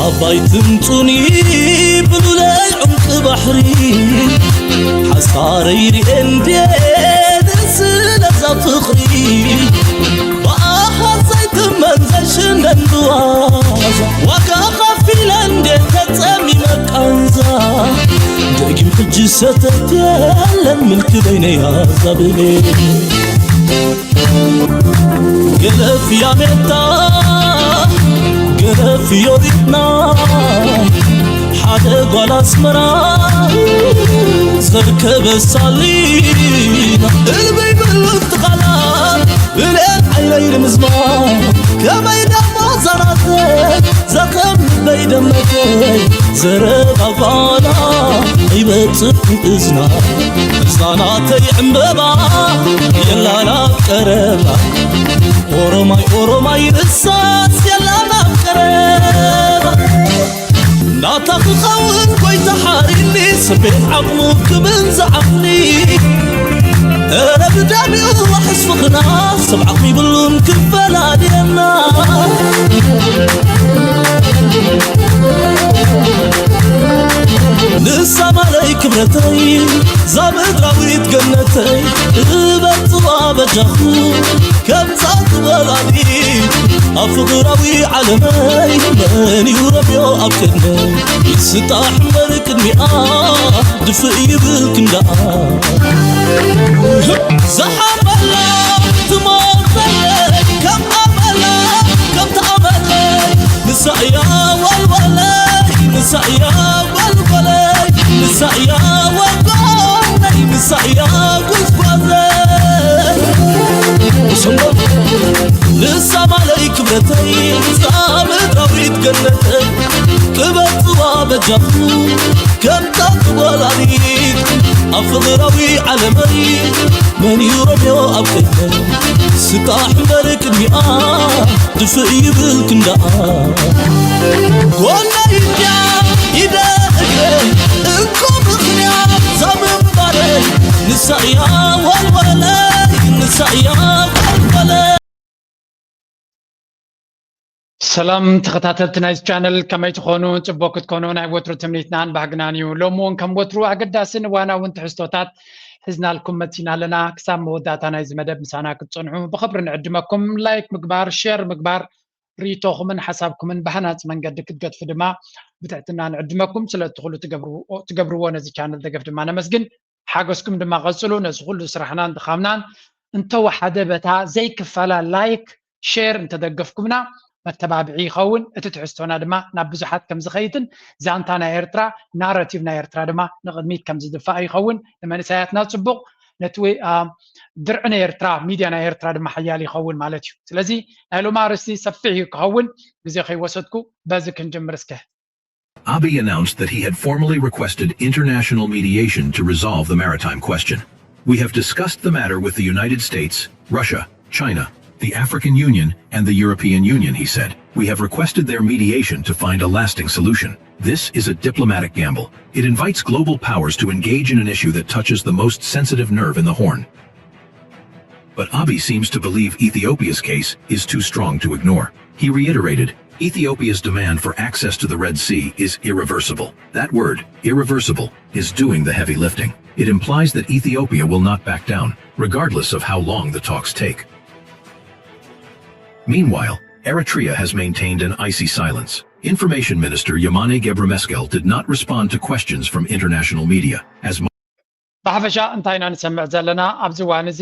ኣባይ ትምጹኒ ብሉለይ ዑምቂ ባሕሪ ሓሳረይ ርኤ እንዴ ደስ ስለዛ ፍቕሪ ብኣሃት ዘይትመን ዘይሽነን ብዋዛ ዋጋ ኸፊለ እንዴ ተጸሚመ ቃንዛ ደጊም ሕጂ ሰተት የለን ምልኪ በይነይ ኣዛብቤ ገለፍያ ሜታ ገለፍዮ ሪትና ሓደ ጓል ኣስመራ ዘርከበ ሳሊና እልበይ ብሉት ቃላት ብልኤል ዓይነይ ንምዝማር ከመይ ደሞ ዛናተይ ዘኸም ልበይ ደመተይ ዘረባ ጓላ ይበጽሕ እዝና እዝና ናተይ ዕምበባ የላላ ቀረባ ኦሮማይ ኦሮማይ ንሳስ የላላ ቀረባ ናታ ክኸውን ጎይታ ሓሪኒ ስቤት ዓቕሙ ክብን ዝዓቕሊ እረ ብዳሚኡ ዋሕስ ፍቕና ሰብ ዓቕሚ ይብሉን ክፈላልየና ንሳ ማለይ ክብረተይ ዛምድራዊት ገነተይ እበጽዋ በጃኹ ከምዛ ዝበላሊ ኣብ ፍቕራዊ ዓለመይ መን እዩ ረብዮ ኣብ ቅድመይ ይስጣሕ እምበር ቅድሚኣ ድፍእ ይብል ክንዳኣ ዝሓበላ ትሞተለይ ከም ኣመላ ከምቲ ኣመለይ ንሳ እያ ዋልዋለይ ንሳ እያ ዋልዋለይ ንሳ እያ ወጎነይ ንሳ እያ ጉዝጓዘይ ንሳ ማለይ ክብረተይ ንሳ ምድራዊት ገነተይ ክበጽዋ በጃኹ ከምታ ትወላዲት ኣብ ፍቕራዊ ዓለመይ መን እዩ ረብዮ ኣብ ቅድመይ ስጣሕ እምበር ቅድሚኣ ድፍእ ይብል ክንዳኣ ጎነይ እንድያ ኢደ እግረ እንኮ ምኽንያት ዛምንባረይ ንሳ እያ ወልወለይ ንሳ እያ ወልወለይ ሰላም ተኸታተልቲ ናይዚ ቻነል ከመይ ትኾኑ? ፅቡቅ ክትኮኑ ናይ ወትሩ ትምኒትናን ባህግናን እዩ። ሎሚ እውን ከም ወትሩ ኣገዳስን እዋናውን ትሕዝቶታት ሒዝናልኩም መፂና ኣለና። ክሳብ መወዳእታ ናይዚ መደብ ምሳና ክትፀንሑ ብኽብሪ ንዕድመኩም። ላይክ ምግባር፣ ሼር ምግባር፣ ርእይቶኹምን ሓሳብኩምን ብሃናፂ መንገዲ ክትገድፉ ድማ ብትሕትና ንዕድመኩም። ስለቲ ኩሉ ትገብርዎ ነዚ ቻነል ደገፍ ድማ ነመስግን። ሓገዝኩም ድማ ቀፅሉ። ነዚ ኩሉ ስራሕናን ድኻምናን እንተወሓደ በታ ዘይክፈላ ላይክ ሼር እንተደገፍኩምና መተባብዒ ይኸውን። እቲ ትሕዝቶና ድማ ናብ ብዙሓት ከም ዝኸይድን ዛንታ ናይ ኤርትራ ናራቲቭ ናይ ኤርትራ ድማ ንቕድሚት ከም ዝድፋእ ይኸውን። ንመንእሰያትና ጽቡቕ፣ ነቲ ድርዒ ናይ ኤርትራ ሚድያ ናይ ኤርትራ ድማ ሓያል ይኸውን ማለት እዩ። ስለዚ ናይ ሎሚ ኣርእስቲ ሰፊሕ እዩ ክኸውን፣ ግዜ ከይወሰድኩ በዚ ክንጅምር እስከ። Abiy announced that he had formally requested international mediation to resolve the maritime question. We have discussed the matter with the United States, Russia, China, the African Union, and the European Union, he said. We have requested their mediation to find a lasting solution. This is a diplomatic gamble. It invites global powers to engage in an issue that touches the most sensitive nerve in the Horn. But Abiy seems to believe Ethiopia's case is too strong to ignore. He reiterated, Ethiopia's demand for access to the Red Sea is irreversible. That word, irreversible, is doing the heavy lifting. It implies that Ethiopia will not back down, regardless of how long the talks take. Meanwhile, Eritrea has maintained an icy silence. Information Minister Yemane Gebremeskel did not respond to questions from international media, as ብሓፈሻ እንታይ ኢና ንሰምዕ ዘለና ኣብዚ እዋን እዚ?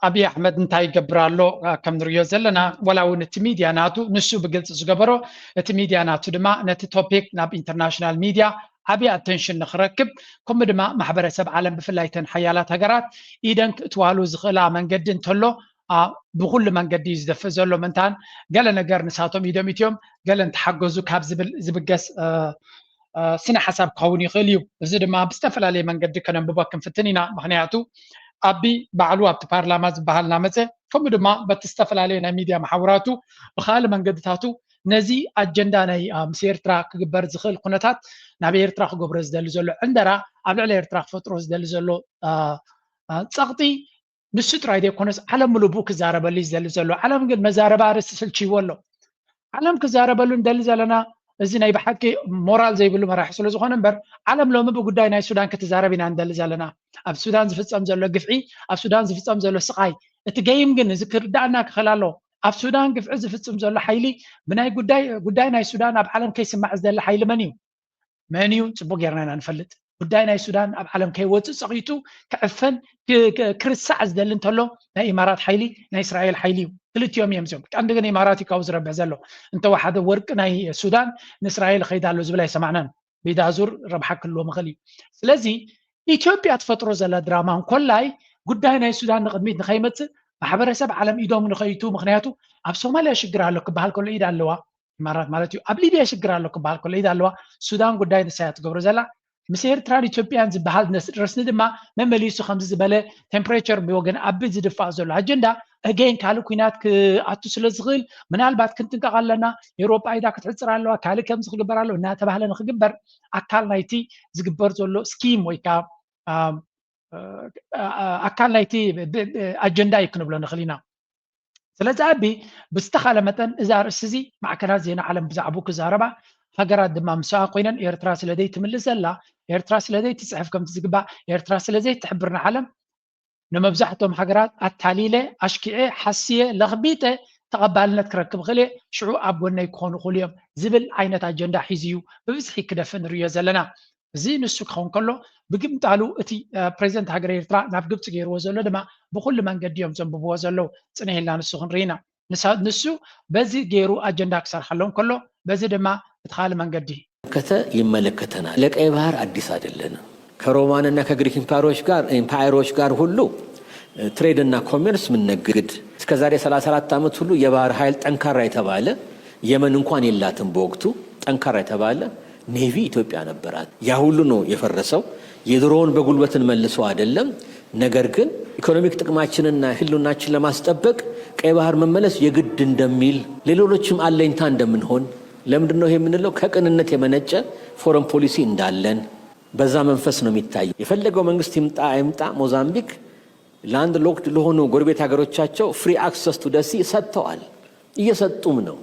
ኣብይ ኣሕመድ እንታይ ይገብር ኣሎ? ከም ንሪኦ ዘለና፣ ዋላ እውን እቲ ሚድያ ናቱ ንሱ ብግልፂ ዝገበሮ፣ እቲ ሚድያ ናቱ ድማ ነቲ ቶፒክ ናብ ኢንተርናሽናል ሚድያ ዓብዪ ኣተንሽን ንክረክብ፣ ከምኡ ድማ ማሕበረሰብ ዓለም፣ ብፍላይ እተን ሓያላት ሃገራት ኢደን ክእትዋሉ ዝኽእላ መንገዲ እንተሎ፣ ብኩሉ መንገዲ እዩ ዝደፍእ ዘሎ። ምንታን ገለ ነገር ንሳቶም ኢዶም ኢትዮም ገለ እንተሓገዙ ካብ ዝብል ዝብገስ ስነ ሓሳብ ክኸውን ይኽእል እዩ። እዚ ድማ ብዝተፈላለየ መንገዲ ከነንብቦ ክንፍትን ኢና። ምኽንያቱ ኣቢ ባዕሉ ኣብቲ ፓርላማ ዝበሃል እናመፀ፣ ከምኡ ድማ በቲ ዝተፈላለየ ናይ ሚድያ መሓውራቱ ብካልእ መንገድታቱ ነዚ ኣጀንዳ ናይ ምስ ኤርትራ ክግበር ዝኽእል ኩነታት ናብ ኤርትራ ክገብሮ ዝደሊ ዘሎ ዕንደራ፣ ኣብ ልዕሊ ኤርትራ ክፈጥሮ ዝደሊ ዘሎ ፀቕጢ ንሱ ጥራይ ዘይኮነስ ዓለም ምሉእ ብኡ ክዛረበሉ እዩ ዝደሊ ዘሎ። ዓለም ግን መዛረባ ኣርእስቲ ስልችይዎ ኣሎ። ዓለም ክዛረበሉ ንደሊ ዘለና እዚ ናይ ብሓቂ ሞራል ዘይብሉ መራሒ ስለ ዝኾነ እምበር፣ ዓለም ሎሚ ብጉዳይ ናይ ሱዳን ክትዛረብ ኢና ንደሊ ዘለና። ኣብ ሱዳን ዝፍጸም ዘሎ ግፍዒ፣ ኣብ ሱዳን ዝፍጸም ዘሎ ስቓይ፣ እቲ ገይም ግን እዚ ክርዳእና ክኽእል ኣለዎ። ኣብ ሱዳን ግፍዒ ዝፍጽም ዘሎ ሓይሊ ብናይ ጉዳይ ጉዳይ ናይ ሱዳን ኣብ ዓለም ከይስማዕ ዝደሊ ሓይሊ መን እዩ? መን እዩ? ጽቡቅ ጌርና ኢና ንፈልጥ። ጉዳይ ናይ ሱዳን ኣብ ዓለም ከይወጽእ ጸቒጡ ክዕፈን ክ- ክ- ክርሳዕ ዝደሊ እንተሎ ናይ ኢማራት ሓይሊ ናይ እስራኤል ሓይሊ እዩ። ክልቲኦም እዮም እዚኦም። ቀንዲ ግን ኢማራት እዩ ካብኡ ዝረብሕ ዘሎ። እንተወሓደ ወርቂ ናይ ሱዳን ንእስራኤል ይኸይድ ኣሎ ዝብል ኣይሰማዕናን። ብኢዳ ዙር ረብሓ ክህልዎ ምኽእል እዩ። ስለዚ ኢትዮጵያ ትፈጥሮ ዘላ ድራማ እንኮላይ ጉዳይ ናይ ሱዳን ንቕድሚት ንኸይመጽእ ማሕበረሰብ ዓለም ኢዶም ንኸይቱ። ምክንያቱ ኣብ ሶማልያ ሽግር ኣሎ ክበሃል ከሎ ኢድ ኣለዋ ኢማራት ማለት እዩ። ኣብ ሊብያ ሽግር ኣሎ ክበሃል ከሎ ኢድ ኣለዋ። ሱዳን ጉዳይ ንሳ እያ ትገብሮ ዘላ። ምስ ኤርትራን ኢትዮጵያን ዝበሃል ነስ- ረስኒ ድማ መመሊሱ ከምዚ ዝበለ ቴምፕሬቸር ብወገን ኣቢ ዝድፋእ ዘሎ ኣጀንዳ ኣገይን ካልእ ኩናት ክኣቱ ስለ ዝኽእል ምናልባት ክንጥንቀቕ ኣለና። ኤውሮጳ ኢዳ ክትሕፅር ኣለዋ፣ ካልእ ከምዚ ክግበር ኣለዎ እናተባህለ ንክግበር ኣካል ናይቲ ዝግበር ዘሎ ስኪም ወይ ከዓ ኣካል ናይቲ ኣጀንዳ እዩ ክንብሎ ንኽእል ኢና። ስለዚ ኣቢ ብዝተኻለ መጠን እዚ ኣርእስቲ እዚ ማዕከናት ዜና ዓለም ብዛዕባኡ ክዛረባ፣ ሃገራት ድማ ምስኣ ኮይነን ኤርትራ ስለደይ ትምልስ ዘላ፣ ኤርትራ ስለደይ ትፅሕፍ ከምቲ ዝግባእ፣ ኤርትራ ስለዘይ ትሕብር ንዓለም ንመብዛሕትኦም ሃገራት ኣታሊለ ኣሽኪዐ ሓስየ ለኽቢጠ ተቐባልነት ክረክብ ክእል ሽዑ ኣብ ጎነይ ክኾኑ ክእሉ እዮም ዝብል ዓይነት ኣጀንዳ ሒዙ እዩ ብብዝሒ ክደፍእ ንርእዮ ዘለና። እዚ ንሱ ክኸውን ከሎ ብግምጣሉ እቲ ፕሬዚደንት ሃገር ኤርትራ ናብ ግብፂ ገይርዎ ዘሎ ድማ ብኩሉ መንገዲ እዮም ዘንብብዎ ዘለዉ። ፅንሕ ኢልና ንሱ ክንርኢ ኢና። ንሱ በዚ ገይሩ ኣጀንዳ ክሰርሓሎም ከሎ በዚ ድማ እቲ ካልእ መንገዲ ከተ ይመለከተናል። ለቀይ ባህር አዲስ አይደለንም። ከሮማንና ከግሪክ ኢምፓየሮች ጋር ኢምፓየሮች ጋር ሁሉ ትሬድ እና ኮሜርስ ምንነግድ እስከዛሬ ሠላሳ አራት ዓመት ሁሉ የባህር ኃይል ጠንካራ የተባለ የመን እንኳን የላትም። በወቅቱ ጠንካራ የተባለ ኔቪ ኢትዮጵያ ነበራት። ያ ሁሉ ነው የፈረሰው። የድሮውን በጉልበት እንመልሰው አይደለም። ነገር ግን ኢኮኖሚክ ጥቅማችንና ህልውናችን ለማስጠበቅ ቀይ ባህር መመለስ የግድ እንደሚል ለሌሎችም አለኝታ እንደምንሆን ለምንድን ነው ይሄ የምንለው? ከቅንነት የመነጨ ፎረን ፖሊሲ እንዳለን በዛ መንፈስ ነው የሚታየው። የፈለገው መንግስት ይምጣ አይምጣ ሞዛምቢክ ላንድ ሎክድ ለሆኑ ጎረቤት ሀገሮቻቸው free access to the sea ሰጥተዋል፣ እየሰጡም ነው።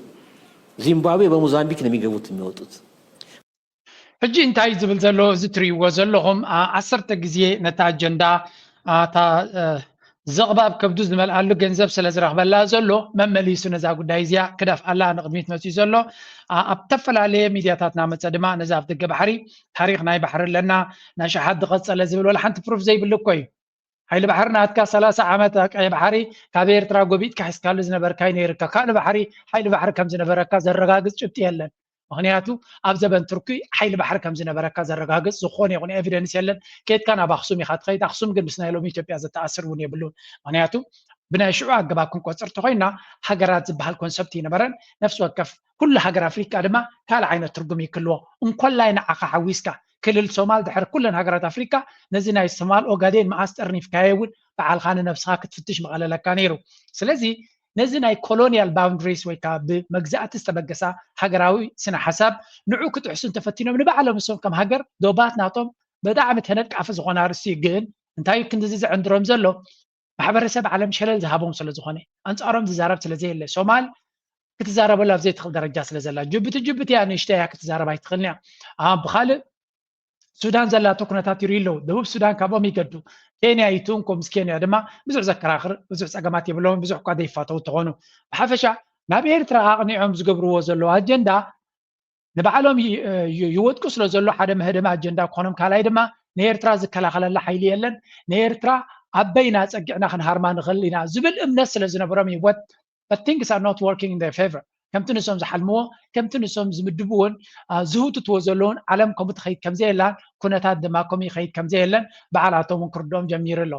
ዚምባብዌ በሞዛምቢክ ነው የሚገቡት የሚወጡት። ሕጂ እንታይ ዝብል ዘሎ እዚ ትርእይዎ ዘለኹም ዓሰርተ ግዜ ነታ ኣጀንዳ እታ ዘቕባብ ከብዱ ዝመልኣሉ ገንዘብ ስለ ዝረኽበላ ዘሎ መመሊሱ ነዛ ጉዳይ እዚኣ ክደፍኣላ ንቕድሚት መፅኡ ዘሎ። ኣብ ዝተፈላለየ ሚድያታት ናመፀ ድማ ነዚ ኣብ ደገ ባሕሪ ታሪክ ናይ ባሕሪ ኣለና ናይ ሸሓት ዝቐፀለ ዝብል ወላ ሓንቲ ፕሩፍ ዘይብሉ እኮ እዩ። ሓይሊ ባሕሪ ናትካ ሰላሳ ዓመት ኣብ ቀይ ባሕሪ ካብ ኤርትራ ጎቢጥካ ሒዝካሉ ዝነበርካ እዩ ነይርካ። ካልእ ባሕሪ ሓይሊ ባሕሪ ከም ዝነበረካ ዘረጋግጽ ጭብጢ የለን። ምኽንያቱ ኣብ ዘበን ቱርኪ ሓይሊ ባሕሪ ከም ዝነበረካ ዘረጋግጽ ዝኾነ ይኹን ኤቪደንስ የለን። ኬድካ ናብ ኣኽሱም ኢኻ ትኸይድ። ኣኽሱም ግን ምስ ናይ ሎሚ ኢትዮጵያ ዘተኣስር እውን የብሉን። ምኽንያቱ ብናይ ሽዑ ኣገባብ ክንቆጽር ተኾይና ሃገራት ዝበሃል ኮንሰፕት ይነበረን። ነፍሲ ወከፍ ኩሉ ሃገር ኣፍሪቃ ድማ ካልእ ዓይነት ትርጉም ይክልዎ። እንኮላይ ንዓኻ ሓዊስካ ክልል ሶማል ድሕሪ ኩለን ሃገራት ኣፍሪካ ነዚ ናይ ሶማል ኦጋዴን መኣስ ጠርኒፍካዮ እውን በዓልካ ንነብስኻ ክትፍትሽ ምቐለለካ ነይሩ። ስለዚ ነዚ ናይ ኮሎኒያል ባውንድሪስ ወይ ከዓ ብመግዛእቲ ዝተበገሳ ሃገራዊ ስነ ሓሳብ ንዑ ክጥሕሱ እንተፈቲኖም ንባዕሎም እሶም ከም ሃገር ዶባት ናቶም ብጣዕሚ ተነቃፊ ዝኾነ ኣርእስቲ እዩ። ግን እንታይ እዩ ክንድዚ ዘዕንድሮም ዘሎ? ማሕበረሰብ ዓለም ሸለል ዝሃቦም ስለ ዝኾነ ኣንፃሮም ዝዛረብ ስለ ዘየለ ሶማል ክትዛረበሉ ኣብ ዘይትኽእል ደረጃ ስለ ዘላ ጅቡቲ ጅቡቲ እያ ንእሽተይ እያ ክትዛረብ ኣይትኽእልን እያ። ብካልእ ሱዳን ዘላቶ ኩነታት ይርእዩ ኣለዉ። ደቡብ ሱዳን ካብኦም ይገዱ። ኬንያ ይትንኮ ምስ ኬንያ ድማ ብዙሕ ዘከራኽር ብዙሕ ፀገማት የብለውን ብዙሕ እኳ ዘይፋተው እንተኾኑ ብሓፈሻ ናብ ኤርትራ ኣቕኒዖም ዝገብርዎ ዘለዉ ኣጀንዳ ንባዕሎም ይወድቁ ስለ ዘሎ ሓደ መህደሚ ኣጀንዳ ክኾኖም ካልኣይ ድማ ንኤርትራ ዝከላኸለላ ሓይሊ የለን ንኤርትራ ኣበይና ፀጊዕና ክንሃርማ ንኽእል ኢና ዝብል እምነት ስለ ዝነበሮም ይወት but things are not working in their favor ከምቲ ንሶም ዝሓልምዎ ከምቲ ንሶም ዝምድብዎን ዝህውትትዎ ዘለውን ዓለም ከምኡ ትኸይድ ከምዘየላን ኩነታት ድማ ከምኡ ይኸይድ ከምዘየለን ባዕላቶም እውን ክርድኦም ጀሚሩ ኣሎ።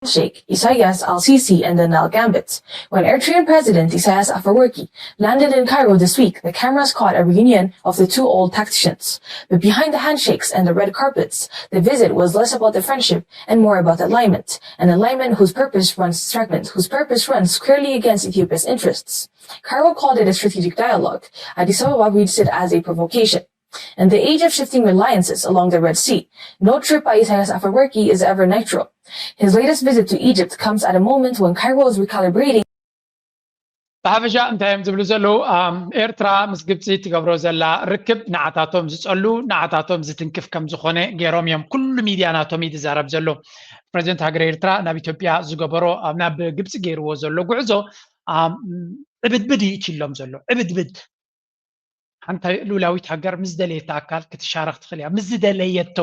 Sheikh Isaias Al Sisi and the Nile Gambit. When Eritrean President Isaias Afwerki landed in Cairo this week, the cameras caught a reunion of the two old tacticians. But behind the handshakes and the red carpets, the visit was less about the friendship and more about alignment, an alignment whose purpose runs fragment, whose purpose runs squarely against Ethiopia's interests. Cairo called it a strategic dialogue. Addis Ababa reads it as a provocation. In the age of shifting reliances along the Red Sea, no trip by Isaias Afwerki is ever neutral. His latest visit to Egypt comes at a moment when Cairo is recalibrating ብሓፈሻ እንታይ እዮም ዝብሉ ዘለዉ? ኤርትራ ምስ ግብፂ ትገብሮ ዘላ ርክብ ንዓታቶም ዝፀሉ፣ ንዓታቶም ዝትንክፍ ከም ዝኾነ ገይሮም እዮም ኩሉ ሚድያ ናቶም እዩ ዝዛረብ ዘሎ። ፕሬዚደንት ሃገር ኤርትራ ናብ ኢትዮጵያ ዝገበሮ፣ ናብ ግብፂ ገይርዎ ዘሎ ጉዕዞ ዕብድብድ እዩ እትሎም ዘሎ። ዕብድብድ ሓንቲ ልኡላዊት ሃገር ምስ ዝደለየታ ኣካል ክትሻረኽ ትኽእል እያ። ምስ ዝደለየቶ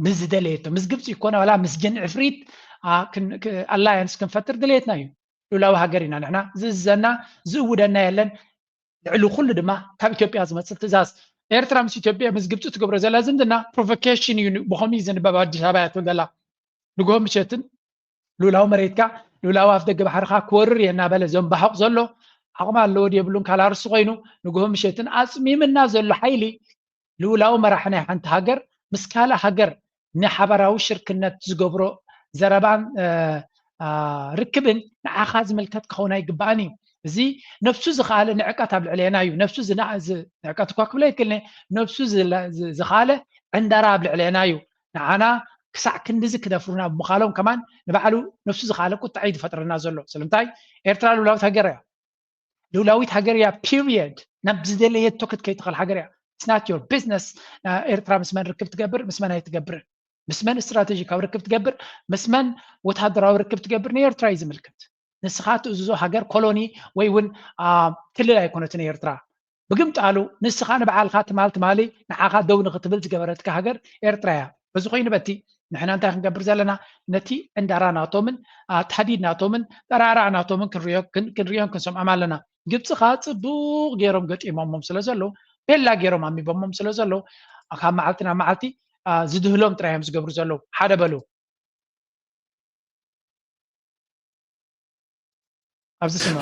ምስ ዝደለየቶ ምስ ግብፂ ይኮነ ዋላ ምስ ጅን ዕፍሪት ኣላያንስ ክንፈጥር ድሌትና እዩ። ልኡላዊ ሃገር ኢና ንሕና። ዝእዝዘና ዝእውደና የለን። ልዕሊ ኩሉ ድማ ካብ ኢትዮጵያ ዝመፅእ ትእዛዝ። ኤርትራ ምስ ኢትዮጵያ ምስ ግብፂ ትገብሮ ዘላ ዝምድና ፕሮቮኬሽን እዩ። ብኸምኡ እዩ ዝንበብ። ኣዲስ ኣበባ እያ ትብል ዘላ። ንግሆ ምሸትን ልኡላዊ መሬትካ ልኡላዊ ኣፍ ደገ ባሕርኻ ክወርር እየ እናበለ ዘንባሕቕ ዘሎ ዓቕሚ ኣለዎ ድየብሉን ካላርስ ኮይኑ ንግሆ ምሸትን ኣፅሚምና ዘሎ ሓይሊ ልኡላዊ መራሒ ናይ ሓንቲ ሃገር ምስ ካልእ ሃገር ንሓበራዊ ሽርክነት ዝገብሮ ዘረባን ርክብን ንዓኻ ዝምልከት ክኸውን ኣይግባእን እዩ። እዚ ነፍሱ ዝኸኣለ ንዕቀት ኣብ ልዕሌና እዩ። ነፍሱ ንዕቀት እኳ ክብሎ ይክልኒ ነፍሱ ዝኸኣለ ዕንደራ ኣብ ልዕሌና እዩ። ንዓና ክሳዕ ክንድዚ ክደፍሩና ብምኻሎም ከማን ንባዕሉ ነፍሱ ዝኸኣለ ቁጥዐ እዩ ዝፈጥረና ዘሎ። ስለምንታይ ኤርትራ ልውላዊት ሃገር እያ። ልውላዊት ሃገር እያ ፒሪየድ። ናብ ዝደለየቶ ክትከይድ ትኽእል ሃገር እያ። It's not your business። ኤርትራ ምስ መን ርክብ ትገብር ምስ መን ኣይትገብርን፣ ምስ መን ስትራቴጂካዊ ርክብ ትገብር ምስ መን ወታደራዊ ርክብ ትገብር ንኤርትራ እዩ ዝምልከት። ንስኻ ትእዝዞ ሃገር ኮሎኒ ወይ እውን ክልል ኣይኮነትን ኤርትራ። ብግምጣሉ ንስኻ ንባዕልካ ትማል ትማሊ ንዓኻ ደው ንክትብል ዝገበረትካ ሃገር ኤርትራ እያ። በዚ ኮይኑ በቲ ንሕና እንታይ ክንገብር ዘለና ነቲ ዕንዳራ ናቶምን ታህዲድ ናቶምን ጠራዕራዕ ናቶምን ክንሪኦን ክንሰምዖም ኣለና። ግብፂ ከዓ ፅቡቅ ገይሮም ገጢሞሞም ስለ ዘለዉ ቤላ ገይሮም ኣሚቦሞም ስለ ዘለዉ ካብ መዓልቲ ናብ መዓልቲ ዝድህሎም ጥራይ እዮም ዝገብሩ ዘለዉ። ሓደ በሉ።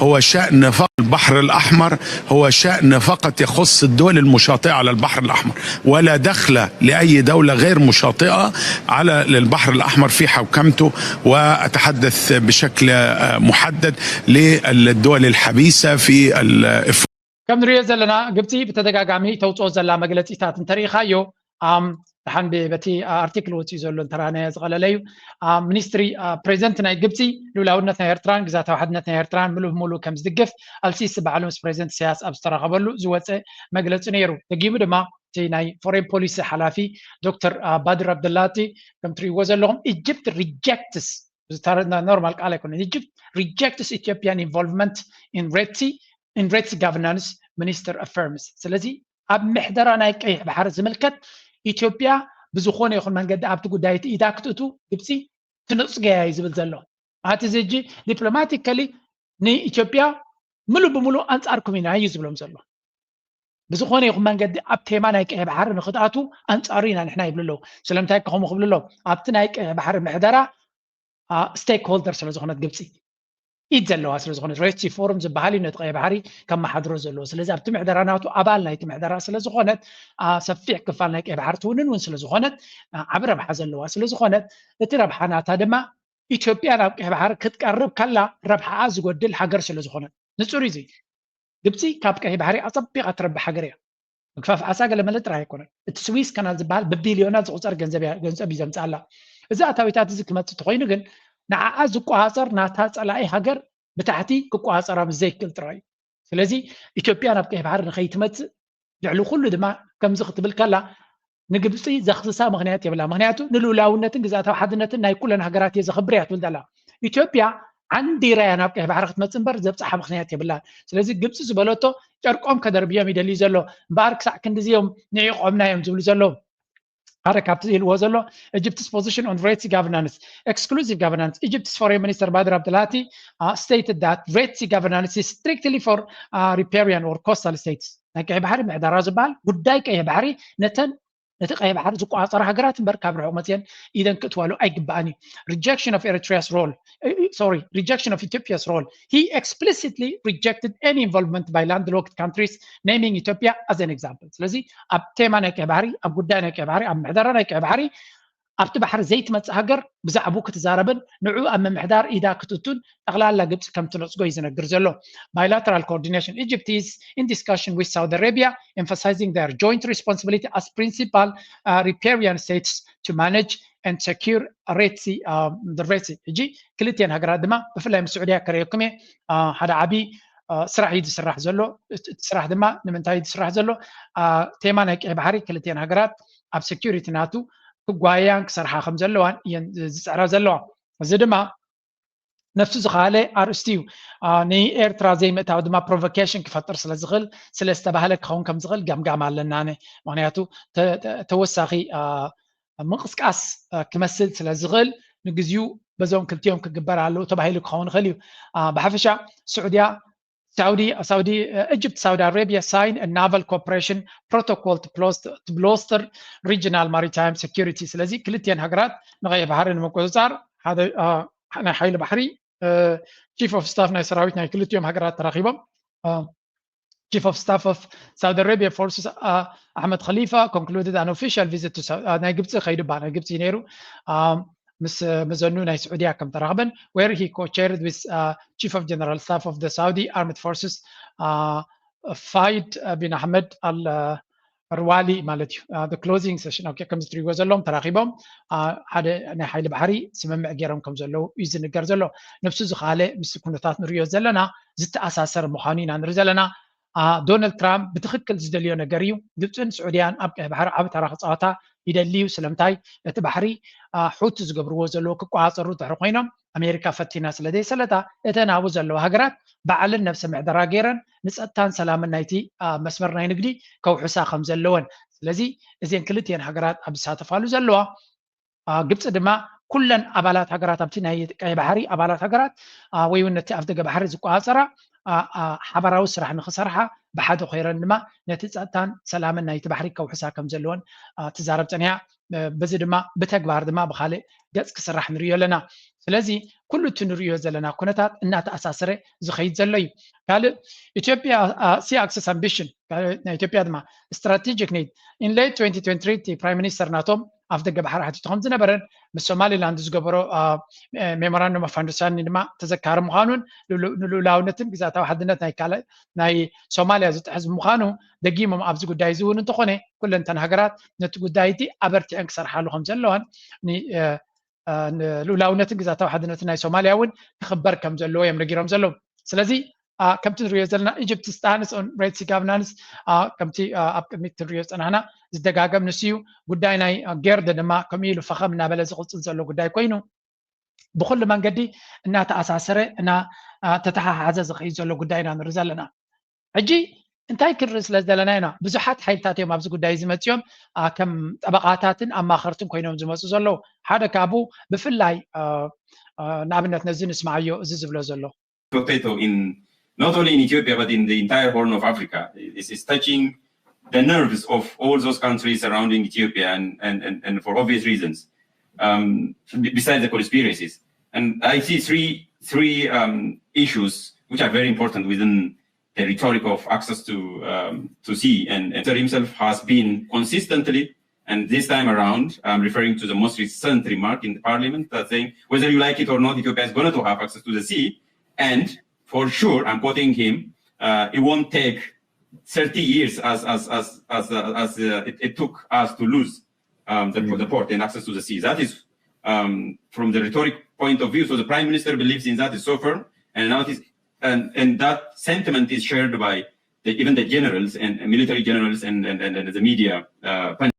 هو شأن فقط البحر الأحمر، هو شأن فقط يخص الدول المشاطئة على البحر الأحمر، ولا دخل لأي دولة غير مشاطئة على البحر الأحمر في حوكمته. وأتحدث بشكل محدد للدول الحبيسة في الإفريقيا. ከም ንሪኦ ዘለና ግብፂ ብተደጋጋሚ ተውፅኦ ዘላ መግለፂታት እንተሪኢኻዮ ደሓን በቲ ኣርቲክል ወፂኡ ዘሎ እንተራናዮ ዝቐለለ እዩ። ሚኒስትሪ ፕሬዚደንት ናይ ግብፂ ልኡላውነት ናይ ኤርትራን ግዛታዊ ሓድነት ናይ ኤርትራን ምሉእ ብምሉእ ከም ዝድግፍ ኣልሲሲ ባዕሉ ምስ ፕሬዚደንት ኢሳያስ ኣብ ዝተራኸበሉ ዝወፀ መግለፂ ነይሩ። ደጊሙ ድማ እቲ ናይ ፎሬን ፖሊሲ ሓላፊ ዶክተር ባድር ኣብደላቲ ከም ትሪእዎ ዘለኹም ኢጅፕት ሪጀክትስ ኖርማል ቃል ኣይኮነን። ኢጅፕት rejects Ethiopian involvement in Red Sea in Red Sea governance, minister affirms። ስለዚ ኣብ ምሕደራ ናይ ቀይሕ ባሕሪ ዝምልከት ኢትዮጵያ ብዝኾነ ይኹን መንገዲ ኣብቲ ጉዳይ እቲ ኢዳ ክትእቱ ግብፂ ትንፅገያ እዩ ዝብል ዘሎ። ኣቲ እዚ ሕጂ ዲፕሎማቲካሊ ንኢትዮጵያ ምሉእ ብምሉእ ኣንፃርኩም ኢና እዩ ዝብሎም ዘሎ። ብዝኾነ ይኹን መንገዲ ኣብ ቴማ ናይ ቀይሕ ባሕሪ ንክትኣቱ ኣንፃሩ ኢና ንሕና ይብሉ ኣለዉ። ስለምንታይ ከምኡ ክብሉ ኣለዉ? ኣብቲ ናይ ቀይሕ ባሕሪ ምሕደራ ስቴክ ሆልደር ስለ ዝኾነት ግብፂ ኢድ ዘለዋ ስለ ዝኾነት ሬድ ሲ ፎሩም ዝበሃል እዩ ነቲ ቀይሕ ባሕሪ ከመሓድሮ ዘለዎ። ስለዚ ኣብቲ ምሕደራ ናቱ ኣባል ናይቲ ምሕደራ ስለ ዝኾነት ሰፊሕ ክፋል ናይ ቀይሕ ባሕሪ ትውንን እውን ስለ ዝኾነት ዓቢ ረብሓ ዘለዋ ስለ ዝኾነት እቲ ረብሓ ናታ ድማ ኢትዮጵያ ናብ ቀይሕ ባሕሪ ክትቀርብ ከላ ረብሓኣ ዝጎድል ሃገር ስለ ዝኾነት ንፁር እዩ። ግብፂ ካብ ቀይሕ ባሕሪ ኣፀቢቓ ትረብሕ ሃገር እያ። ምግፋፍ ዓሳ ገለ መለ ጥራይ ኣይኮነን። እቲ ስዊዝ ካናል ዝበሃል ብቢልዮናት ዝቑፀር ገንዘብ እዩ ዘምፅኣላ። እዚ ኣታዊታት እዚ ክመፅእ ተኮይኑ ግን ንዓኣ ዝቆፃፀር ናታ ፀላኢ ሃገር ብታሕቲ ክቆፃፀራ ምስ ዘይክእል ጥራይ እዩ። ስለዚ ኢትዮጵያ ናብ ቀይሕ ባሕሪ ንከይትመፅእ ልዕሊ ኩሉ ድማ ከምዚ ክትብል ከላ ንግብፂ ዘኽስሳ ምኽንያት የብላ። ምክንያቱ ንልኡላውነትን ግዝኣታዊ ሓድነትን ናይ ኩለን ሃገራት እየ ዘኽብር እያ ትብል ዘላ። ኢትዮጵያ ዓንዲራ እያ ናብ ቀይሕ ባሕሪ ክትመፅእ እምበር ዘብፅሓ ምኽንያት የብላን። ስለዚ ግብፂ ዝበለቶ ጨርቆም ከደርብዮም ይደልዩ ዘሎ እምበኣር ክሳዕ ክንድዚ እዮም ንዒቖምና እዮም ዝብሉ ዘለዉ። ሓደ ካብቲ ኢልዎ ዘሎ Egypt's position on Red Sea governance, exclusive governance. Egypt's foreign minister Badr Abdelati uh, stated that Red Sea governance is strictly for uh, riparian or coastal states. ናይ ቀይሕ ባሕሪ ምሕደራ ዝበሃል ጉዳይ ቀይሕ ባሕሪ ነተን ነቲ ቀይሕ ባሕሪ ዝቆፃፀራ ሃገራት እምበር ካብ ርሑቕ መፅየን ኢደን ክእትዋሉ ኣይግባኣን እዩ። Rejection of Eritrea's role, sorry, rejection of Ethiopia's role. He explicitly rejected any involvement by landlocked countries, naming Ethiopia as an example. ስለዚ ኣብ ቴማ ናይ ቀይሕ ባሕሪ ኣብ ጉዳይ ናይ ቀይሕ ባሕሪ ኣብ ምሕደራ ናይ ቀይሕ ባሕሪ ኣብቲ ባሕሪ ዘይትመፅእ ሃገር ብዛዕቡ ክትዛረብን ንዑ ኣብ ምምሕዳር ኢዳ ክትእቱን ጠቕላላ ግብፂ ከም ትነፅጎ እዩ ዝነግር ዘሎ። Bilateral coordination. Egypt is in discussion with Saudi Arabia, emphasizing their joint responsibility as principal uh, riparian states to manage and secure Red Sea, uh, the Red Sea. ሕጂ ክልቲኤን ሃገራት ድማ ብፍላይ ምስ ስዑድያ ከርእየኩም እየ። Uh, ሓደ ዓቢ uh, ስራሕ እዩ ዝስራሕ ዘሎ። እቲ ስራሕ ድማ ንምንታይ እዩ ዝስራሕ ዘሎ? Uh, ቴማ ናይ ቀይ ባሕሪ ክልቲኤን ሃገራት ኣብ security ናቱ ክጓየያን ክሰርሓ ከም ዘለዋን እየን ዝፅዕራ ዘለዋ። እዚ ድማ ነፍሱ ዝኸኣለ ኣርእስቲ እዩ። Uh, ንኤርትራ ዘይምእታው ድማ provocation ክፈጥር ስለ ዝኽእል፣ ስለ ዝተባህለ ክኸውን ከም ዝኽእል ገምጋም ኣለና። ኣነ ምክንያቱ ተወሳኺ uh, ምንቅስቃስ uh, ክመስል ስለ ዝኽእል ንግዚኡ በዞም ክልቲኦም ክግበር ኣለዎ ተባሂሉ ክኸውን ይኽእል እዩ። Uh, ብሓፈሻ ስዑድያ ሳውዲ ሳውዲ Egypt Saudi Arabia sign a naval cooperation protocol to bolster regional maritime security። ስለዚ ክልቲኤን ሃገራት ንቐይሕ ባሕሪ ንምቁፅፃር ሓደ uh, ናይ ሓይሊ ባሕሪ chief of staff ናይ ሰራዊት ናይ ክልቲኦም ሃገራት ተራኺቦም። Chief of Staff of Saudi Arabia Forces uh, Ahmed Khalifa concluded an official visit to Saudi. Uh, ናይ ግብፂ ከይዱ ባ ናይ ግብፂ ነይሩ። Uh, ምስ መዘኑ ናይ ስዑድያ ከም ተራኽበን where he co-chaired with uh, Chief of General Staff of the Saudi Armed Forces uh, Fayed uh, bin Ahmed Al uh, ርዋሊ ማለት እዩ። The closing session okay፣ ከምዚ ትሪእዎ ዘለዎም ተራኺቦም ሓደ ናይ ሓይሊ ባሕሪ ስምምዕ ገይሮም ከም ዘለዉ እዩ ዝንገር ዘሎ። ነብሱ ዝኻለ ምስ ኩነታት ንሪኦ ዘለና ዝተኣሳሰር ምዃኑ ኢና ንርኢ ዘለና። ዶናልድ ትራምፕ ብትኽክል ዝደልዮ ነገር እዩ። ግብፅን ስዑድያን ኣብ ቀይ ባሕሪ ዓቢ ተራ ክፃወታ ይደሊ እዩ። ስለምንታይ እቲ ባሕሪ ሑቲ ዝገብርዎ ዘለዉ ክቋፃፀሩ ድሕሪ ኮይኖም ኣሜሪካ ፈቲና ስለ ዘይሰለታ እተን ኣብኡ ዘለዋ ሃገራት ባዕለን ነብሰ ምሕደራ ገይረን ንፀጥታን ሰላምን ናይቲ መስመር ናይ ንግዲ ከውሕሳ ከም ዘለወን። ስለዚ እዚን ክልቲኤን ሃገራት ኣብ ዝሳተፋሉ ዘለዋ ግብፂ ድማ ኩለን ኣባላት ሃገራት ኣብቲ ናይ ቀይ ባሕሪ ኣባላት ሃገራት ወይ እውን ነቲ ኣብ ደገ ባሕሪ ዝቆፃፀራ ሓበራዊ ስራሕ ንክሰርሓ ብሓደ ኮይረን ድማ ነቲ ፀጥታን ሰላምን ናይቲ ባሕሪ ከውሕሳ ከም ዘለወን ትዛረብ ፀኒሓ። በዚ ድማ ብተግባር ድማ ብካልእ ገፅ ክስራሕ ንሪኦ ኣለና። ስለዚ ኩሉ እቲ ንሪኦ ዘለና ኩነታት እናተኣሳሰረ ዝኸይድ ዘሎ እዩ። ካልእ ኢትዮጵያ sea access ambition ናይ ኢትዮጵያ ድማ strategic need in late twenty twenty-three እቲ prime minister ናቶም ኣፍ ደገ ባሕሪ ሓቲቱ ከም ዝነበረን ምስ ሶማሊላንድ ዝገበሮ memorandum of understanding ድማ ተዘካሪ ምዃኑን ንልኡላውነትን ግዛታዊ ሓድነት ናይ ካልእ ናይ ሶማሊያ ዝጥሕስ ምዃኑ ደጊሞም ኣብዚ ጉዳይ እዚ እውን እንተኾነ ኩለንተን ሃገራት ነቲ ጉዳይ እቲ ኣበርቲዐን ክሰርሓሉ ከም ዘለዋን ልኡላውነትን ግዛታዊ ሓድነትን ናይ ሶማሊያ እውን ክኽበር ከም ዘለዎ እዮም ነጊሮም ዘለዉ። ስለዚ ከምቲ ንሪኦ ዘለና ኢጅፕት stance on Red Sea governance ከምቲ ኣብ ቅድሚት ንሪኦ ዝፀናሕና ዝደጋገም ንሱ እዩ። ጉዳይ ናይ ጌርድ ድማ ከምኡ ኢሉ ፈኸም እናበለ ዝቕፅል ዘሎ ጉዳይ ኮይኑ ብኩሉ መንገዲ እናተኣሳሰረ እና ተተሓሓዘ ዝኸይድ ዘሎ ጉዳይ ኢና ንርኢ ዘለና። ሕጂ እንታይ ክንርኢ ስለ ዘለና ኢና ብዙሓት ሓይልታት እዮም ኣብዚ ጉዳይ ዝመፅኦም ከም ጠበቃታትን ኣማኸርትን ኮይኖም ዝመፁ ዘለዉ። ሓደ ካብኡ ብፍላይ ንኣብነት ነዚ ንስማዓዮ እዚ ዝብሎ ዘሎ potato in not only in Ethiopia but in the entire Horn of Africa is, is touching the nerves of all those countries surrounding Ethiopia and, and, and, and for obvious reasons, um, besides the conspiracies. And I see three, three um, issues which are very important within the rhetoric of access to, um, to sea. And, and himself has been consistently, and this time around, I'm referring to the most recent remark in the parliament that saying, whether you like it or not, Ethiopia is going to have access to the sea. And for sure, I'm quoting him, uh, it won't take thirty years as as as as, uh, as uh, it, it took us to lose um, the, the port and access to the sea. That is um, from the rhetoric point of view. So the prime minister believes in that is so firm, and now it is, and and that sentiment is shared by the, even the generals and military generals and and, and the media. Uh,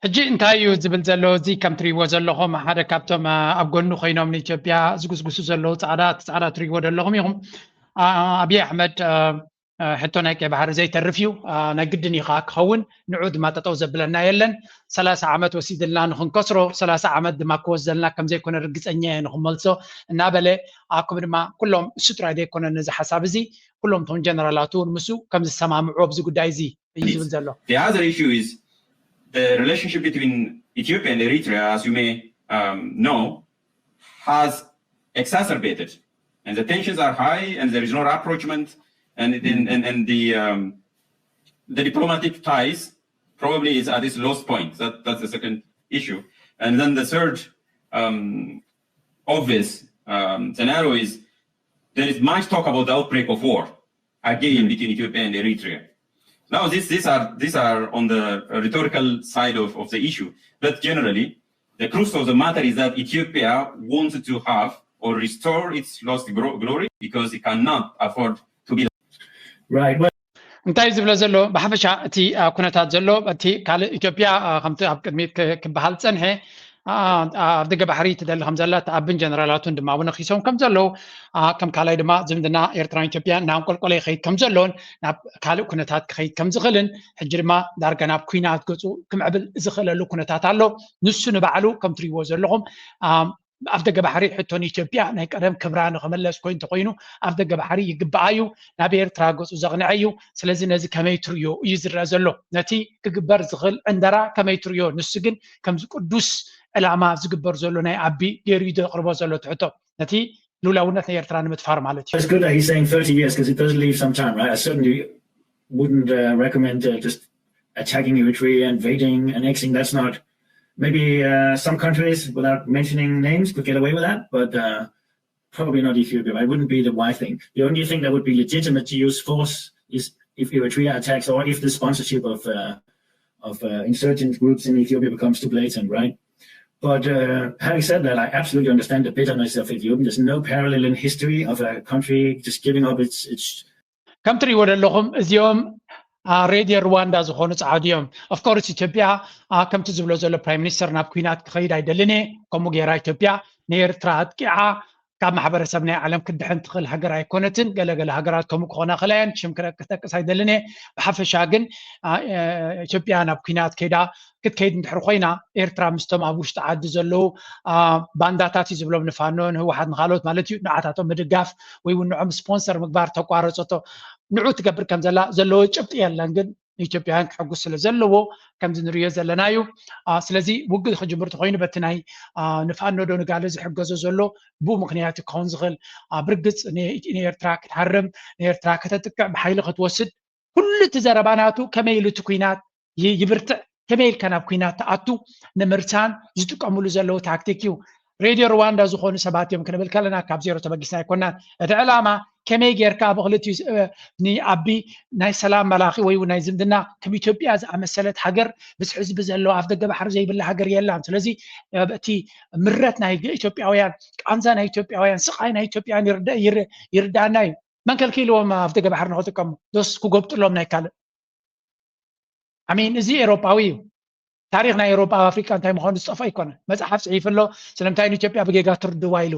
ሕጂ እንታይ እዩ ዝብል ዘሎ እዚ ከም ትሪእዎ ዘለኹም ሓደ ካብቶም ኣብ ጎኑ ኮይኖም ንኢትዮጵያ ዝጉስጉሱ ዘለዉ ፃዕዳ እቲ ፃዕዳ ትሪእዎ ዘለኹም ኢኹም። ኣብይ ኣሕመድ ሕቶ ናይ ቀይ ባሕሪ ዘይተርፍ እዩ። ናይ ግድን እዩ ከዓ ክኸውን። ንዑ ድማ ጠጠው ዘብለና የለን። ሰላሳ ዓመት ወሲድልና ንክንከስሮ ሰላሳ ዓመት ድማ ክወስደልና ከምዘይኮነ ርግፀኛ እየ ንክመልሶ እናበለ ኣኩም ድማ ኩሎም እሱ ጥራይ ዘይኮነ ነዚ ሓሳብ እዚ ኩሎም እቶም ጀነራላት እውን ምሱ ከም ዝሰማምዑ ኣብዚ ጉዳይ እዚ እዩ ዝብል ዘሎ። The other issue is the relationship between Ethiopia and Eritrea, as you may um, know, has exacerbated, and the tensions are high, and there is no rapprochement, and and, and, and the um, the diplomatic ties probably is at its lowest point. That that's the second issue, and then the third um, obvious um, scenario is there is much talk about the outbreak of war again between Ethiopia and Eritrea. Now, these, these are these are on the rhetorical side of, of the issue, but generally, The truth of the matter is that Ethiopia wants to have or restore its lost glo- glory because it cannot afford to be Right. Well, እንታይ እዩ ዝብሎ ዘሎ? ብሓፈሻ እቲ ኩነታት ዘሎ እቲ ካልእ ኢትዮጵያ ከምቲ ኣብ ቅድሚት ክበሃል ዝፀንሐ ኣብ ደገ ባሕሪ ትደሊ ከም ዘላ እቲ ኣብን ጀነራላቱን ድማ እውን ነኪሶም ከም ዘለዉ ከም ካልኣይ ድማ ዝምድና ኤርትራን ኢትዮጵያ እናንቆልቆለ ይኸይድ ከም ዘሎን ናብ ካልእ ኩነታት ክኸይድ ከም ዝኽእልን ሕጂ ድማ ዳርጋ ናብ ኩናት ገፁ ክምዕብል ዝኽእለሉ ኩነታት ኣሎ። ንሱ ንባዕሉ ከም ትሪእዎ ዘለኹም ኣብ ደገ ባሕሪ ሕቶ ንኢትዮጵያ ናይ ቀደም ክብራ ንክመለስ ኮይኑ እንተኮይኑ ኣብ ደገ ባሕሪ ይግባኣ እዩ። ናብ ኤርትራ ገፁ ዘቕንዐ እዩ። ስለዚ ነዚ ከመይ ትርእዮ እዩ ዝረአ ዘሎ። ነቲ ክግበር ዝኽእል ዕንደራ ከመይ ትርእዮ? ንሱ ግን ከምዚ ቅዱስ ዕላማ ዝግበር ዘሎ ናይ ኣቢ ገይሩ እዩ ዘቕርቦ ዘሎ ትሕቶ ነቲ ልውላውነት ናይ ኤርትራ ንምትፋር ማለት እዩ። It's good that he's saying thirty years because it does leave some time, right? I certainly wouldn't uh, recommend uh, just attacking Eritrea, invading, annexing. That's not. Maybe uh, some countries, without mentioning names, could get away with that, but uh, probably not Ethiopia. It wouldn't be the wise thing. The only thing that would be legitimate to use force is if Eritrea attacks or if the sponsorship of uh, of uh, insurgent groups in Ethiopia becomes too blatant, right? But uh, having said that, I absolutely understand the bitterness of Ethiopia. There's no parallel in history of a country just giving up its its ከም ትሪእዎ ዘለኹም እዚኦም ሬድዮ ሩዋንዳ ዝኾኑ ፃዓዱ እዮም። ኦፍኮርስ ኢትዮጵያ ከምቲ ዝብሎ ዘሎ ፕራይም ሚኒስተር ናብ ኩናት ክኸይድ ኣይደልን እየ። ከምኡ ገይራ ኢትዮጵያ ንኤርትራ ኣጥቂዓ ካብ ማሕበረሰብ ናይ ዓለም ክድሕን ትኽእል ሃገር ኣይኮነትን። ገለገለ ሃገራት ከምኡ ክኾና ክእላ እየን። ሽም ክረ- ክጠቅስ ኣይደልን እየ። ብሓፈሻ ግን አ፣ እ፣ ኢትዮጵያ ናብ ኩናት ከይዳ ክትከይድ እንድሕር ኮይና ኤርትራ ምስቶም ኣብ ውሽጢ ዓዲ ዘለዉ አ፣ ባንዳታት እዩ ዝብሎም ንፋኖ ንህወሓት ንካልኦት ማለት እዩ ንዓታቶም ምድጋፍ ወይ እውን ንዖም ስፖንሰር ምግባር ተቋረፀቶ ንዑ ትገብር ከም ዘላ ዘለዎ ጭብጢ የለን ግን ንኢትዮጵያውያን ክሕጉስ ስለ ዘለዎ ከምዚ ንሪኦ ዘለና እዩ። ስለዚ ውግእ ክጅምር ተኮይኑ በቲ ናይ ንፋኖ ዶ ንጋለ ዝሕገዞ ዘሎ ብኡ ምክንያት ክኸውን ዝኽእል ብርግፅ ንኤርትራ ክትሃርም ንኤርትራ ከተጥቅዕ ብሓይሊ ክትወስድ ኩሉ እቲ ዘረባ ናቱ ከመይ ኢሉ እቲ ኩናት ይብርትዕ ከመይ ኢልካ ናብ ኩናት ትኣቱ ንምርሳን ዝጥቀምሉ ዘለዉ ታክቲክ እዩ። ሬድዮ ሩዋንዳ ዝኾኑ ሰባት እዮም ክንብል ከለና ካብ ዜሮ ተበጊስና ኣይኮናን። እቲ ዕላማ ከመይ ጌርካ ኣብ ክልቲኡ ንኣቢ ናይ ሰላም መላኺ ወይ ናይ ዝምድና ከም ኢትዮጵያ ዝኣመሰለት ሃገር ምስ ህዝቢ ዘለዋ ኣፍ ደገ ባሕሪ ዘይብላ ሃገር የላን። ስለዚ እቲ ምረት ናይ ኢትዮጵያውያን ቃንዛ ናይ ኢትዮጵያውያን ስቓይ ናይ ኢትዮጵያውያን ይርዳእና እዩ። መን ከልኪልዎም ኣፍ ደገ ባሕሪ ንክጥቀሙ ዶስ ክጎብጥሎም ናይ ካልእ ኣሚን እዚ ኤሮጳዊ እዩ። ታሪኽ ናይ ኤሮጳ ኣብ ኣፍሪቃ እንታይ ምዃኑ ዝጠፍኦ ኣይኮነ። መፅሓፍ ፅሒፉ ኣሎ። ስለምንታይ ንኢትዮጵያ ብጌጋ ትርድዋ ኢሉ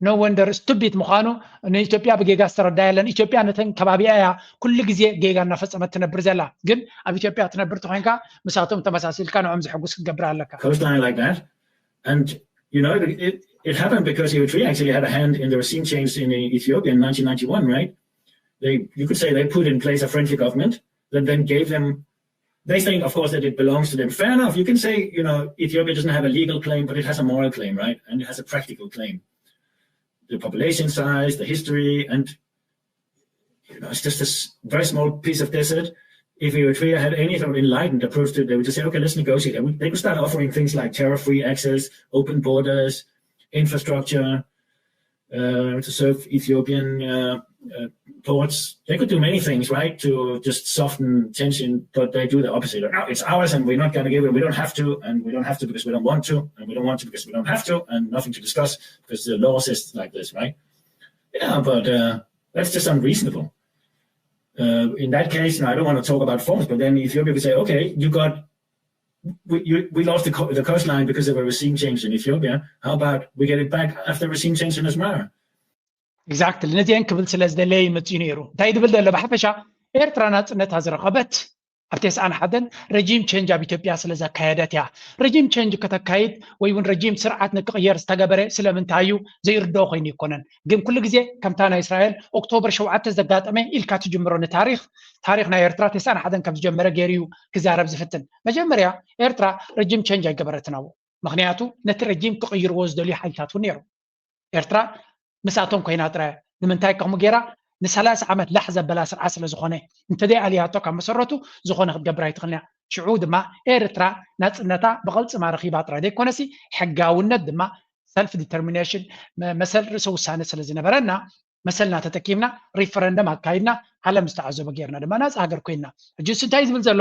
no wonder stupid ምዃኑ ንኢትዮጵያ ብጌጋ ዝተረዳ የለን። ኢትዮጵያ ነተን ከባቢኣ እያ ኩሉ ግዜ ጌጋ እናፈፀመት ትነብር ዘላ። ግን ኣብ ኢትዮጵያ ትነብር ተኮይንካ ምሳቶም ተመሳሲልካ ንዖም ዘሐጉስ ክትገብር ኣለካ። Coastline like that and you know it, it, it happened because Eritrea actually had a hand in the regime change in Ethiopia in nineteen ninety-one, right? They, you could say they put in place a friendly government that then gave them, they think, of course, that it belongs to them. Fair enough. You can say, you know, Ethiopia doesn't have a legal claim, but it has a moral claim, right? And it has a practical claim. The population size, the history, and, you know, it's just this very small piece of desert. If Eritrea had any sort of enlightened approach to it, they would just say, okay, let's negotiate. They would, they could start offering things like tariff-free access, open borders, infrastructure, uh, to serve Ethiopian uh, uh, ports. They could do many things, right, to just soften tension, but they do the opposite. No, it's ours and we're not going to give it. We don't have to, and we don't have to because we don't want to, and we don't want to because we don't have to, and nothing to discuss because the law says like this, right? Yeah, but uh, that's just unreasonable. Uh, in that case, now I don't want to talk about forms, but then Ethiopia could say, okay, you got we, you, we lost the, co- the coastline because of a regime change in Ethiopia. How about we get it back after regime change in Asmara? Exactly. ነዚአን ክብል ስለ ዝደለየ ይመፅኡ ነይሩ። እንታይ ድብል ደሎ ብሓፈሻ ኤርትራ ናፅነታ ዝረኸበት ኣብ ተስዓን ሓደን ረጂም ቸንጅ ኣብ ኢትዮጵያ ስለ ዘካየደት እያ። ረጂም ቸንጅ ከተካይድ ወይ እውን ረጂም ስርዓት ንክቕየር ዝተገበረ ስለምንታይ እዩ ዘይርድኦ ኮይኑ ይኮነን። ግን ኩሉ ግዜ ከምታ ናይ እስራኤል ኦክቶበር ሸውዓተ ዘጋጠመ ኢልካ ትጅምሮ ንታሪክ ታሪክ ናይ ኤርትራ ተስዓን ሓደን ከም ዝጀመረ ገይሩ እዩ ክዛረብ ዝፍትን። መጀመርያ ኤርትራ ረጂም ቸንጅ ኣይገበረትን ኣብኡ። ምክንያቱ ነቲ ረጂም ክቕይርዎ ዝደልዩ ሓይልታት እውን ነይሮም። ኤርትራ ምሳቶም ኮይና ጥራይ ንምንታይ ከምኡ ገይራ ንሰላሳ ዓመት ላሕ ዘበላ ስርዓት ስለ ዝኾነ እንተዘይ ኣልያቶ ካብ መሰረቱ ዝኾነ ክትገብር ኣይትኽእልን እያ። ሽዑ ድማ ኤርትራ ናፅነታ ብቐልፅማ ረኺባ ጥራይ ዘይኮነሲ ሕጋውነት ድማ ሰልፍ ዲተርሚኔሽን መሰል ርእሰ ውሳነ ስለ ዝነበረና መሰልና ተጠቂምና ሪፈረንደም ኣካይድና ዓለም ዝተዓዘቦ ጌርና ድማ ናፃ ሃገር ኮይንና። ሕጂ እሱ እንታይ ዝብል ዘሎ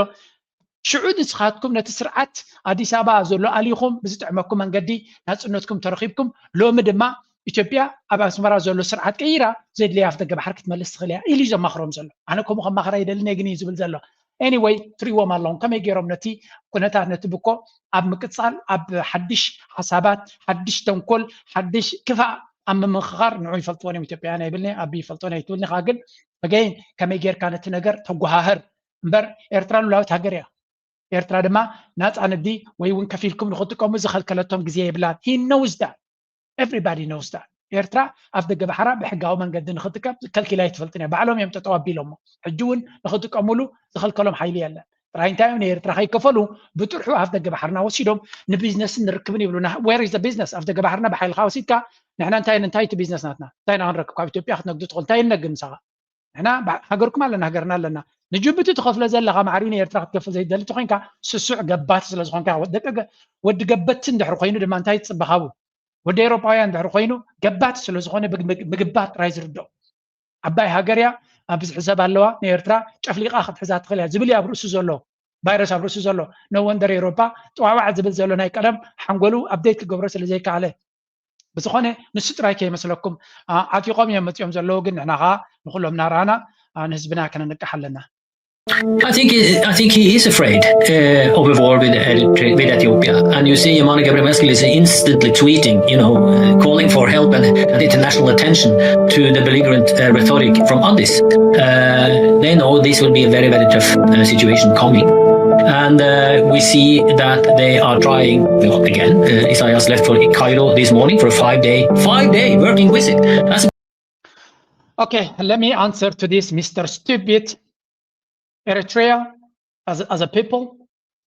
ሽዑ ንስኻትኩም ነቲ ስርዓት ኣዲስ ኣበባ ዘሎ ኣሊኹም ብዝጥዕመኩም መንገዲ ናፅነትኩም ተረኺብኩም፣ ሎሚ ድማ ኢትዮጵያ ኣብ ኣስመራ ዘሎ ስርዓት ቀይራ ዘድልያ ኣፍ ደገ ባሕሪ ክትመልስ ትኽእል እያ ኢሉ እዩ ዘማኽሮም ዘሎ። ኣነ ከምኡ ከማኽር ኣይደልን እየ ግን እዩ ዝብል ዘሎ። Anyway ትሪእዎም ኣለኹም ከመይ ገይሮም ነቲ ኩነታት ነቲ ብኮ ኣብ ምቅፃል ኣብ ሓድሽ ሓሳባት ሓድሽ ተንኮል ሓድሽ ክፋእ ኣብ ምምኽኻር ንዑ ይፈልጥዎን እዮም ኢትዮጵያውያን ኣይብልኒ ኣብ ይፈልጥዎን ኣይትብልኒ ከዓ ግን በገይን ከመይ ጌርካ ነቲ ነገር ተጓሃህር እምበር ኤርትራ ሉላዊት ሃገር እያ። ኤርትራ ድማ ናፃ ንግዲ ወይ እውን ከፊልኩም ንክትጥቀሙ ዝኸልከለቶም ግዜ የብላን። He knows that. Everybody knows that. ኤርትራ ኣፍ ደገ ባሕራ ብሕጋዊ መንገዲ ንክትጥቀም ከልኪላ ኣይትፈልጥን እያ። ባዕሎም እዮም ጠጠው ኣቢሎሞ። ሕጂ እውን ንክጥቀሙሉ ዝኸልከሎም ሓይሊ የለን። ጥራይ እንታይ እዮም ንኤርትራ ከይከፈሉ ብጥርሑ ኣፍ ደገ ባሕርና ወሲዶም ንቢዝነስን ንርክብን ይብሉና። Where is the business? ኣፍ ደገ ባሕርና ብሓይልካ ወሲድካ ንሕና እንታይ እንታይ እቲ ቢዝነስ ናትና እንታይ ኢና ክንረክብ ካብ ኢትዮጵያ ክትነግዱ ትኽእል እንታይ ንነግድ ንሳኻ ንሕና ሃገርኩም ኣለና ሃገርና ኣለና ንጅቡቲ ትኸፍሎ ዘለኻ ማዕሪኡ ንኤርትራ ክትከፍል ዘይደሊ ተኮይንካ ስሱዕ ገባቲ ስለዝኾንካ ወዲ ገበቲ እንድሕር ኮይኑ ድማ እንታይ ትፅበኻቡ ወዲ ኤሮጳውያን እንድሕር ኮይኑ ገባቲ ስለዝኾነ ምግባት ጥራይ ዝርድኦ ዓባይ ሃገር እያ ኣብ ብዝሒ ሰብ ኣለዋ ንኤርትራ ጨፍሊቓ ክትሕዛ ትኽእል እያ ዝብል እዩ ኣብ ርእሱ ዘሎ ቫይረስ ኣብ ርእሱ ዘሎ no wonder ኤሮጳ ጥዋዕዋዕ ዝብል ዘሎ ናይ ቀደም ሓንጎሉ update ክገብሮ ስለ ዘይከኣለ ብዝኾነ ንሱ ጥራይ ከይመስለኩም ዓጢቖም እዮም መፂኦም ዘለዉ ግን ንሕና ከዓ ንኩሎም እናረኣና ንህዝብና ከነንቅሕ ኣለና I think I think he is afraid uh, of a war with, Eritrea, with Ethiopia. And you see, Yamana Gebre Meskel is instantly tweeting, you know, uh, calling for help and, and international attention to the belligerent uh, rhetoric from Addis. Uh, they know this will be a very, very tough uh, situation coming. And uh, we see that they are trying, well, again, uh, Isaias left for Cairo this morning for a five-day, five-day working visit. That's Okay, let me answer to this, Mister Stupid. Eritrea, as, as a people,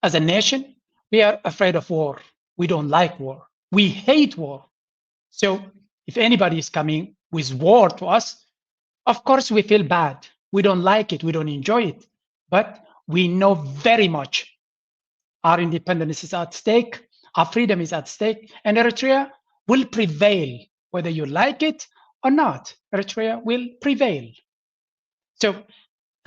as a nation, we are afraid of war. We don't like war. We hate war. So if anybody is coming with war to us, of course we feel bad. We don't like it. We don't enjoy it. But we know very much our independence is at stake. Our freedom is at stake. And Eritrea will prevail, whether you like it or not. Eritrea will prevail. So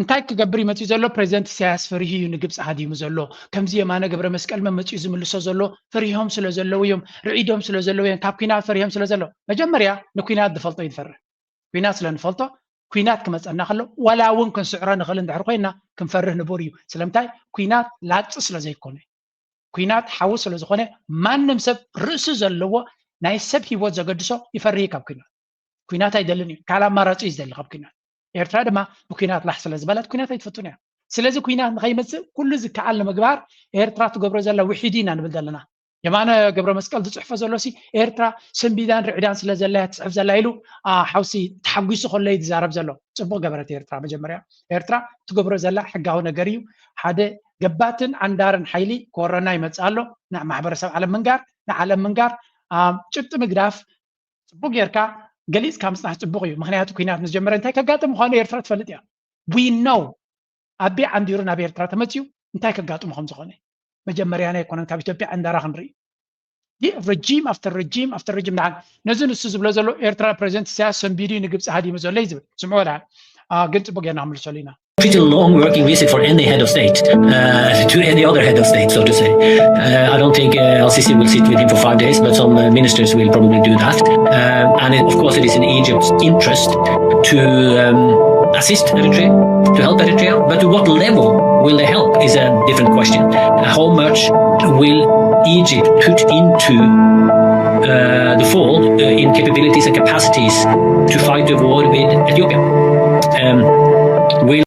እንታይ ክገብር እዩ መፅኡ ዘሎ ፕሬዚደንት ኢሳያስ ፈሪሁ እዩ ንግብፂ ሃዲሙ ዘሎ ከምዚ የማነ ገብረ መስቀል መመፅኡ ዝምልሶ ዘሎ ፈሪሆም ስለ ዘለዉ እዮም ርዒዶም ስለ ዘለዉ እዮም ካብ ኩናት ፈሪሆም ስለ ዘሎ መጀመርያ ንኩናት ዝፈልጦ እዩ ዝፈርህ ኩናት ስለ ንፈልጦ ኩናት ክመፀና ከሎ ዋላ እውን ክንስዕሮ ንኽእል እንድሕር ኮይና ክንፈርህ ንቡር እዩ ስለምንታይ ኩናት ላግፂ ስለ ዘይኮነ ኩናት ሓዊ ስለ ዝኾነ ማንም ሰብ ርእሱ ዘለዎ ናይ ሰብ ሂወት ዘገድሶ ይፈርህ ካብ ኩናት ኩናት ኣይደልን እዩ ካልእ ኣማራፂ እዩ ዝደሊ ካብ ኩናት ኤርትራ ድማ ብኩናት ላሕ ስለ ዝበለት ኩናት ኣይትፈቱን እያ ስለዚ ኩናት ንኸይመፅእ ኩሉ ዝከኣል ንምግባር ኤርትራ ትገብሮ ዘላ ውሒድ ኢና ንብል ዘለና የማነ ገብረ መስቀል ዝፅሕፎ ዘሎ ሲ ኤርትራ ስንቢዳን ርዕዳን ስለ ዘላ እያ ትፅሕፍ ዘላ ኢሉ ሓውሲ ተሓጒሱ ከሎ እዩ ዝዛረብ ዘሎ ፅቡቅ ገበረት ኤርትራ መጀመርያ ኤርትራ ትገብሮ ዘላ ሕጋዊ ነገር እዩ ሓደ ገባትን ዓንዳርን ሓይሊ ክወረና ይመፅእ ኣሎ ማሕበረሰብ ዓለም ምንጋር ንዓለም ምንጋር ጭብጢ ምግዳፍ ፅቡቅ ጌርካ ገሊፅካ ምፅናሕ ፅቡቅ እዩ ምክንያቱ ኩናት ምስ ጀመረ እንታይ ከጋጥም ምኳኑ ኤርትራ ትፈልጥ እያ we know ኣቢ ዓንዲሩ ናብ ኤርትራ ተመፅዩ እንታይ ከጋጥሙ ከም ዝኾነ መጀመርያና ኣይኮነን ካብ ኢትዮጵያ ዕንደራ ክንርኢ regime after regime after regime ንዓን ነዚ ንሱ ዝብሎ ዘሎ ኤርትራ ፕሬዚደንት ኢሳያስ ሰንቢዱ ንግብፂ ሃዲሙ ዘሎ እዩ ዝብል ስምዑ ወላ ግን ፅቡቅ ጌርና ክምልሰሉ ኢና pretty long working visit for any head of state, uh, to any other head of state, so to say. Uh, I don't think uh, Al Sisi will sit with him for five days, but some uh, ministers will probably do that. Uh, and it, of course, it is in Egypt's interest to um, assist Eritrea, to help Eritrea. But to what level will they help is a different question. Uh, how much will Egypt put into uh, the fall uh, in capabilities and capacities to fight the war with Ethiopia? Um, will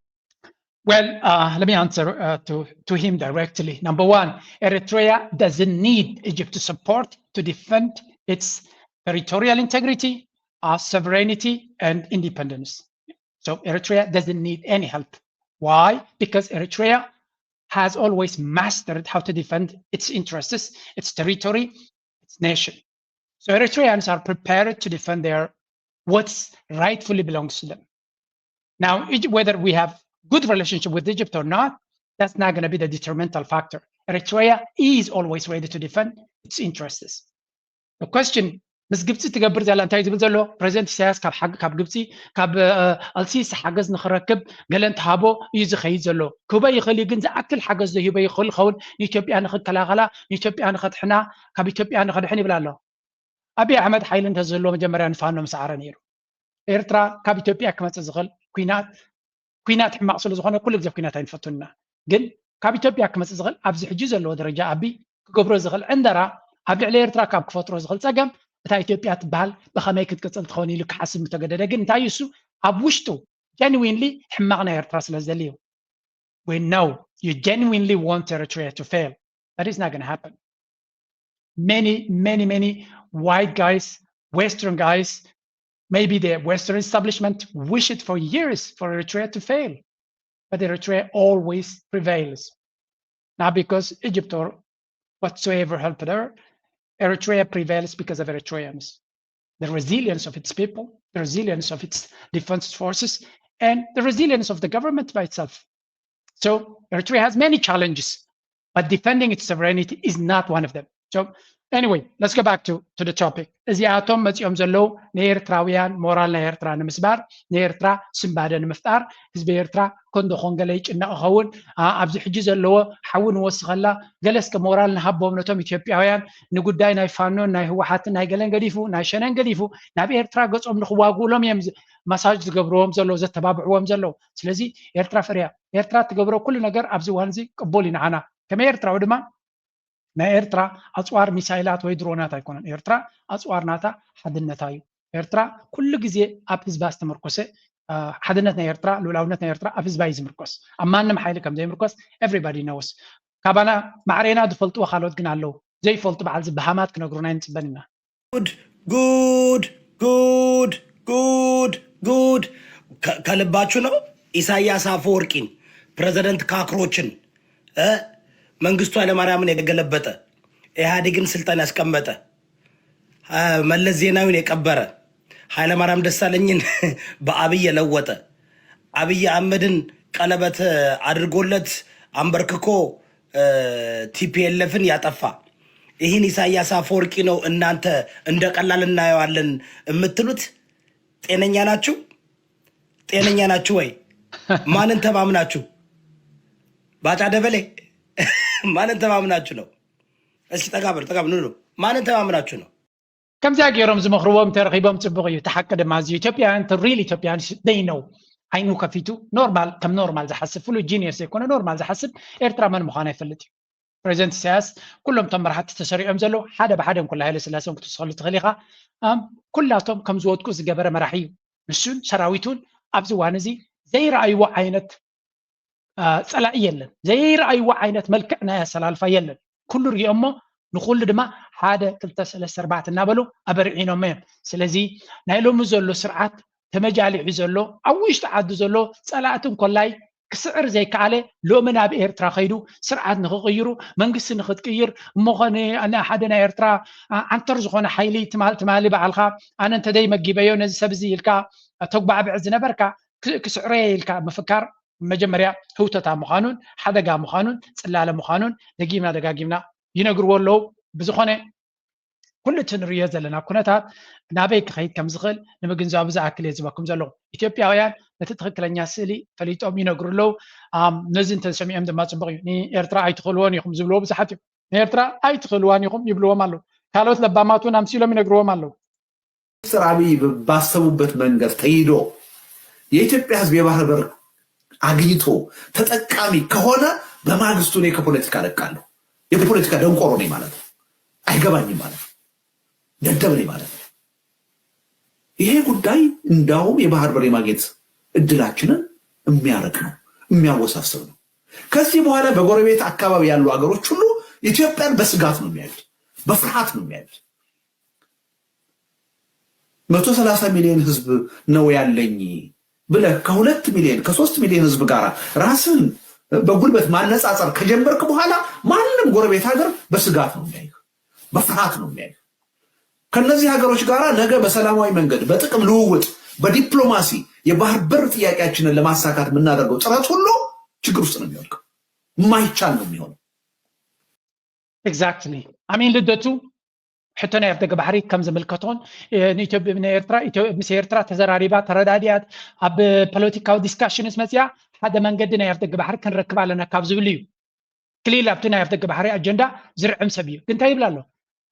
Well, uh, let me answer uh, to, to him directly. Number one, Eritrea doesn't need Egypt to support to defend its territorial integrity, uh, sovereignty, and independence. So Eritrea doesn't need any help. Why? Because Eritrea has always mastered how to defend its interests, its territory, its nation. So Eritreans are prepared to defend their what rightfully belongs to them. Now, whether we have good relationship with Egypt or not, that's not going to be the detrimental factor. Eritrea is always ready to defend its interests. The question ምስ ግብፂ ትገብር ዘላ እንታይ ዝብል ዘሎ? ፕሬዚደንት ኢሳያስ ካብ ሓግ- ካብ ግብፂ ካብ ኣልሲሲ ሓገዝ ንክረክብ ገለ እንተሃቦ እዩ ዝኸይድ ዘሎ። ክህቦ ይኽእል እዩ፣ ግን ዝኣክል ሓገዝ ዶ ሂቦ ይኽእል ይኸውን? ንኢትዮጵያ ንክከላኸላ፣ ንኢትዮጵያ ንከድሕና፣ ካብ ኢትዮጵያ ንከድሕን ይብል ኣሎ። ኣብይ ኣሕመድ ሓይሊ እንተዝህልዎ መጀመርያ ንፋኖ ምስዓረ ነይሩ። ኤርትራ ካብ ኢትዮጵያ ክመፅእ ዝኽእል ኩናት ኩናት ሕማቕ ስለ ዝኾነ ኩሉ ግዜ ኩናት ኣይንፈቱን ኢና። ግን ካብ ኢትዮጵያ ክመፅእ ዝኽእል ኣብዚ ሕጂ ዘለዎ ደረጃ ኣብይ ክገብሮ ዝኽእል ዕንደራ ኣብ ልዕሊ ኤርትራ ካብ ክፈጥሮ ዝኽእል ፀገም እታ ኢትዮጵያ ትበሃል ብኸመይ ክትቅፅል ትኸውን ኢሉ ክሓስብ ምተገደደ። ግን እንታይ እዩ እሱ ኣብ ውሽጡ ጀንዊንሊ ሕማቕ ናይ ኤርትራ ስለ ዝደሊ እዩ። We know you genuinely want Eritrea to fail. That is not going to happen. Many, many, many white guys, Western guys, maybe the Western establishment wish it for years for Eritrea to fail. But Eritrea always prevails. Not because Egypt or whatsoever helped her. Eritrea prevails because of Eritreans. The resilience of its people, the resilience of its defense forces, and the resilience of the government by itself. So Eritrea has many challenges, but defending its sovereignty is not one of them. So anyway, let's go back to, to the topic. እዚኣቶም መፂኦም ዘለዉ ንኤርትራውያን ሞራል ናይ ኤርትራ ንምስባር፣ ንኤርትራ ስንባደ ንምፍጣር፣ ህዝቢ ኤርትራ ኮንዶ ኮን ገለ ይጭነቕ ይኸውን። ኣ- ኣብዚ ሕጂ ዘለዎ ሓዊ ንወስኸላ ገለ እስከ ሞራል ንሃቦም ነቶም ኢትዮጵያውያን ንጉዳይ ናይ ፋኖን ናይ ህወሓትን ናይ ገለን ገዲፉ ናይ ሸነን ገዲፉ ናብ ኤርትራ ገጾም ንክዋግኡሎም እዮም ዝ- ማሳጅ ዝገብርዎም ዘለዉ ዘተባብዕዎም ዘለዉ። ስለዚ ኤርትራ ፈርያ ኤርትራ ትገብሮ ኩሉ ነገር ኣብዚ እዋን እዚ ቅቡል እዩ ንዓና ከመይ ኤርትራዊ ድማ ናይ ኤርትራ ኣፅዋር ሚሳይላት ወይ ድሮናት ኣይኮነን። ኤርትራ ኣፅዋር ናታ ሓድነታ እዩ። ኤርትራ ኩሉ ግዜ ኣብ ህዝባ ዝተመርኮሰ አ፣ ሓድነት ናይ ኤርትራ ልኡላውነት ናይ ኤርትራ ኣብ ህዝባ እዩ ዝምርኮስ። ኣብ ማንም ሓይሊ ከም ዘይምርኮስ everybody knows። ካባና ማዕሬና ዝፈልጥዎ ካልኦት ግን ኣለዉ። ዘይፈልጡ በዓል ዝበሃማት ክነግሩና ኣይንፅበን ኢና። ጉድ ጉድ ጉድ ጉድ ጉድ። ከ- ከልባችሁ ነው። ኢሳያስ አፈወርቂን ፕሬዚደንት ካክሮችን እ መንግስቱ ኃይለማርያምን የገለበጠ፣ ኢህአዴግን ስልጣን ያስቀመጠ፣ አ፣ መለስ ዜናዊን የቀበረ፣ ኃይለማርያም ደሳለኝን በአብይ የለወጠ፣ አብይ አህመድን ቀለበት አድርጎለት አንበርክኮ ቲፒኤልኤፍን ያጠፋ፣ ይህን ኢሳያስ አፈወርቂ ነው እናንተ እንደ ቀላል እናየዋለን የምትሉት? ጤነኛ ናችሁ? ጤነኛ ናችሁ ወይ? ማንን ተማምናችሁ? ባጫ ደበሌ ማንን ተማምናችሁ ነው? እስኪ ጠጋ በሉ፣ ጠጋ በሉ፣ ኑ፣ ኑ። ማንን ተማምናችሁ ነው? ከምዚኣ ገይሮም ዝመኽርዎም ተረኺቦም ፅቡቕ እዩ። እቲ ሓቂ ድማ እዚ ኢትዮጵያውያን፣ the real ኢትዮጵያውያን they know። ዓይኑ ከፊቱ ኖርማል፣ ከም ኖርማል ዝሓስብ ፍሉይ ጂኒየስ ዘይኮነ ኖርማል ዝሓስብ ኤርትራ መን ምዃና ይፈልጥ እዩ። ፕሬዚደንት ኢሳያስ ኩሎም እቶም መራሕቲ ተሰሪዖም ዘለዉ ሓደ ብሓደ እንኮላ ሃይለ ስላሴ እውን ክትወስኸሉ ትኽእል ኢኻ። ኣም፣ ኩላቶም ከም ዝወድቁ ዝገበረ መራሒ እዩ። ንሱን ሰራዊቱን ኣብዚ እዋን እዚ ዘይረኣይዎ ዓይነት አ፣ ፀላኢ የለን። ዘይረኣይዎ ዓይነት መልክዕ ናይ ኣሰላልፋ የለን። ኩሉ ሪኦሞ ንኩሉ ድማ ሓደ ክልተ ሰለስተ ኣርባዕተ እናበሉ ኣበርዒኖሞ እዮም። ስለዚ ናይ ሎሚ ዘሎ ስርዓት ተመጃሊዑ ዘሎ ኣብ ውሽጢ ዓዲ ዘሎ ፀላእቲ እንኮላይ ክስዕር ዘይከኣለ ሎሚ ናብ ኤርትራ ከይዱ ስርዓት ንክቅይሩ መንግስቲ ንክትቅይር እሞ ኸ ን- ንሓደ ናይ ኤርትራ ዓ- ዓንተር ዝኾነ ሓይሊ ትማል ትማሊ በዓልካ ኣነ እንተደይ መጊበዮ ነዚ ሰብ እዚ ኢልካ ተጉባዕብዕ ዝነበርካ ክ- ክስዕሮ እየ ኢልካ ምፍካር መጀመርያ ህውተታ ምዃኑን ሓደጋ ምዃኑን ጽላለ ምዃኑን ደጊምና ደጋጊምና ይነግርዎ ኣለዉ። ብዝኾነ ኩሉ እቲ ንርእዮ ዘለና ኩነታት ናበይ ክኸይድ ከም ዝኽእል ንምግንዛቡ ዝኣክል እየ ዝበኩም ዘለኹ። ኢትዮጵያውያን ነቲ ትኽክለኛ ስእሊ ፈሊጦም ይነግሩ ኣለዉ። ኣም፣ ነዚ እንተሰሚዖም ድማ ጽቡቕ እዩ። ንኤርትራ ኣይትኽእልዎን ኢኹም ዝብልዎ ብዙሓት እዮም። ንኤርትራ ኣይትኽእልዋን ኢኹም ይብልዎም ኣለዉ። ካልኦት ለባማት እውን ኣምሲሎም ይነግርዎም ኣለዉ። ሚኒስትር አብይ ባሰቡበት መንገድ ተይዶ የኢትዮጵያ ህዝብ የባህር በር አግኝቶ ተጠቃሚ ከሆነ በማግስቱ እኔ ከፖለቲካ እለቃለሁ። የፖለቲካ ደንቆሮ ነኝ ማለት ነው። አይገባኝም ማለት ነው። ደደብ ነኝ ማለት ነው። ይሄ ጉዳይ እንዳውም የባህር በር የማግኘት እድላችንን የሚያርቅ ነው፣ የሚያወሳስብ ነው። ከዚህ በኋላ በጎረቤት አካባቢ ያሉ ሀገሮች ሁሉ ኢትዮጵያን በስጋት ነው የሚያዩት፣ በፍርሃት ነው የሚያዩት። መቶ ሰላሳ ሚሊዮን ህዝብ ነው ያለኝ ብለህ ከሁለት ሚሊዮን ከሶስት ሚሊዮን ህዝብ ጋር ራስን በጉልበት ማነጻጸር ከጀመርክ በኋላ ማንም ጎረቤት ሀገር በስጋት ነው የሚያይህ፣ በፍርሃት ነው የሚያይህ። ከነዚህ ሀገሮች ጋር ነገ በሰላማዊ መንገድ በጥቅም ልውውጥ በዲፕሎማሲ የባህር በር ጥያቄያችንን ለማሳካት የምናደርገው ጥረት ሁሉ ችግር ውስጥ ነው የሚወድቀው፣ የማይቻል ነው የሚሆነው። Exactly. I mean ልደቱ ሕቶ ናይ ኣፍደገ ባሕሪ ከም ዝምልከቶን ንኤርትራ ምስ ኤርትራ ተዘራሪባ ተረዳዲኣት ኣብ ፖለቲካዊ ዲስካሽንስ መፅያ ሓደ መንገዲ ናይ ኣፍደገ ባሕሪ ክንረክብ ኣለና ካብ ዝብል እዩ። ክሊል ኣብቲ ናይ ኣፍደገ ባሕሪ ኣጀንዳ ዝርዕም ሰብ እዩ። ግን እንታይ ይብል ኣሎ?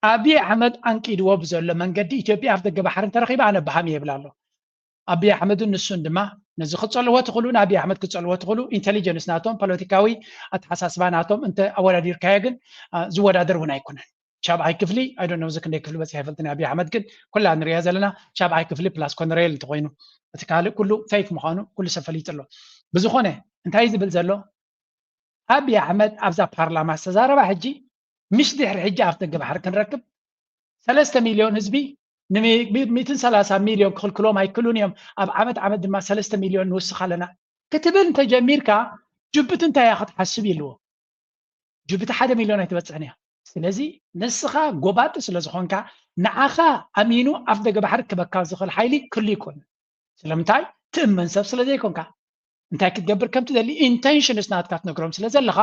ኣብይ ኣሕመድ ኣንቂድዎ ብዘሎ መንገዲ ኢትዮጵያ ኣፍደገ ባሕሪ እንተረኺባ ኣነ በሃም እየ ይብል ኣሎ። ኣብይ ኣሕመድን ንሱን ድማ ነዚ ክፀልዎ ትኽእሉ፣ ንኣብይ ኣሕመድ ክፀልዎ ትኽእሉ። ኢንቴሊጀንስ ናቶም፣ ፖለቲካዊ ኣተሓሳስባ ናቶም እንተ ኣወዳዲርካዮ ግን ዝወዳደር እውን ኣይኮነን። ሻብዓይ ክፍሊ ኣይዶን እዚ ክንደይ ክፍሊ በፂሕ ኣይፈልጥን። ኣብይ ኣሕመድ ግን ኩላ ንሪያ ዘለና ሻብዓይ ክፍሊ ፕላስ ኮነሬል እንተኮይኑ እቲ ካልእ ኩሉ ፌክ ምዃኑ ኩሉ ሰብ ፈሊጡ ኣሎ። ብዝኾነ እንታይ ዝብል ዘሎ ኣብይ ኣሕመድ ኣብዛ ፓርላማ ዝተዛረባ ሕጂ ምሽ ድሕሪ ሕጂ ኣፍደገ ባሕሪ ክንረክብ ሰለስተ ሚልዮን ህዝቢ ን ሚእትን ሰላሳ ሚልዮን ክኽልክሎም ኣይክሉን እዮም። ኣብ ዓመት ዓመት ድማ ሰለስተ ሚልዮን ንውስኽ ኣለና ክትብል እንተጀሚርካ ጅቡቲ እንታይ እያ ክትሓስብ ይልዎ። ጅቡቲ ሓደ ሚልዮን ኣይትበፅሕን እያ። ስለዚ ንስኻ ጎባጢ ስለ ዝኾንካ ንዓኻ ኣሚኑ ኣፍደገ ባሕሪ ክበካ ዝኽእል ሓይሊ ክሉ ይኮን። ስለምንታይ ትእመን ሰብ ስለ ዘይኮንካ እንታይ ክትገብር ከም ትደሊ ኢንቴንሽንስ ናትካ ትነግሮም ስለ ዘለኻ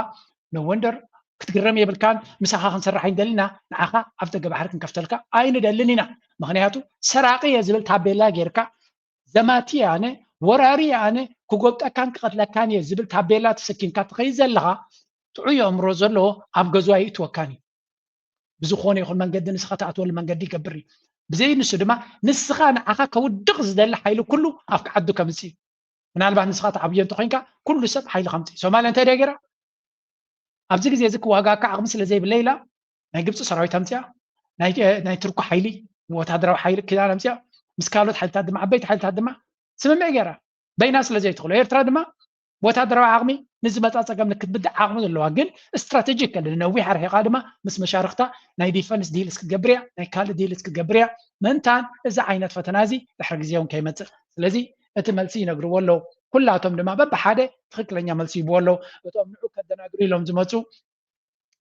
no wonder ክትግረም የብልካን። ምሳኻ ክንሰርሕ ኣይንደልና፣ ንዓኻ ኣፍደገ ባሕሪ ክንከፍተልካ ኣይንደልን ኢና። ምክንያቱ ሰራቂ እየ ዝብል ታቤላ ጌርካ ዘማቲ ኣነ ወራሪ ኣነ ክጎብጠካን ክቐትለካን እየ ዝብል ታቤላ ተሰኪምካ ትኸይድ ዘለኻ ጥዑይ ኣእምሮ ዘለዎ ኣብ ገዝዋ ይእትወካን እዩ። ብዝኾነ ይኹን መንገዲ ንስኻ ትኣትወሉ መንገዲ ይገብር እዩ። ብዘይ ንሱ ድማ ንስኻ ንዓኻ ከውድቕ ዝደሊ ሓይሊ ኩሉ ኣብ ክዓዱ ከምፅእ እዩ። ምናልባት ንስኻ ትዓብዮ እንተኮይንካ ኩሉ ሰብ ሓይሊ ከምፅእ እዩ። ሶማልያ እንታይ ደኣ ገይራ? ኣብዚ ግዜ እዚ ክዋጋካ ዓቕሚ ስለ ዘይብለይ ኢላ ናይ ግብፂ ሰራዊት ኣምፅኣ፣ ናይ ቱርኩ ሓይሊ ወታደራዊ ሓይሊ ኪዳን ኣምፅኣ፣ ምስ ካልኦት ሓይልታት ድማ ዓበይቲ ሓይልታት ድማ ስምምዕ ገይራ በይና ስለ ዘይትኽእሎ ኤርትራ ድማ ወታደራዊ ዓቕሚ ንዝመፃ ፀገም ንክትብድዕ ዓቕሚ ዘለዋ ግን ስትራቴጂክ ነዊሕ ኣርሒቓ ድማ ምስ መሻርክታ ናይ ዲፈንስ ዲልስ ክትገብር እያ፣ ናይ ካልእ ዲልስ ክትገብር እያ። ምእንታን እዚ ዓይነት ፈተና እዚ ድሕሪ ግዜ እውን ከይመፅእ ስለዚ እቲ መልሲ ይነግርዎ ኣለዉ። ኩላቶም ድማ በብሓደ ትኽክለኛ መልሲ ይብዎ ኣለዉ። እቶም ንዑ ከደናግሩ ኢሎም ዝመፁ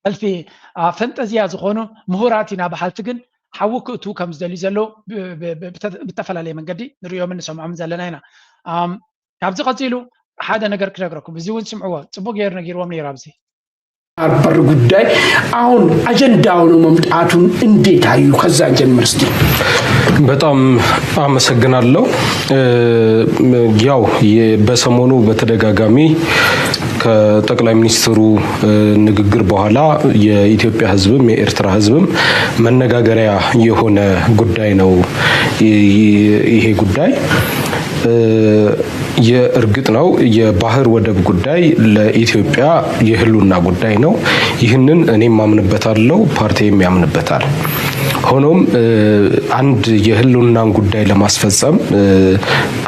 ሕልፊ ፈንጠዝያ ዝኾኑ ምሁራት ኢና በሃልቲ ግን ሓዊ ክእትዉ ከም ዝደልዩ ዘለዉ ብተፈላለየ መንገዲ ንሪኦምን ንሰምዖምን ዘለና ኢና። ካብዚ ቀፂሉ ሓደ ነገር ክነግረኩም፣ እዚ እውን ስምዕዎ፣ ፅቡቅ ገይሩ ነጊርዎም ነይሩ ኣብዚ። አርበር ጉዳይ አሁን አጀንዳ ሆኖ መምጣቱን እንዴት አዩ? ከዛ ጀምር እስቲ። በጣም አመሰግናለሁ። ያው በሰሞኑ በተደጋጋሚ ከጠቅላይ ሚኒስትሩ ንግግር በኋላ የኢትዮጵያ ህዝብም የኤርትራ ህዝብም መነጋገሪያ የሆነ ጉዳይ ነው። ይሄ ጉዳይ የእርግጥ ነው የባህር ወደብ ጉዳይ ለኢትዮጵያ የህልውና ጉዳይ ነው። ይህንን እኔም አምንበታለሁ፣ ፓርቲም ያምንበታል። ሆኖም አንድ የህልውናን ጉዳይ ለማስፈጸም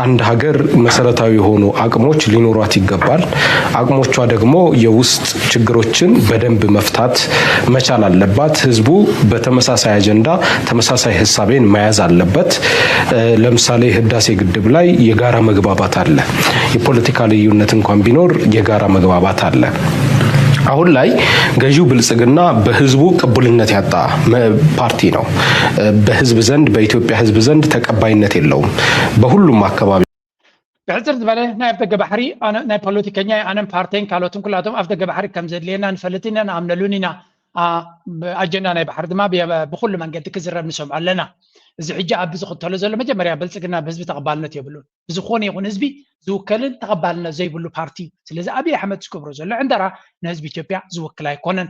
አንድ ሀገር መሰረታዊ የሆኑ አቅሞች ሊኖሯት ይገባል። አቅሞቿ ደግሞ የውስጥ ችግሮችን በደንብ መፍታት መቻል አለባት። ህዝቡ በተመሳሳይ አጀንዳ ተመሳሳይ ህሳቤን መያዝ አለበት። ለምሳሌ ህዳሴ ግድብ ላይ የጋራ መግባባት አለ። የፖለቲካ ልዩነት እንኳን ቢኖር የጋራ መግባባት አለ። አሁን ላይ ገዢው ብልጽግና በህዝቡ ቅቡልነት ያጣ ፓርቲ ነው። በህዝብ ዘንድ በኢትዮጵያ ህዝብ ዘንድ ተቀባይነት የለውም። በሁሉም አካባቢ ብሕፅር ዝበለ ናይ ኣፍደገ ባሕሪ ናይ ፖለቲከኛ ኣነን ፓርቲን ካልኦትን ኩላቶም ኣፍደገ ባሕሪ ከም ዘድልየና ንፈልጥ ኢና፣ ንኣምነሉን ኢና። ኣጀንዳ ናይ ባሕሪ ድማ ብኩሉ መንገዲ ክዝረብ ንሰምዖ ኣለና። እዚ ሕጂ ኣብ ዝኽተሎ ዘሎ መጀመርያ ብልፅግና ብህዝቢ ተቐባልነት የብሉን። ብዝኾነ ይኹን ህዝቢ ዝውከልን ተቐባልነት ዘይብሉ ፓርቲ እዩ። ስለዚ ኣብይ ኣሕመድ ዝገብሮ ዘሎ ዕንደራ ንህዝቢ ኢትዮጵያ ዝውክል ኣይኮነን።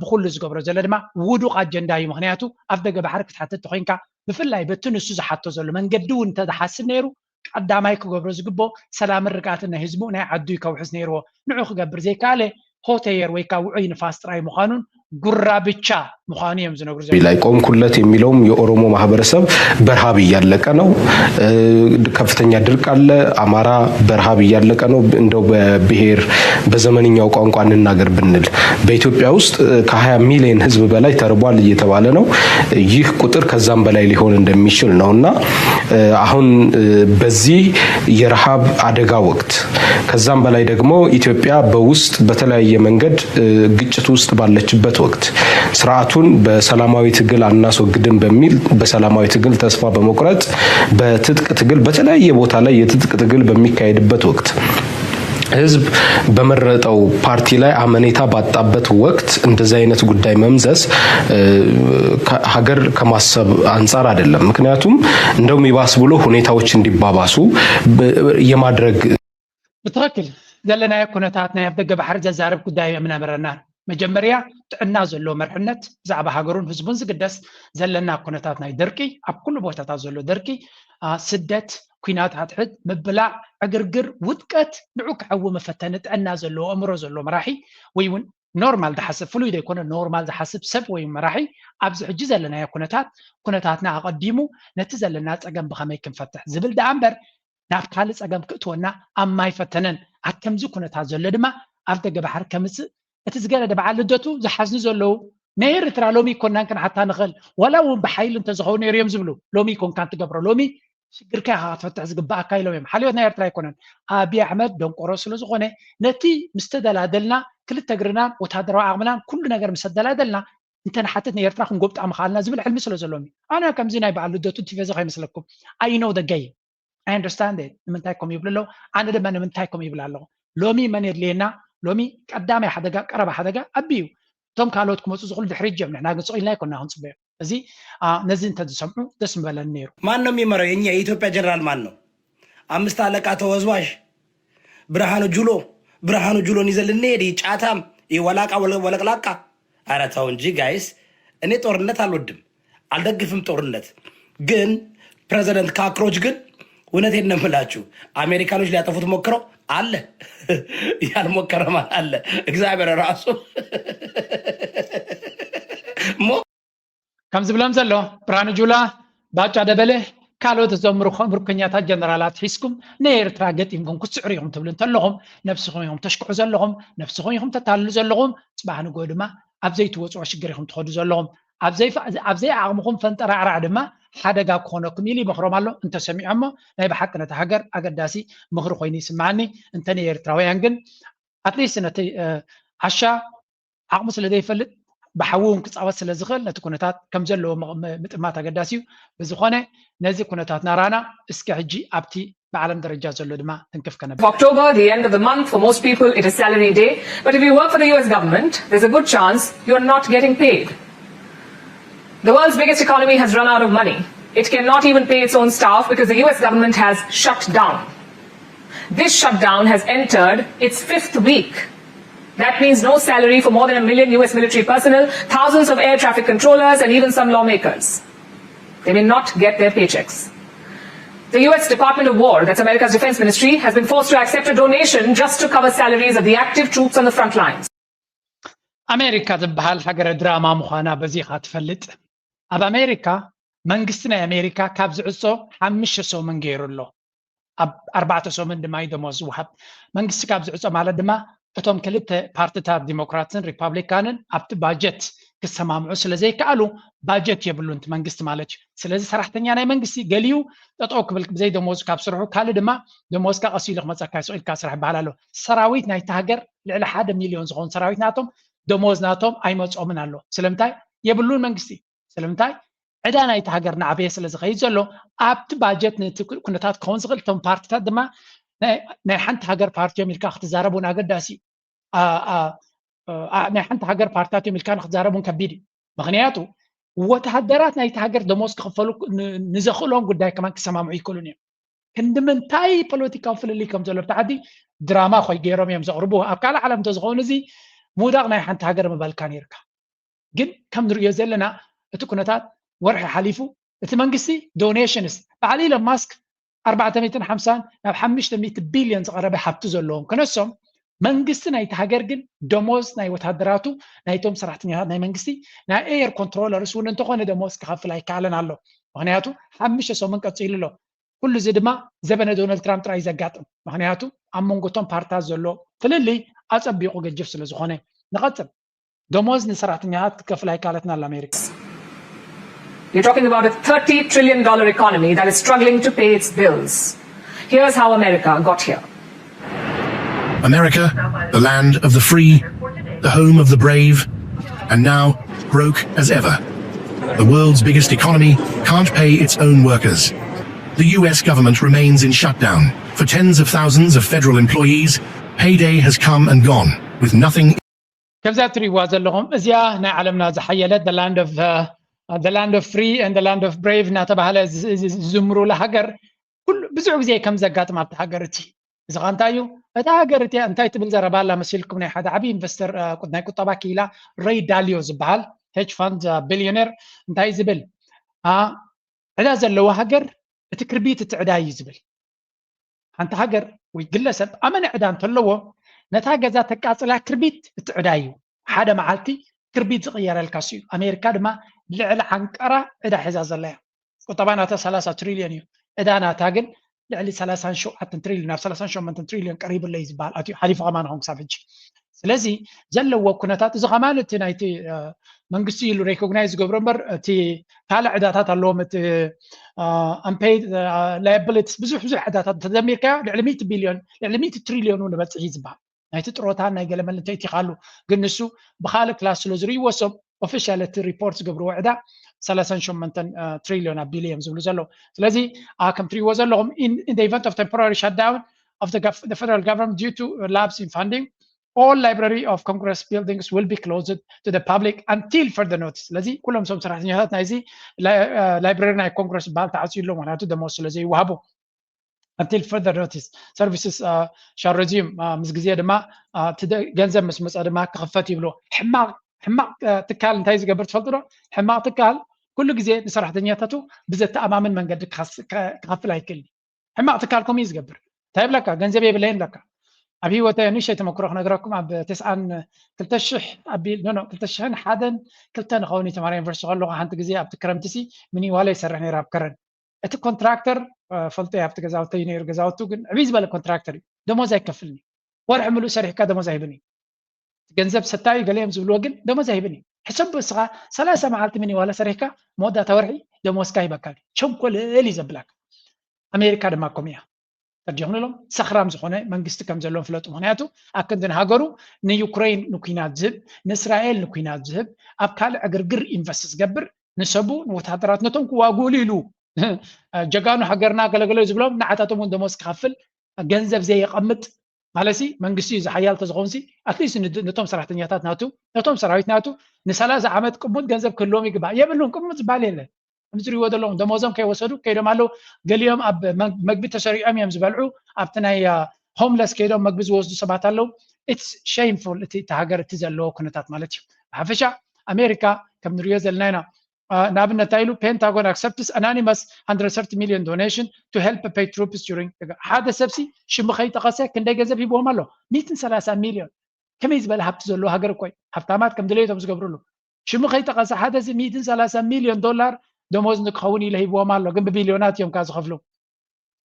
ብኩሉ ዝገብሮ ዘሎ ድማ ውዱቕ ኣጀንዳ እዩ። ምክንያቱ ኣፍደገ ባሕሪ ክትሓትት ተኮይንካ ብፍላይ በቲ ንሱ ዝሓቶ ዘሎ መንገዲ እውን እንተዝሓስብ ነይሩ ቀዳማይ ክገብሮ ዝግብኦ ሰላምን ርግኣትን ናይ ህዝቡ ናይ ዓዱ እዩ ከውሕስ ነይርዎ። ንዑ ክገብር ዘይከኣለ ሆተየር ወይ ከዓ ውዑይ ንፋስ ጥራይ ምዃኑን ጉራ ብቻ ምዃኑ እዮም ዝነግሩ ዘለዉ። ላይ ቆምኩለት የሚለውም የኦሮሞ ማህበረሰብ በረሃብ እያለቀ ነው። ከፍተኛ ድርቅ አለ። አማራ በረሃብ እያለቀ ነው። እንደው በብሔር በዘመንኛው ቋንቋ እንናገር ብንል በኢትዮጵያ ውስጥ ከ20 ሚሊዮን ህዝብ በላይ ተርቧል እየተባለ ነው። ይህ ቁጥር ከዛም በላይ ሊሆን እንደሚችል ነው እና አሁን በዚህ የረሃብ አደጋ ወቅት ከዛም በላይ ደግሞ ኢትዮጵያ በውስጥ በተለያየ መንገድ ግጭት ውስጥ ባለችበት ወቅት ስርዓቱን በሰላማዊ ትግል አናስወግድም በሚል በሰላማዊ ትግል ተስፋ በመቁረጥ በትጥቅ ትግል በተለያየ ቦታ ላይ የትጥቅ ትግል በሚካሄድበት ወቅት ህዝብ በመረጠው ፓርቲ ላይ አመኔታ ባጣበት ወቅት እንደዚህ አይነት ጉዳይ መምዘዝ ሀገር ከማሰብ አንጻር አይደለም። ምክንያቱም እንደውም ይባስ ብሎ ሁኔታዎች እንዲባባሱ የማድረግ ብትኽክል ዘለናዮ ኩነታት ናይ ኣብ ደገ ባሕሪ ዘዛርብ ጉዳይ የምነበረና። መጀመርያ ጥዕና ዘለዎ መርሕነት ብዛዕባ ሃገሩን ህዝቡን ዝግደስ ዘለና ኩነታት ናይ ደርቂ፣ ኣብ ኩሉ ቦታታት ዘሎ ደርቂ፣ ስደት፣ ኩናት፣ ሓድሕድ፣ ምብላዕ፣ ዕግርግር፣ ውድቀት፣ ንዑ ክሐዊ መፈተኒ ጥዕና ዘለዎ ኣእምሮ ዘለዎ መራሒ ወይ እውን ኖርማል ዝሓስብ ፍሉይ ዘይኮነ ኖርማል ዝሓስብ ሰብ ወይ መራሒ ኣብዚ ሕጂ ዘለናዮ ኩነታት ኩነታትና ኣቐዲሙ ነቲ ዘለና ፀገም ብኸመይ ክንፈትሕ ዝብል ደኣ እምበር ናብ ካልእ ጸገም ክእትወና ኣብ ማይ ፈተነን። ኣብ ከምዚ ኩነታት ዘሎ ድማ ኣብ ደገ ባሕሪ ከምጽእ እቲ ዝገደደ በዓል ልደቱ ዝሓዝኑ ዘለዉ ናይ ኤርትራ ሎሚ ይኮናን ክንሓታ ንኽእል ዋላ እውን ብሓይሊ እንተዝኸውን ነይሩ እዮም ዝብሉ ሎሚ ይኮንካን ትገብሮ ሎሚ ሽግርካ ኢኻ ክትፈትሕ ዝግባኣካ ኢሎም እዮም። ሓልዮት ናይ ኤርትራ ኣይኮነን። ኣብይ ኣሕመድ ደንቆሮ ስለ ዝኾነ ነቲ ምስ ተደላደልና ክልተ እግርናን ወታደራዊ ዓቕምናን ኩሉ ነገር ምስ ኣደላደልና እንተ ንሓትት ንኤርትራ ክንጎብጣ ምኽኣልና ዝብል ሕልሚ ስለ ዘሎዎም እዩ። ኣነ ከምዚ ናይ በዓል ልደቱ ቲፈዚ ከይመስለኩም I know the game. I understand it ንምንታይ ከም ይብሉ ኣለዉ ኣነ ድማ ንምንታይ ከም ይብል ኣለኹ ሎሚ መን የድልየና ሎሚ ቀዳማይ ሓደጋ ቀረባ ሓደጋ ኣቢ እዩ እቶም ካልኦት ክመፁ ዝኽእሉ ድሕሪ እዮም ንሕና ግን ስቕ ኢልና ኣይኮና ክንፅበዮ እዚ ነዚ እንተዝሰምዑ ደስ ምበለኒ ነይሩ ማን ነው የሚመራው የኛ የኢትዮጵያ ጀነራል ማን ነው አምስት አለቃ ተወዝዋዥ ብርሃኑ ጁሎ ብርሃኑ ጁሎን ይዘን ልንሄድ ጫታም ወላቃ ወለቅላቃ ኧረ ተው እንጂ ጋይስ እኔ ጦርነት አልወድም አልደግፍም ጦርነት ግን ፕሬዚደንት ካክሮች ግን እውነቴን ነው የምላችሁ አሜሪካኖች ሊያጠፉት ሞክረው አለ ያልሞከረ ማን አለ እግዚአብሔር ራሱ ከም ዝብሎም ዘሎ ብርሃኑ ጁላ ባጫ ደበለ ካልኦት እዞም ምርኮኛታት ጀነራላት ሒዝኩም ንኤርትራ ገጢምኩም ክትስዕሩ ኢኹም ትብሉ እንተለኹም ነብስኹም ኢኹም ተሽክዑ ዘለኹም ነብስኹም ኢኹም ተታልሉ ዘለኹም ፅባሕ ንግሆ ድማ ኣብ ዘይትወፅኦ ሽግር ኢኹም ትኸዱ ዘለኹም ኣብ ዘይዓቕምኹም ፈንጠራዕራዕ ድማ ሓደጋ ክኾነኩም ኢሉ ይመኽሮም ኣሎ እንተሰሚዖሞ ናይ ብሓቂ ነቲ ሃገር ኣገዳሲ ምኽሪ ኮይኑ ይስምዓኒ እንተ ንኤርትራውያን ግን ኣትሊስት ነቲ ዓሻ ዓቕሙ ስለ ዘይፈልጥ ብሓዊ እውን ክፃወት ስለ ዝኽእል ነቲ ኩነታት ከም ዘለዎ ምጥማት ኣገዳሲ እዩ። ብዝኾነ ነዚ ኩነታት ናራና እስከ ሕጂ ኣብቲ ብዓለም ደረጃ ዘሎ ድማ ትንክፍ ከነብ። Of October, the end of the month, for most people it is salary day. But if you work for the U S government, there's a good chance you're not getting paid. The world's biggest economy has run out of money. It cannot even pay its own staff because the U S government has shut down. This shutdown has entered its fifth week. That means no salary for more than a million U S military personnel, thousands of air traffic controllers, and even some lawmakers. They may not get their paychecks. The U S Department of War, that's America's defense ministry, has been forced to accept a donation just to cover salaries of the active troops on the front lines. ኣሜሪካ ዝበሃል ሃገረ ድራማ ምዃና በዚ ኢኻ ትፈልጥ። ኣብ ኣሜሪካ መንግስቲ ናይ ኣሜሪካ ካብ ዝዕጾ ሓምሽተ ሰሙን ገይሩ ኣሎ። ኣብ ኣርባዕተ ሰሙን ድማ እዩ ደሞዝ ዝወሃብ። መንግስቲ ካብ ዝዕጾ ማለት ድማ እቶም ክልተ ፓርትታት ዲሞክራትን ሪፓብሊካንን ኣብቲ ባጀት ክሰማምዑ ስለ ዘይከኣሉ ባጀት የብሉን እቲ መንግስቲ ማለት እዩ። ስለዚ ሰራሕተኛ ናይ መንግስቲ ገሊኡ ጠጠው ክብል ብዘይ ደሞዝ ካብ ስርሑ ካልእ ድማ ደሞዝካ ቀስ ኢሉ ክመፀካ ይስቕ ኢልካ ስራሕ ይበሃል ኣሎ። ሰራዊት ናይቲ ሃገር ልዕሊ ሓደ ሚልዮን ዝኾኑ ሰራዊት ናቶም ደሞዝ ናቶም ኣይመፆምን ኣሎ። ስለምንታይ የብሉን መንግስቲ ስለምንታይ ዕዳ ናይቲ ሃገር ናዕበየ ስለ ዝኸይድ ዘሎ ኣብቲ ባጀት ነቲ ኩነታት ክኸውን ዝኽእል እቶም ፓርቲታት ድማ ናይ ሓንቲ ሃገር ፓርቲ እዮም ኢልካ ክትዛረብ እውን ኣገዳሲ እዩ። ናይ ሓንቲ ሃገር ፓርቲታት እዮም ኢልካ ንክትዛረብ እውን ከቢድ እዩ። ምክንያቱ ወተሃደራት ናይቲ ሃገር ደሞዝ ክኽፈሉ ንዘኽእሎም ጉዳይ ከማን ክሰማምዑ ይክእሉን እዮም። ክንዲ ምንታይ ፖለቲካዊ ፍልልይ ከም ዘሎ ብታሕቲ ድራማ ኮይ ገይሮም እዮም ዘቕርቡ ኣብ ካልእ ዓለም እንተዝኸውን እዚ ምውዳቕ ናይ ሓንቲ ሃገር ምበልካ ነይርካ። ግን ከም ንርእዮ ዘለና እቲ ኩነታት ወርሒ ሓሊፉ እቲ መንግስቲ ዶኔሽንስ በዓል ኢሎን ማስክ ኣርባዕተ ሚእትን ሓምሳን ናብ ሓሙሽተ ሚእቲ ቢልዮን ዝቐረበ ሃብቲ ዘለዎም ክነሶም መንግስቲ ናይቲ ሃገር ግን ደሞዝ ናይ ወታደራቱ ናይቶም ሰራሕተኛታት ናይ መንግስቲ ናይ ኤየር ኮንትሮለርስ እውን እንተኾነ ደሞዝ ክኸፍል ኣይከኣለን ኣሎ። ምክንያቱ ሓሙሽተ ሰሙን ቀፂሉ ኣሎ። ኩሉ እዚ ድማ ዘበነ ዶናልድ ትራምፕ ጥራይ ዘጋጥም። ምክንያቱ ኣብ መንጎ እቶም ፓርትታት ዘሎ ፍልልይ ኣፀቢቑ ገጅፍ ስለ ዝኾነ። ንቐፅል። ደሞዝ ንሰራሕተኛታት ክትከፍል ኣይከኣለትን ኣላ ኣሜሪካ። You're talking about a thirty trillion dollar economy that is struggling to pay its bills. Here's how America got here. America, the land of the free, the home of the brave, and now broke as ever. The world's biggest economy can't pay its own workers. The U S government remains in shutdown. For tens of thousands of federal employees, Payday has come and gone with nothing. ከምዛ ትሪእዋ ዘለኹም እዚኣ ናይ ዓለምና ዝሓየለት the land of the land of free and the land of brave እናተባህለ ዝዝምሩላ ሃገር ብዙሕ ግዜ ከም ዘጋጥም ኣብቲ ሃገር እቲ እዚ ኸ እንታይ እዩ? እታ ሃገር እቲኣ እንታይ ትብል ዘረባ ኣላ መሲልኩም? ናይ ሓደ ዓብዪ ኢንቨስተር ናይ ቁጠባ ክኢላ ሬይ ዳሊዮ ዝበሃል ሄጅ ፋንድ ቢልዮነር እንታይ ዝብል ዕዳ ዘለዎ ሃገር እቲ ክርቢት እቲ ዕዳ እዩ ዝብል። ሓንቲ ሃገር ወይ ግለሰብ ኣመነ ዕዳ እንተለዎ ነታ ገዛ ተቃፅላ ክርቢት እቲ ዕዳ እዩ። ሓደ መዓልቲ ክርቢት ዝቕየረልካ እሱ እዩ። ኣሜሪካ ድማ ልዕሊ ዓንቀራ ዕዳ ሒዛ ዘላ እያ። ቁጠባ ናታ ሰላሳ ትሪልዮን እዩ። ዕዳ ናታ ግን ልዕሊ ሰላሳን ሸውዓተን ትሪልዮን ናብ ሰላሳን ሸሞንተን ትሪልዮን ቀሪቡ ኣሎ እዩ ዝበሃል። ኣትዩ ሓሊፉ ከማን ኹን ክሳብ ሕጂ። ስለዚ ዘለዎ ኩነታት እዚ ከማን እቲ ናይቲ መንግስቲ ኢሉ ሬኮግናይዝ ዝገብሮ እምበር እቲ ካልእ ዕዳታት ኣለዎም። እቲ unpaid liabilities ብዙሕ ብዙሕ ዕዳታት እንተደሚርካዮ ልዕሊ ሚእቲ ቢልዮን ልዕሊ ሚእቲ ትሪልዮን እውን ይበፅሕ እዩ ዝበሃል። ናይቲ ጥሮታን ናይ ገለመል እንተይቲኻሉ ግን ንሱ ብካልእ ክላስ ስለ ዝርእይዎ እሶም ኦፊሻል እቲ ሪፖርት ዝገብርዎ ዕዳ ሰላሳን ሸሞንተን ትሪልዮን ኣብ ቢልዮን ዝብሉ ዘለዉ። ስለዚ ከም ትሪእዎ ዘለኹም in the event of temporary shutdown of the federal government due to lapse in funding, all Library of Congress buildings will be closed to the public until further notice። ስለዚ ኩሎም ሶም ሰራሕተኛታት ናይዚ ላይብረሪ ናይ ኮንግረስ ዝበሃል ተዓፅዩ ኣሎ፣ ምክንያቱ ደሞዝ ስለ ዘይወሃቡ። Until further notice services shall resume። ምስ ግዜ ድማ ገንዘብ ምስ መፀ ድማ ክኽፈት ይብሎ። ሕማቕ ትካል እንታይ ዝገብር ትፈልጡ ዶ? ሕማቕ ትካል ኩሉ ግዜ ንሰራሕተኛታቱ ብዘተኣማምን መንገዲ ክኸፍል ኣይክእል። ሕማቕ ትካል ከምኡ እዩ ዝገብር። እንታይ ይብለካ? ገንዘብ የብለይን ይብለካ። ኣብ ህይወተ ንእሽተይ ተመክሮ ክነግረኩም፣ ኣብ ተስዓን ክልተ ሽሕ ኣቢል ኖ ኖ ክልተ ሽሕን ሓደን ክልተን ይኸውን እዩ ተማሪ ዩኒቨርሲቲ ከለኹ ሓንቲ ግዜ ኣብቲ ክረምቲ ሲ ሚኒ ዋለ ይሰርሕ ነይረ ኣብ ከረን። እቲ ኮንትራክተር ፈልጦ ኣብቲ ገዛውተይ ነይሩ፣ ገዛውቱ ግን ዕብይ ዝበለ ኮንትራክተር እዩ። ደሞዝ ኣይከፍልኒ፣ ወርሒ ምሉእ ሰሪሕካ ደሞዝ ኣይህብን እዩ። ገንዘብ ሰታዩ ገለ እዮም ዝብልዎ ግን ደሞዝ ኣይህብን እዩ። ሕሰብ እስኻ ሰላሳ መዓልቲ ሚኒ ዋለ ሰሪሕካ መወዳእታ ወርሒ ደሞዝካ ይበካ። ሸንኮለል እዩ ዘብላካ። ኣሜሪካ ድማ ከምኡ እያ። ተርዲኹም ኢሎም ሰኽራም ዝኾነ መንግስቲ ከም ዘለዎም ፍለጡ። ምክንያቱ ኣብ ክንዲ ንሃገሩ ንዩክሬን ንኩናት ዝህብ ንእስራኤል ንኩናት ዝህብ ኣብ ካልእ ዕግርግር ኢንቨስት ዝገብር ንሰቡ ንወታደራት ነቶም ክዋግእሉ ኢሉ ጀጋኑ ሃገርና ገለገለ ዝብሎም ንዓታቶም እውን ደሞዝ ክኸፍል ገንዘብ ዘየቐምጥ ማለሲ መንግስቲ እዩ ዝሓያል ተዝኸውን ሲ ኣትሊስት ነቶም ሰራሕተኛታት ናቱ ነቶም ሰራዊት ናቱ ንሰላሳ ዓመት ቅሙጥ ገንዘብ ክህልዎም ይግባእ። የብሉን። ቅሙጥ ዝበሃል የለን። ከምዝሪእዎ ዘለኹም ደሞዞም ከይወሰዱ ከይዶም ኣለዉ። ገሊኦም ኣብ መግቢ ተሰሪዖም እዮም ዝበልዑ። ኣብቲ ናይ ሆምለስ ከይዶም መግቢ ዝወስዱ ሰባት ኣለዉ። ኢትስ ሸይምፉል እቲ ሃገር እቲ ዘለዎ ኩነታት ማለት እዩ። ብሓፈሻ ኣሜሪካ ከም ንሪኦ ዘለና ኢና። ንኣብነት እንታይ ኢሉ? Pentagon accepts anonymous hundred thirty million donation to help pay troops during ሓደ ሰብሲ ሽሙ ከይጠቐሰ ክንደይ ገንዘብ ሂብዎም ኣሎ? ሚእትን ሰላሳ ሚልዮን። ከመይ ዝበለ ሃብቲ ዘለዎ ሃገር እኮ እዩ። ሃብታማት ከም ድሌቶም ዝገብርሉ ሽሙ ከይጠቐሰ ሓደ እዚ ሚእትን ሰላሳ ሚልዮን ዶላር ደሞዝ ንክኸውን ኢለ ሂብዎም ኣሎ። ግን ብቢልዮናት እዮም ካብ ዝኸፍሉ።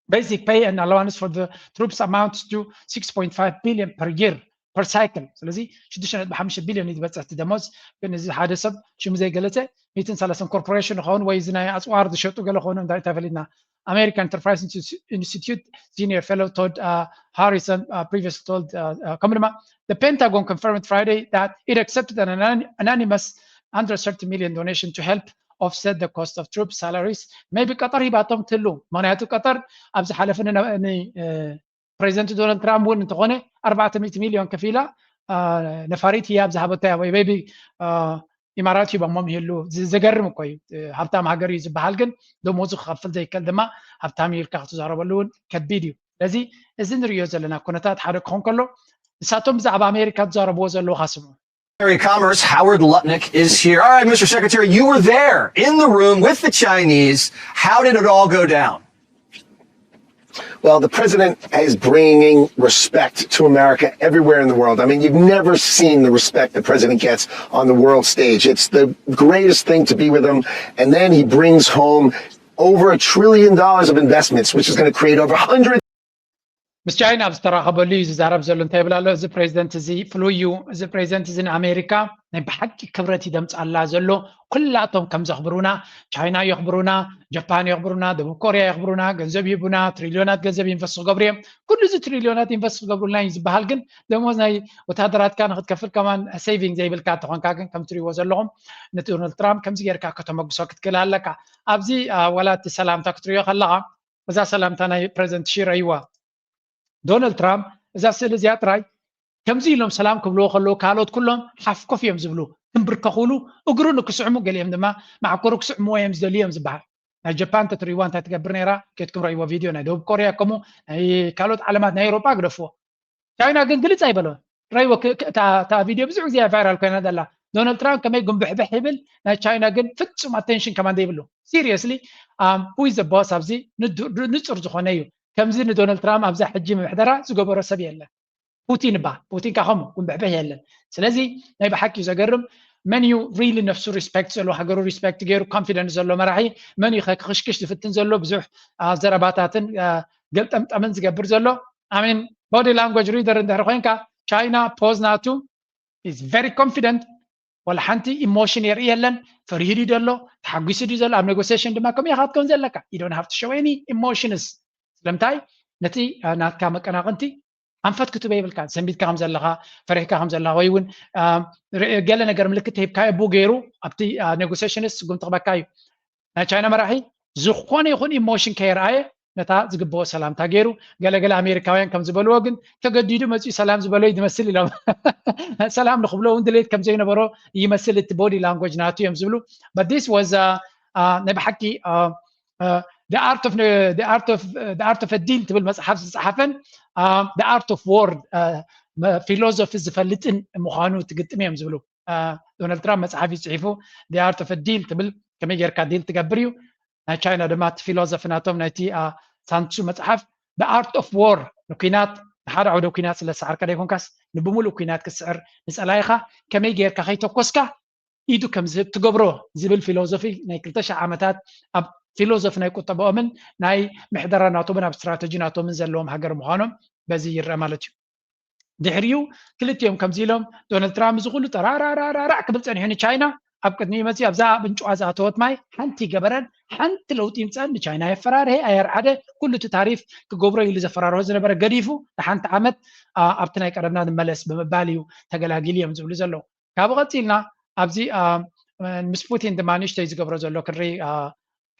Basic pay and allowance for the troops amounts to six point five billion per year per cycle። ስለዚ ሽዱሽተ ነጥቢ ሓሙሽተ ቢልዮን እዩ ዝበፅሕ እቲ ደሞዝ። ግን እዚ ሓደ ሰብ ሽሙ ዘይገለፀ ሚእትን ሰላሳን ኮርፖሬሽን ይኸውን ወይ እዚ ናይ ኣፅዋር ዝሸጡ ገለ ክኾኑ እንታይ ተፈሊጥና። American Enterprise Institute senior fellow Todd Harrison previously told ከምኡ ድማ the Pentagon confirmed Friday that it accepted an anonymous hundred thirty million donation to help offset the cost of troop salaries. Maybe ቀጠር ሂባቶም ትህሉ። ምክንያቱ ቀጠር ኣብ ዝሓለፈ ፕሬዚደንት ዶናልድ ትራምፕ እውን እንተኾነ ኣርባዕተ ሚእቲ ሚልዮን ከፊላ ነፋሪት ህያብ ዝሃበታ ወይ ቢ ኢማራት ሂቦሞም ይህሉ። ዘገርም እኮ እዩ። ሃብታም ሃገር እዩ ዝበሃል ግን ደሞዙ ክኸፍል ዘይክእል ድማ ሃብታም ኢልካ ክትዛረበሉ እውን ከቢድ እዩ። ስለዚ እዚ ንሪኦ ዘለና ኩነታት ሓደ ክኾን ከሎ ንሳቶም ብዛዕባ ኣሜሪካ ዝዛረብዎ ዘለዉ ካስምዑ። Secretary of Commerce Howard Lutnick is here. All right, Mister Secretary, you were there in the room with the Chinese. How did it all go down? Well, the president is bringing respect to America everywhere in the world. I mean, you've never seen the respect the president gets on the world stage. It's the greatest thing to be with him. And then he brings home over a trillion dollars of investments, which is going to create over hundred. ምስ ቻይና ኣብ ዝተራኸበሉ እዩ ዝዛረብ ዘሎ። እንታይ ይብል ኣሎ እዚ ፕሬዚደንት እዚ? ፍሉይ እዩ እዚ ፕሬዚደንት እዚ ንኣሜሪካ ናይ ብሓቂ ክብረት እዩ ደምፃላ ዘሎ። ኩላቶም ከም ዘኽብሩና፣ ቻይና የኽብሩና፣ ጃፓን የኽብሩና፣ ደቡብ ኮርያ የኽብሩና፣ ገንዘብ ይህቡና፣ ትሪልዮናት ገንዘብ ኢንቨስት ክገብሩ እዮም። ኩሉ እዚ ትሪልዮናት ኢንቨስት ክገብሩልና እዩ ዝበሃል፣ ግን ደሞዝ ናይ ወታደራትካ ንክትከፍል ከማን ሴቪንግ ዘይብልካ ተኾንካ ግን ከም ትሪእዎ ዘለኹም ንዶናልድ ትራምፕ ከምዚ ጌርካ ከተመግሶ ክትክእል ኣለካ። ኣብዚ ዋላ እቲ ሰላምታ ክትሪኦ ከለኻ እዛ ሰላምታ ናይ ፕሬዚደንት ሺ ረእይዋ። ዶናልድ ትራምፕ እዛ ስእሊ እዚኣ ጥራይ ከምዚ ኢሎም ሰላም ክብልዎ ከለዉ ካልኦት ኩሎም ሓፍኮፍ እዮም ዝብሉ፣ ክንብርከኹሉ እግሩ ንክስዕሙ፣ ገሊኦም ድማ ማዕኮሩ ክስዕምዎ እዮም ዝደልዩ እዮም ዝበሃል። ናይ ጃፓን ተትርእይዋ እንታይ ትገብር ነይራ? ኬድኩም ረእይዎ ቪድዮ። ናይ ደቡብ ኮርያ ከምኡ፣ ናይ ካልኦት ዓለማት፣ ናይ ኤውሮጳ ግደፍዎ። ቻይና ግን ግልጽ ኣይበሎን። ረእይዎ፣ እታ ቪድዮ ብዙሕ ግዜ ቫይራል ኮይና ዘላ፣ ዶናልድ ትራምፕ ከመይ ጉንብሕብሕ ይብል፣ ናይ ቻይና ግን ፍጹም ኣቴንሽን ከማን ዘይብሉ። ሲሪየስሊ፣ who is the boss ኣብዚ ንጹር ዝኾነ እዩ። ከምዚ ንዶናልድ ትራምፕ ኣብዛ ሕጂ ምሕደራ ዝገበሮ ሰብ የለን። ፑቲን እባ፣ ፑቲን ካ ከምኡ ጉንብሕብሕ የለን። ስለዚ ናይ ብሓቂ እዩ ዘገርም። መን እዩ ሪሊ ነፍሱ ሪስፔክት ዘለዎ፣ ሃገሩ ሪስፔክት ገይሩ ኮንፊደንስ ዘለዎ መራሒ? መን እዩ ክኽሽክሽ ዝፍትን ዘሎ፣ ብዙሕ ዘረባታትን ገልጠምጠምን ዝገብር ዘሎ? ኣሚን፣ ቦዲ ላንጉጅ ሪደር እንድሕር ኮይንካ፣ ቻይና ፖዝ ናቱ is very confident። ወላ ሓንቲ ኢሞሽን የርኢ የለን። ፈሪሁ ድዩ ዘሎ፣ ተሓጒሱ ድዩ ዘሎ? ኣብ ኔጎሲሽን ድማ ከምኡ ኢኻ ክትከውን ዘለካ። You don't have to show any emotions። ስለምንታይ? ነቲ ናትካ መቀናቕንቲ ኣንፈት ክትበ ይብልካ። ሰንቢድካ ከም ዘለኻ፣ ፈሪሕካ ከም ዘለኻ፣ ወይ እውን ገለ ነገር ምልክት ተሂብካዮ፣ ቡ ገይሩ ኣብቲ ኔጎሲሽንስ ስጉምቲ ክበካ እዩ። ናይ ቻይና መራሒ ዝኾነ ይኹን ኢሞሽን ከየርኣየ ነታ ዝግብኦ ሰላምታ ገይሩ፣ ገለገለ ኣሜሪካውያን ከም ዝበልዎ ግን ተገዲዱ መፂኡ ሰላም ዝበሎ እዩ ዝመስል ኢሎም። ሰላም ንክብሎ እውን ድሌት ከም ዘይነበሮ ይመስል እቲ ቦዲ ላንጎጅ ናቱ እዮም ዝብሉ። But this was ናይ ብሓቂ the art of the art of the art of a deal ትብል መፅሓፍ ዝፀሓፈን the art of war ፊሎዞፊ ዝፈልጥን ምዃኑ ትግጥም እዮም ዝብሉ። ዶናልድ ትራምፕ መፅሓፍ እዩ ፅሒፉ፣ the art of a deal ትብል፣ ከመይ ጌርካ ዲል ትገብር እዩ። ናይ ቻይና ድማ እቲ ፊሎዞፊ ናቶም ናይቲ ሳንሱ መፅሓፍ the art of war፣ ንኩናት፣ ንሓደ ዓውደ ኩናት ስለ ዝሰዓርካ ዘይኮንካስ ንብሙሉእ ኩናት ክትስዕር ንፀላኢኻ ከመይ ጌርካ ከይተኮስካ ኢዱ ከም ዝህብ ትገብሮ ዝብል ፊሎዞፊ ናይ ክልተ ሽሕ ዓመታት ኣብ ፊሎዞፊ ናይ ቁጠባኦምን ናይ ምሕደራ ናቶምን ኣብ ስትራተጂ ናቶምን ዘለዎም ሃገር ምዃኖም በዚ ይረአ ማለት እዩ። ድሕሪኡ ክልቲኦም ከምዚ ኢሎም፣ ዶናልድ ትራምፕ እዚ ኩሉ ጠራራራራራዕ ክብል ጸኒሑ ንቻይና ኣብ ቅድሚኡ መጺኡ ኣብዛ ብንጭዋ ዝኣተወት ማይ ሓንቲ ገበረን ሓንቲ ለውጢ ይምጸን ንቻይና የፈራርሀ ኣየርዓደ ኩሉ እቲ ታሪፍ ክገብሮ ኢሉ ዘፈራርሆ ዝነበረ ገዲፉ ንሓንቲ ዓመት ኣብቲ ናይ ቀደምና ንመለስ ብምባል እዩ ተገላጊሉ እዮም ዝብሉ ዘለዉ። ካብኡ ቀጺልና ኣብዚ ምስ ፑቲን ድማ ንእሽተይ ዝገብሮ ዘሎ ክንርኢ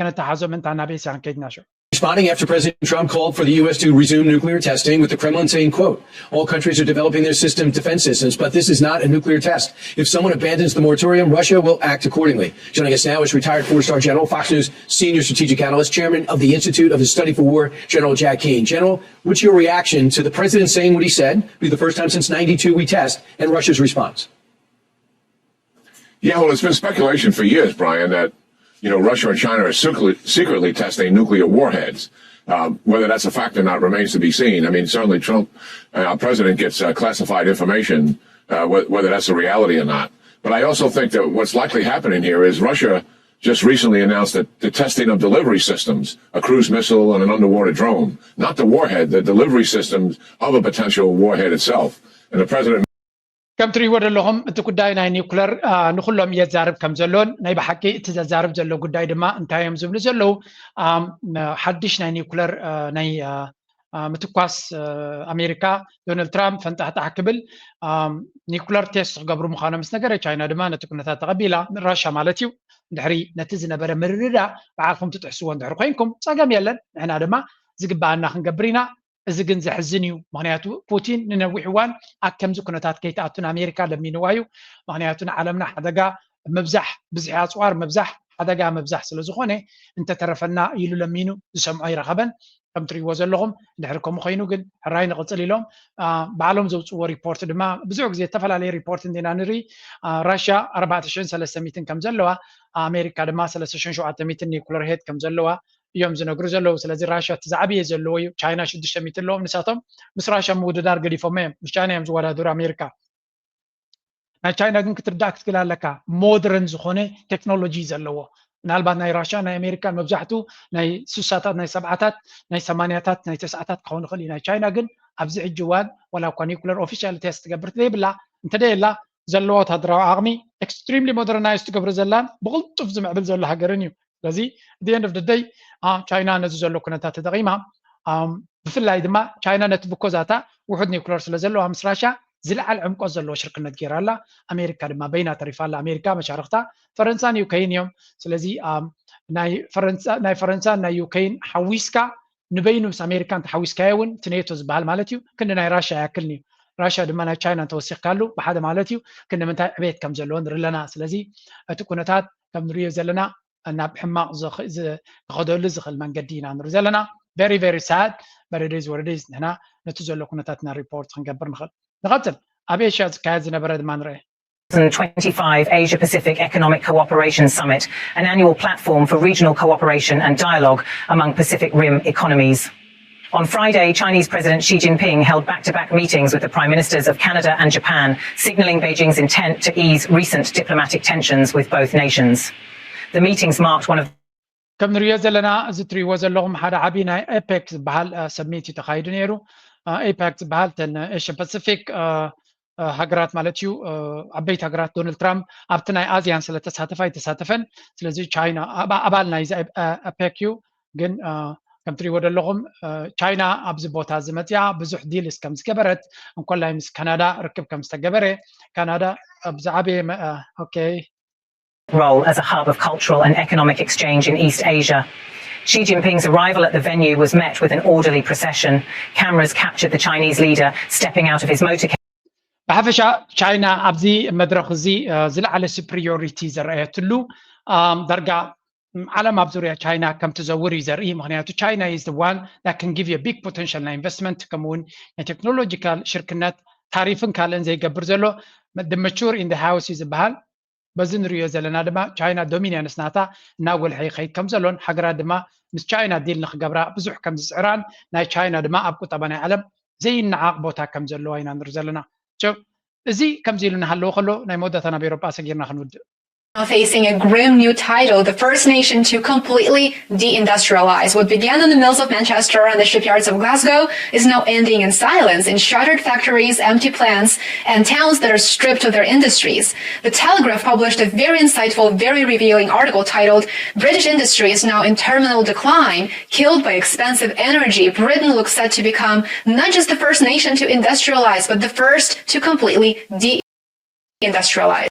ከነተሓዞ ምእንታ ናበይ ሳንከይድና ሽዑ። Responding after President Trump called for the U S to resume nuclear testing, with the Kremlin saying, quote, "All countries are developing their system, defense systems, but this is not a nuclear test. If someone abandons the moratorium, Russia will act accordingly." Joining us now is retired four-star General, Fox News senior strategic analyst, chairman of the Institute of the Study for War, General Jack Keane. General, what's your reaction to the president saying what he said? Be the first time since ninety-two we test, and Russia's response. Yeah, well, it's been speculation for years, Brian, that you know Russia and China are secretly, secretly testing nuclear warheads. Um, whether that's a fact or not remains to be seen. I mean, certainly Trump, uh, our president, gets uh, classified information, uh, wh- whether that's a reality or not. But I also think that what's likely happening here is Russia just recently announced that the testing of delivery systems, a cruise missile and an underwater drone, not the warhead, the delivery systems of a potential warhead itself. And the president ከም ትርእይዎ ዘለኹም እቲ ጉዳይ ናይ ኒውክለር ንኩሎም እየ ዛርብ ከም ዘሎን ናይ ብሓቂ እቲ ዘዛርብ ዘሎ ጉዳይ ድማ እንታይ እዮም ዝብሉ ዘለዉ ሓድሽ ናይ ኒውክለር ናይ ምትኳስ ኣሜሪካ ዶናልድ ትራምፕ ፈንጣሕጣሕ ክብል ኒውክለር ቴስት ክገብሩ ምዃኖም ምስ ነገረ ቻይና ድማ ነቲ ኩነታት ተቐቢላ ራሻ ማለት እዩ ድሕሪ ነቲ ዝነበረ ምርድዳ ባዕልኹም ትጥሕስዎ እንድሕር ኮይንኩም ፀገም የለን ንሕና ድማ ዝግበኣና ክንገብር ኢና እዚ ግን ዘሕዝን እዩ ምክንያቱ ፑቲን ንነዊሕ እዋን ኣብ ከምዚ ኩነታት ከይትኣቱ ንኣሜሪካ ለሚንዋ እዩ ምክንያቱ ንዓለምና ሓደጋ ምብዛሕ ብዝሒ ኣፅዋር ምብዛሕ ሓደጋ ምብዛሕ ስለዝኮነ እንተተረፈና ኢሉ ለሚኑ ዝሰምዖ ይረከበን ከም ትሪእዎ ዘለኹም ድሕሪ ከምኡ ኮይኑ ግን ሕራይ ንቅፅል ኢሎም ባዕሎም ዘውፅዎ ሪፖርት ድማ ብዙሕ ግዜ ዝተፈላለየ ሪፖርት እንዲና ንርኢ ራሽያ ኣርባዕተ ሽሕን ሰለስተ ሚትን ከም ዘለዋ ኣሜሪካ ድማ ሰለስተ ሽሕን ሸውዓተ ሚትን ኒኩለር ሄድ ከም ዘለዋ እዮም ዝነግሩ ዘለዉ ስለዚ ራሽያ እቲ ዝዓብየ ዘለዎ እዩ ቻይና ሽዱሽተ ሚእቲ ኣለዎም ንሳቶም ምስ ራሽያ ምውድዳር ገዲፎሞ እዮም ምስ ቻይና እዮም ዝወዳደሩ ኣሜሪካ ናይ ቻይና ግን ክትርዳእ ክትክእል ኣለካ ሞደርን ዝኾነ ቴክኖሎጂ ዘለዎ ምናልባት ናይ ራሽያ ናይ ኣሜሪካን መብዛሕትኡ ናይ ስሳታት ናይ ሰብዓታት ናይ ሰማንያታት ናይ ተስዓታት ክኸውን ይኽእል እዩ ናይ ቻይና ግን ኣብዚ ሕጂ እዋን ዋላ እኳ ኒኩለር ኦፊሻል ቴስት ትገብር ዘይብላ እንተደየላ ዘለዎ ወታደራዊ ዓቕሚ ኤክስትሪምሊ ሞደርናይዝ ትገብር ዘላን ብቕልጡፍ ዝምዕብል ዘሎ ሃገርን እዩ ስለዚ the end of the day ቻይና ነዚ ዘሎ ኩነታት ተጠቒማ ብፍላይ ድማ ቻይና ነቲ ብኮዛታ ውሑድ ኒኩለር ስለ ዘለዋ ምስ ራሽያ ዝለዓል ዕምቆት ዘለዎ ሽርክነት ገይራ ኣላ ኣሜሪካ ድማ በይና ተሪፋ ኣላ ኣሜሪካ መሻርክታ ፈረንሳን ዩከይን እዮም ስለዚ ናይ ፈረንሳን ናይ ዩከይን ሓዊስካ ንበይኑ ምስ ኣሜሪካ እንተሓዊስካዮ እውን እቲ ኔቶ ዝበሃል ማለት እዩ ክንዲ ናይ ራሽያ ያክል እዩ። ራሽያ ድማ ናይ ቻይና እንተወሲኽካሉ ብሓደ ማለት እዩ ክንዲ ምንታይ ዕቤት ከም ዘለዎ ንርኢ ኣለና። ስለዚ እቲ ኩነታት ከም ንሪኦ ዘለና ናብ ሕማቕ ዝኸደሉ ዝኽእል መንገዲ ኢና ንርኢ ዘለና። Very very sad, but it is what it is። ንሕና ነቲ ዘሎ ኩነታትና ሪፖርት ክንገብር ንኽእል። ንቐፅል። ኣብ ኤሽያ ዝካየድ ዝነበረ ድማ ንርአ። twenty-five Asia Pacific Economic Cooperation Summit, an annual platform for regional cooperation and dialogue among Pacific Rim economies. On Friday, Chinese President Xi Jinping held back to back meetings with the Prime Ministers of Canada and Japan, signalling Beijing's intent to ease recent diplomatic tensions with both nations. The meetings marked one of ከም ንሪኦ ዘለና እዚ ትሪእዎ ዘለኹም ሓደ ዓብዪ ናይ ኤፔክ ዝበሃል ሰሚት እዩ ተኻይዱ ነይሩ። ኤፓክ ዝበሃል ተን ኤሽን ፓሲፊክ ሃገራት ማለት እዩ። ዓበይቲ ሃገራት ዶናልድ ትራምፕ ኣብቲ ናይ ኣዚያን ስለተሳተፈ ኣይተሳተፈን። ስለዚ ቻይና ኣባል ናይዚ ኤፔክ እዩ። ግን ከም ትሪእዎ ዘለኹም ቻይና ኣብዚ ቦታ እዚ መፅያ ብዙሕ ዲልስ ከም ዝገበረት እንኮላይ ምስ ካናዳ ርክብ ከም ዝተገበረ ካናዳ ኣብ ዝዓበየ ኦኬ role as a hub of cultural and economic exchange in East Asia. Xi Jinping's arrival at the venue was met with an orderly procession. Cameras captured the Chinese leader stepping out of his motorcade. ብሓፈሻ ቻይና ኣብዚ መድረኽ እዚ ዝለዓለ superiority ዘረኣየትሉ ዳርጋ ዓለም ኣብ ዙርያ ቻይና ከም ትዘውር እዩ ዘርኢ። ምክንያቱ ቻይና is the one that can give you a big potential ናይ ኢንቨስትመንት ከምኡውን ናይ ቴክኖሎጂካል ሽርክነት ታሪፍን ካልእን ዘይገብር ዘሎ the mature in the house እዩ ዝበሃል። በዚ ንሪኦ ዘለና ድማ ቻይና ዶሚኒያንስ ናታ እናጎልሐ ይኸይድ ከም ዘሎን ሃገራት ድማ ምስ ቻይና ዲል ንክገብራ ብዙሕ ከም ዝፅዕራን ናይ ቻይና ድማ ኣብ ቁጠባ ናይ ዓለም ዘይነዓቕ ቦታ ከም ዘለዋ ኢና ንርኢ ዘለና። እዚ ከምዚ ኢሉ እናሃለወ ከሎ ናይ መወዳእታ ናብ ኤውሮጳ ሰጊርና ክንውድእ Facing a grim new title, the first nation to completely deindustrialize. What began in the mills of Manchester and the shipyards of Glasgow is now ending in silence, in shuttered factories, empty plants, and towns that are stripped of their industries. The Telegraph published a very insightful, very revealing article titled British Industry is Now in Terminal Decline, Killed by Expensive Energy. Britain looks set to become not just the first nation to industrialize, but the first to completely de industrialize.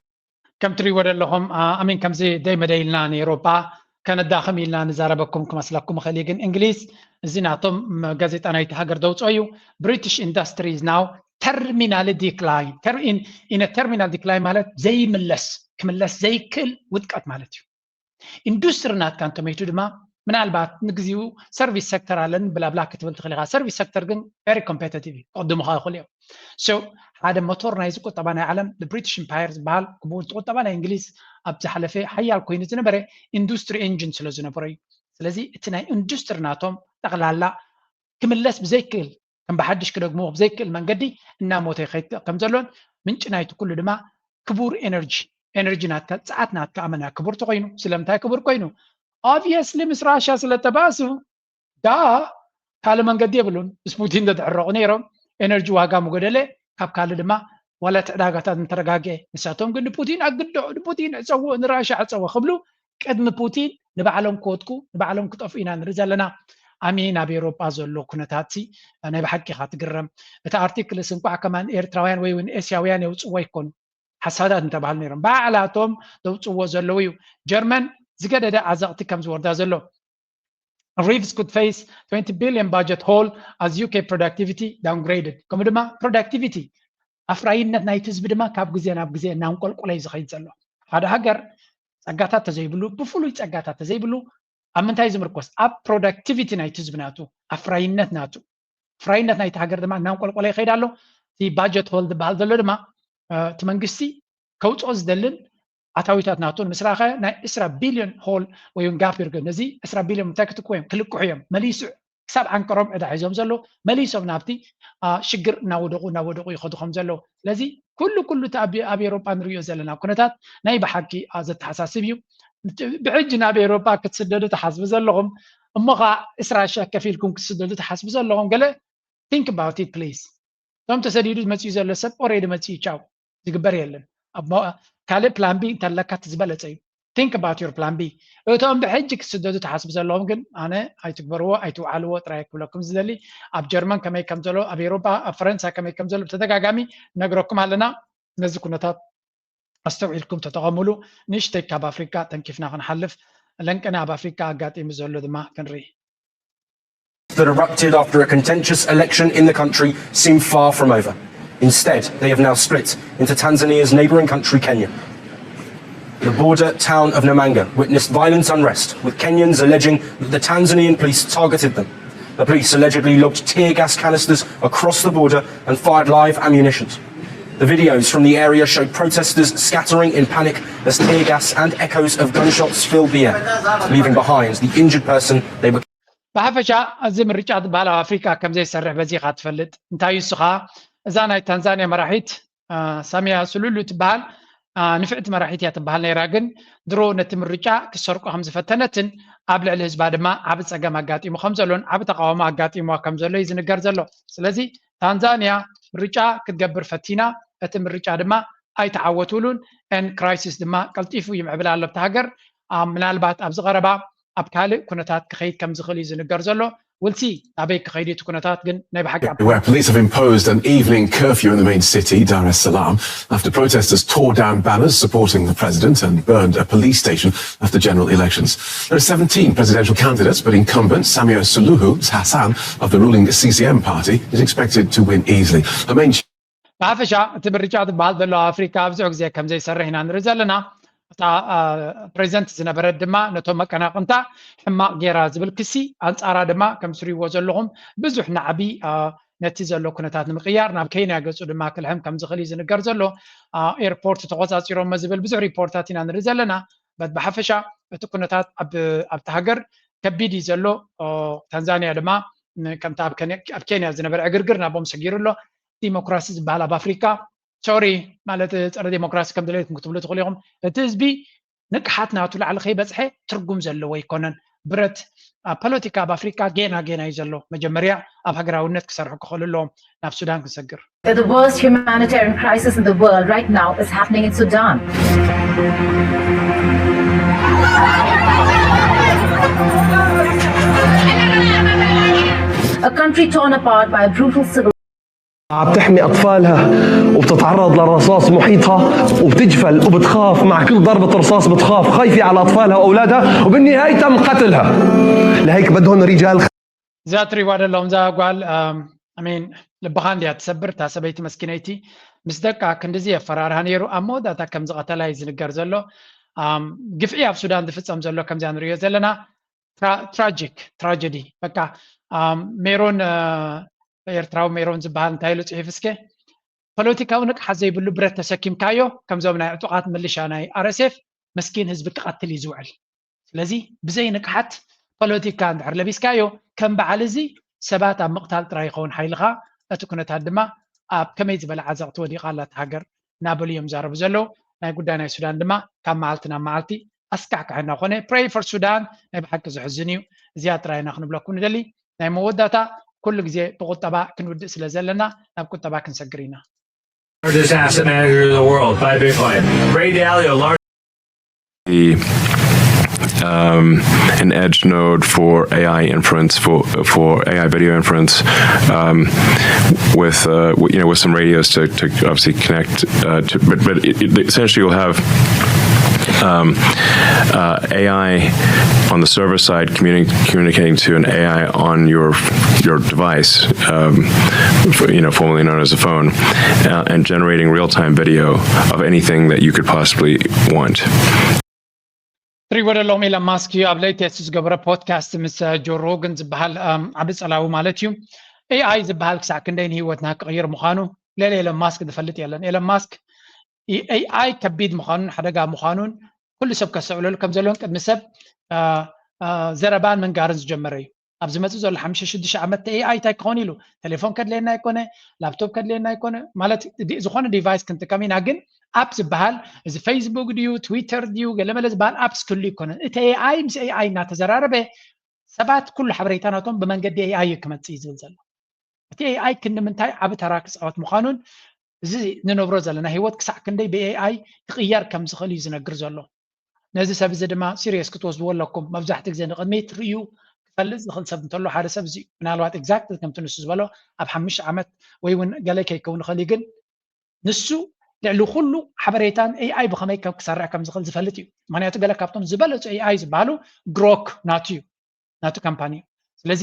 ከም ትሪእዎ ዘለኹም ኣሚን ከምዚ ደይ መደይ ኢልና ንኤውሮጳ ከነዳኽም ኢልና ንዛረበኩም ክመስለኩም ይኽእል እዩ። ግን እንግሊዝ እዚ ናቶም ጋዜጣ ናይቲ ሃገር ዘውፅኦ እዩ። British industry is now terminally decline. In a terminal decline ማለት ዘይምለስ ክምለስ ዘይክእል ውድቀት ማለት እዩ። ኢንዱስትሪ ናትካ እንተመይቱ ድማ ምናልባት ንግዚኡ ሰርቪስ ሴክተር ኣለኒ ብላብላ ክትብል ትኽእል ኢኻ። ሰርቪስ ሴክተር ግን very competitive እዩ፣ ክቕድሙኻ ይኽእሉ እዮም። So ሓደ ሞቶር ናይዚ ቁጠባ ናይ ዓለም ብሪቲሽ ኢምፓየር ዝበሃል ከምኡ እቲ ቁጠባ ናይ እንግሊዝ ኣብ ዝሓለፈ ሓያል ኮይኑ ዝነበረ ኢንዱስትሪ ኢንጂን ስለ ዝነበሮ እዩ። ስለዚ እቲ ናይ ኢንዱስትሪ ናቶም ጠቕላላ ክምለስ ብዘይክእል ከም ብሓድሽ ክደግምዎ ብዘይክእል መንገዲ እናሞተ ይኸይድ ከም ዘሎን ምንጪ ናይቲ ኩሉ ድማ ክቡር ኤነርጂ ኤነርጂ ናትካ ፀዓት ናትካ ኣመና ክቡር ተኮይኑ ስለምንታይ ክቡር ኮይኑ obviously ምስ ራሻ ስለተባእሱ ዳ ካልእ መንገዲ የብሉን። ምስ ፑቲን ተትሕረቑ ነይሮም ኤነርጂ ዋጋ ምጎደለ ካብ ካልእ ድማ ዋላ እቲ ዕዳጋታት እንተረጋግአ ንሳቶም ግን ንፑቲን ኣግድዖ ንፑቲን ዕፀዎ ንራሻ ዕፀዎ ክብሉ ቅድሚ ፑቲን ንባዕሎም ክወድቁ ንባዕሎም ክጠፍኡ ኢና ንርኢ ዘለና። ኣሜን ኣብ ኤውሮጳ ዘሎ ኩነታት ሲ ናይ ብሓቂ ኢኻ ትግረም። እቲ ኣርቲክልስ እንቋዕ ከማን ኤርትራውያን ወይ እውን ኤስያውያን የውፅዎ ኣይኮኑ ሓሳዳት እንተባህሉ ነይሮም ባዕላቶም ዘውፅዎ ዘለዉ እዩ። ጀርመን ዝገደደ ዓዘቕቲ ከም ዝወርዳ ዘሎ Reeves could face twenty billion budget hole as UK productivity downgraded። ከምኡ ድማ productivity ኣፍራይነት ናይቲ ህዝቢ ድማ ካብ ግዜ ናብ ግዜ እናንቆልቆለ እዩ ዝኸይድ ዘሎ። ሓደ ሃገር ጸጋታት ተዘይብሉ ብፍሉይ ጸጋታት ተዘይብሉ ኣብ ምንታይ ዝምርኮስ ኣብ productivity ናይቲ ህዝቢ ናቱ ኣፍራይነት ናቱ ኣፍራይነት ናይቲ ሃገር ድማ እናንቆልቆለ ይኸይድ ኣሎ። እቲ budget hole ዝበሃል ዘሎ ድማ እቲ መንግስቲ ከውፅኦ ዝደልን ኣታዊታት ናቱ ንምስራኸ ናይ ዕስራ ቢልዮን hole ወይ እውን ጋፕ ይርገ ነዚ ዕስራ ቢልዮን እንታይ ክትኩ እዮም ክልቅሑ እዮም መሊሱ ክሳብ ዓንቀሮም ዕዳ ሒዞም ዘለዉ መሊሶም ናብቲ ሽግር እናወደቑ እናወደቑ ይኸዱ ከም ዘለዉ ስለዚ ኩሉ ኩሉ እቲ ኣብ ኤሮጳ ንሪኦ ዘለና ኩነታት ናይ ብሓቂ ዘተሓሳስብ እዩ። ብሕጂ ናብ ኤሮጳ ክትስደዱ ትሓስቡ ዘለኹም እሞ ኸዓ ዕስራ ሸሕ ከፊልኩም ክትስደዱ ትሓስቡ ዘለኹም ገለ think about it please። እቶም ተሰዲዱ መፂኡ ዘሎ ሰብ already መፂኡ ቻው ዝግበር የለን። ካልእ plan B እንተለካ እቲ ዝበለፀ እዩ። Think about your plan B። እቶም ብሕጂ ክስደዱ ትሓስቡ ዘለኹም ግን ኣነ ኣይትግበርዎ ኣይትውዓልዎ ጥራይ ክብለኩም ዝደሊ። ኣብ ጀርመን ከመይ ከም ዘሎ ኣብ ኤውሮጳ ኣብ ፈረንሳ ከመይ ከም ዘሎ ብተደጋጋሚ ነግረኩም ኣለና። ነዚ ኩነታት ኣስተውዒልኩም ተጠቐምሉ። ንእሽተይ ካብ ኣፍሪቃ ተንኪፍና ክንሓልፍ ለንቅና ኣብ ኣፍሪቃ ኣጋጢሙ ዘሎ ድማ ክንርኢ። that erupted after a contentious election in the country seem far from over. Instead, they have now split into Tanzania's neighbouring country, Kenya. The border town of Namanga witnessed violent unrest, with Kenyans alleging that the Tanzanian police targeted them. The police allegedly lobbed tear gas canisters across the border and fired live ammunition. The videos from the area showed protesters scattering in panic as tear gas and echoes of gunshots filled the air, leaving behind the injured person they were ብሓፈሻ እዚ ምርጫ ዝበሃል ኣብ ኣፍሪካ ከም ዘይሰርሕ በዚኻ ትፈልጥ። እንታይ እዩ እሱ ኸዓ፣ እዛ ናይ ታንዛንያ መራሒት ሳሚያ ሱሉሉ ትበሃል ንፍዕቲ መራሒት እያ ትበሃል ነይራ። ግን ድሮ ነቲ ምርጫ ክትሰርቆ ከም ዝፈተነትን ኣብ ልዕሊ ህዝባ ድማ ዓቢ ጸገም ኣጋጢሙ ከም ዘሎን ዓቢ ተቃውሞ ኣጋጢምዋ ከም ዘሎ እዩ ዝንገር ዘሎ። ስለዚ ታንዛንያ ምርጫ ክትገብር ፈቲና፣ እቲ ምርጫ ድማ ኣይተዓወትሉን። ን ክራይሲስ ድማ ቀልጢፉ ይምዕብል ኣሎ ኣብቲ ሃገር። ምናልባት ኣብዚ ቀረባ ኣብ ካልእ ኩነታት ክኸይድ ከም ዝኽእል እዩ ዝንገር ዘሎ። ውልሲ ኣበይ ክኸይድ እቲ ኩነታት ግን ናይ ብሓቂ ኣብ Where police have imposed an evening curfew in the main city, Dar es Salaam, after protesters tore down banners supporting the president and burned a police station after general elections. There are seventeen presidential candidates, but incumbent Samia Suluhu Hassan of the ruling C C M party is expected to win easily. Her main ብሓፈሻ እቲ ምርጫ ዝበሃል ዘሎ ኣብ ኣፍሪካ ብዙሕ ግዜ ከም ዘይሰርሕ ኢና ንርኢ ዘለና። እታ ፕሬዚደንት ዝነበረት ድማ ነቶም መቀናቅንታ ሕማቕ ጌራ ዝብል ክሲ ኣንፃራ ድማ ከም ትሪእዎ ዘለኹም ብዙሕ ናዕቢ ነቲ ዘሎ ኩነታት ንምቅያር ናብ ኬንያ ገፁ ድማ ክልሕም ከም ዝኽእል እዩ ዝንገር ዘሎ። ኤርፖርት ተቆፃፂሮሞ ዝብል ብዙሕ ሪፖርታት ኢና ንርኢ ዘለና። በት ብሓፈሻ እቲ ኩነታት ኣብቲ ሃገር ከቢድ እዩ ዘሎ። ታንዛንያ ድማ ከምቲ ኣብ ኬንያ ዝነበረ ዕግርግር ናቦም ሰጊሩ ኣሎ። ዲሞክራሲ ዝበሃል ኣብ ኣፍሪካ ሶሪ ማለት ፀረ ዲሞክራሲ ከም ደለይኩም ክትብሉ ትኽእሉ ኢኹም። እቲ ህዝቢ ንቅሓት ናቱ ላዕሊ ከይበፅሐ ትርጉም ዘለዎ ኣይኮነን። ብረት ኣብ ፖለቲካ ኣብ ኣፍሪካ ጌና ጌና እዩ ዘሎ። መጀመርያ ኣብ ሃገራውነት ክሰርሑ ክኽእሉ ኣለዎም። ናብ ሱዳን ክንሰግር። The worst humanitarian crisis in the world right now is happening in Sudan. A country torn apart by a brutal civil عم تحمي أطفالها وبتتعرض لرصاص محيطها وبتجفل وبتخاف، مع كل ضربة رصاص بتخاف، خايفة على أطفالها وأولادها، وبالنهاية تم قتلها. لهيك بدهم رجال እዛ ትሪዋ ዘለኹም እዛ ጓል ኣሜን ልብኻ እንድያ ትሰብር። እታ ሰበይቲ መስኪነይቲ ምስ ደቃ ክንድዚ የፈራርሃ ነይሩ። ኣብ መወዳእታ ከም ዝቐተላ እዩ ዝንገር ዘሎ። ግፍዒ ኣብ ሱዳን ዝፍፀም ዘሎ ከምዚያ ንሪኦ ዘለና ትራጂክ ትራጀዲ። በቃ ሜሮን ኤርትራዊ ሜሮን ዝበሃል እንታይ ኢሉ ፅሒፍ እስከ፣ ፖለቲካዊ ንቅሓት ዘይብሉ ብረት ተሰኪምካዮ ከምዞም ናይ ዕጡቓት ምልሻ ናይ ኣር ኤስ ኤፍ መስኪን ህዝቢ ክቐትል እዩ ዝውዕል። ስለዚ ብዘይ ንቅሓት ፖለቲካ እንድሕር ለቢስካዮ ከም በዓል እዚ ሰባት ኣብ ምቕታል ጥራይ ይኸውን ሓይልኻ። እቲ ኩነታት ድማ ኣብ ከመይ ዝበለ ዓዘቕቲ ወዲቓ ኣላ እታ ሃገር እናበሉ እዮም ዛረቡ ዘለዉ። ናይ ጉዳይ ናይ ሱዳን ድማ ካብ መዓልቲ ናብ መዓልቲ ኣስካሕካሒ እናኾነ pray for ሱዳን ናይ ብሓቂ ዘሕዝን እዩ። እዚኣ ጥራይ ኢና ክንብለኩም ንደሊ። ናይ መወዳእታ ኩሉ ግዜ ብቁጠባ ክንውድእ ስለ ዘለና ናብ ቁጠባ ክንሰግር ኢና። Largest asset manager in the world by Bitcoin. Ray Dalio, large be um, an edge node for A I inference, for for A I video inference, um, with uh, you know with some radios to, to obviously connect uh, to, but but it, essentially you'll have um, uh, A I on the server side communi- communicating to an A I on your your device, um, for, you know, formerly known as a phone, uh, and generating real-time video of anything that you could possibly want. ትሪዎ ዘለኹም ኢለን ማስክ እዩ ኣብ ለይቴስት ዝገበረ ፖድካስት ምስ ጆ ሮግን ዝበሃል ዓቢ ጸላዊ ማለት እዩ። ኤኣይ ዝበሃል ክሳዕ ክንደይ ንህይወትና ክቕይር ምዃኑ ልዕሊ ኤለን ማስክ ዝፈልጥ የለን። ኤለን ማስክ ኤኣይ ከቢድ ምዃኑን ሓደጋ ምዃኑን ኩሉ ሰብ ከስተውዕለሉ ከም ዘለዎን ቅድሚ ሰብ ዘረባን ምንጋርን ዝጀመረ እዩ። ኣብ ዝመፅእ ዘሎ ሓሙሽተ ሽዱሽተ ዓመት ኤኣይ እንታይ ክኾን ኢሉ ቴሌፎን ከድልየና ኣይኮነ፣ ላፕቶፕ ከድልየና ኣይኮነ፣ ማለት ዝኾነ ዲቫይስ ክንጥቀም ኢና። ግን ኣፕ ዝበሃል እዚ ፌስቡክ ድዩ ትዊተር ድዩ ገለመለ ዝበሃል ኣፕስ ክህሉ ይኮነን። እቲ ኤኣይ ምስ ኤኣይ እናተዘራረበ ሰባት ኩሉ ሓበሬታ ናቶም ብመንገዲ ኤኣይ እዩ ክመፅእ እዩ ዝብል ዘሎ። እቲ ኤኣይ ክንዲ ምንታይ ዓቢ ተራ ክፃወት ምዃኑን እዚ ንነብሮ ዘለና ህይወት ክሳዕ ክንደይ ብኤኣይ ክቕየር ከም ዝኽእል እዩ ዝነግር ዘሎ። ነዚ ሰብ እዚ ድማ ሲሪየስ ክትወስድዎ ኣለኩም። መብዛሕትኡ ግዜ ንቕድሚት ርእዩ ክፈልጥ ዝኽእል ሰብ እንተሎ ሓደ ሰብ እዚ እዩ። ምናልባት ኤግዛክትሊ ከምቲ ንሱ ዝበሎ ኣብ ሓሙሽተ ዓመት ወይ እውን ገለ ከይከውን ይኽእል እዩ። ግን ንሱ ልዕሊ ኩሉ ሓበሬታን ኤኣይ ብኸመይ ከም ክሰርሕ ከም ዝኽእል ዝፈልጥ እዩ። ምክንያቱ ገለ ካብቶም ዝበለፁ ኤኣይ ዝበሃሉ ግሮክ ናቱ እዩ፣ ናቱ ካምፓኒ እዩ። ስለዚ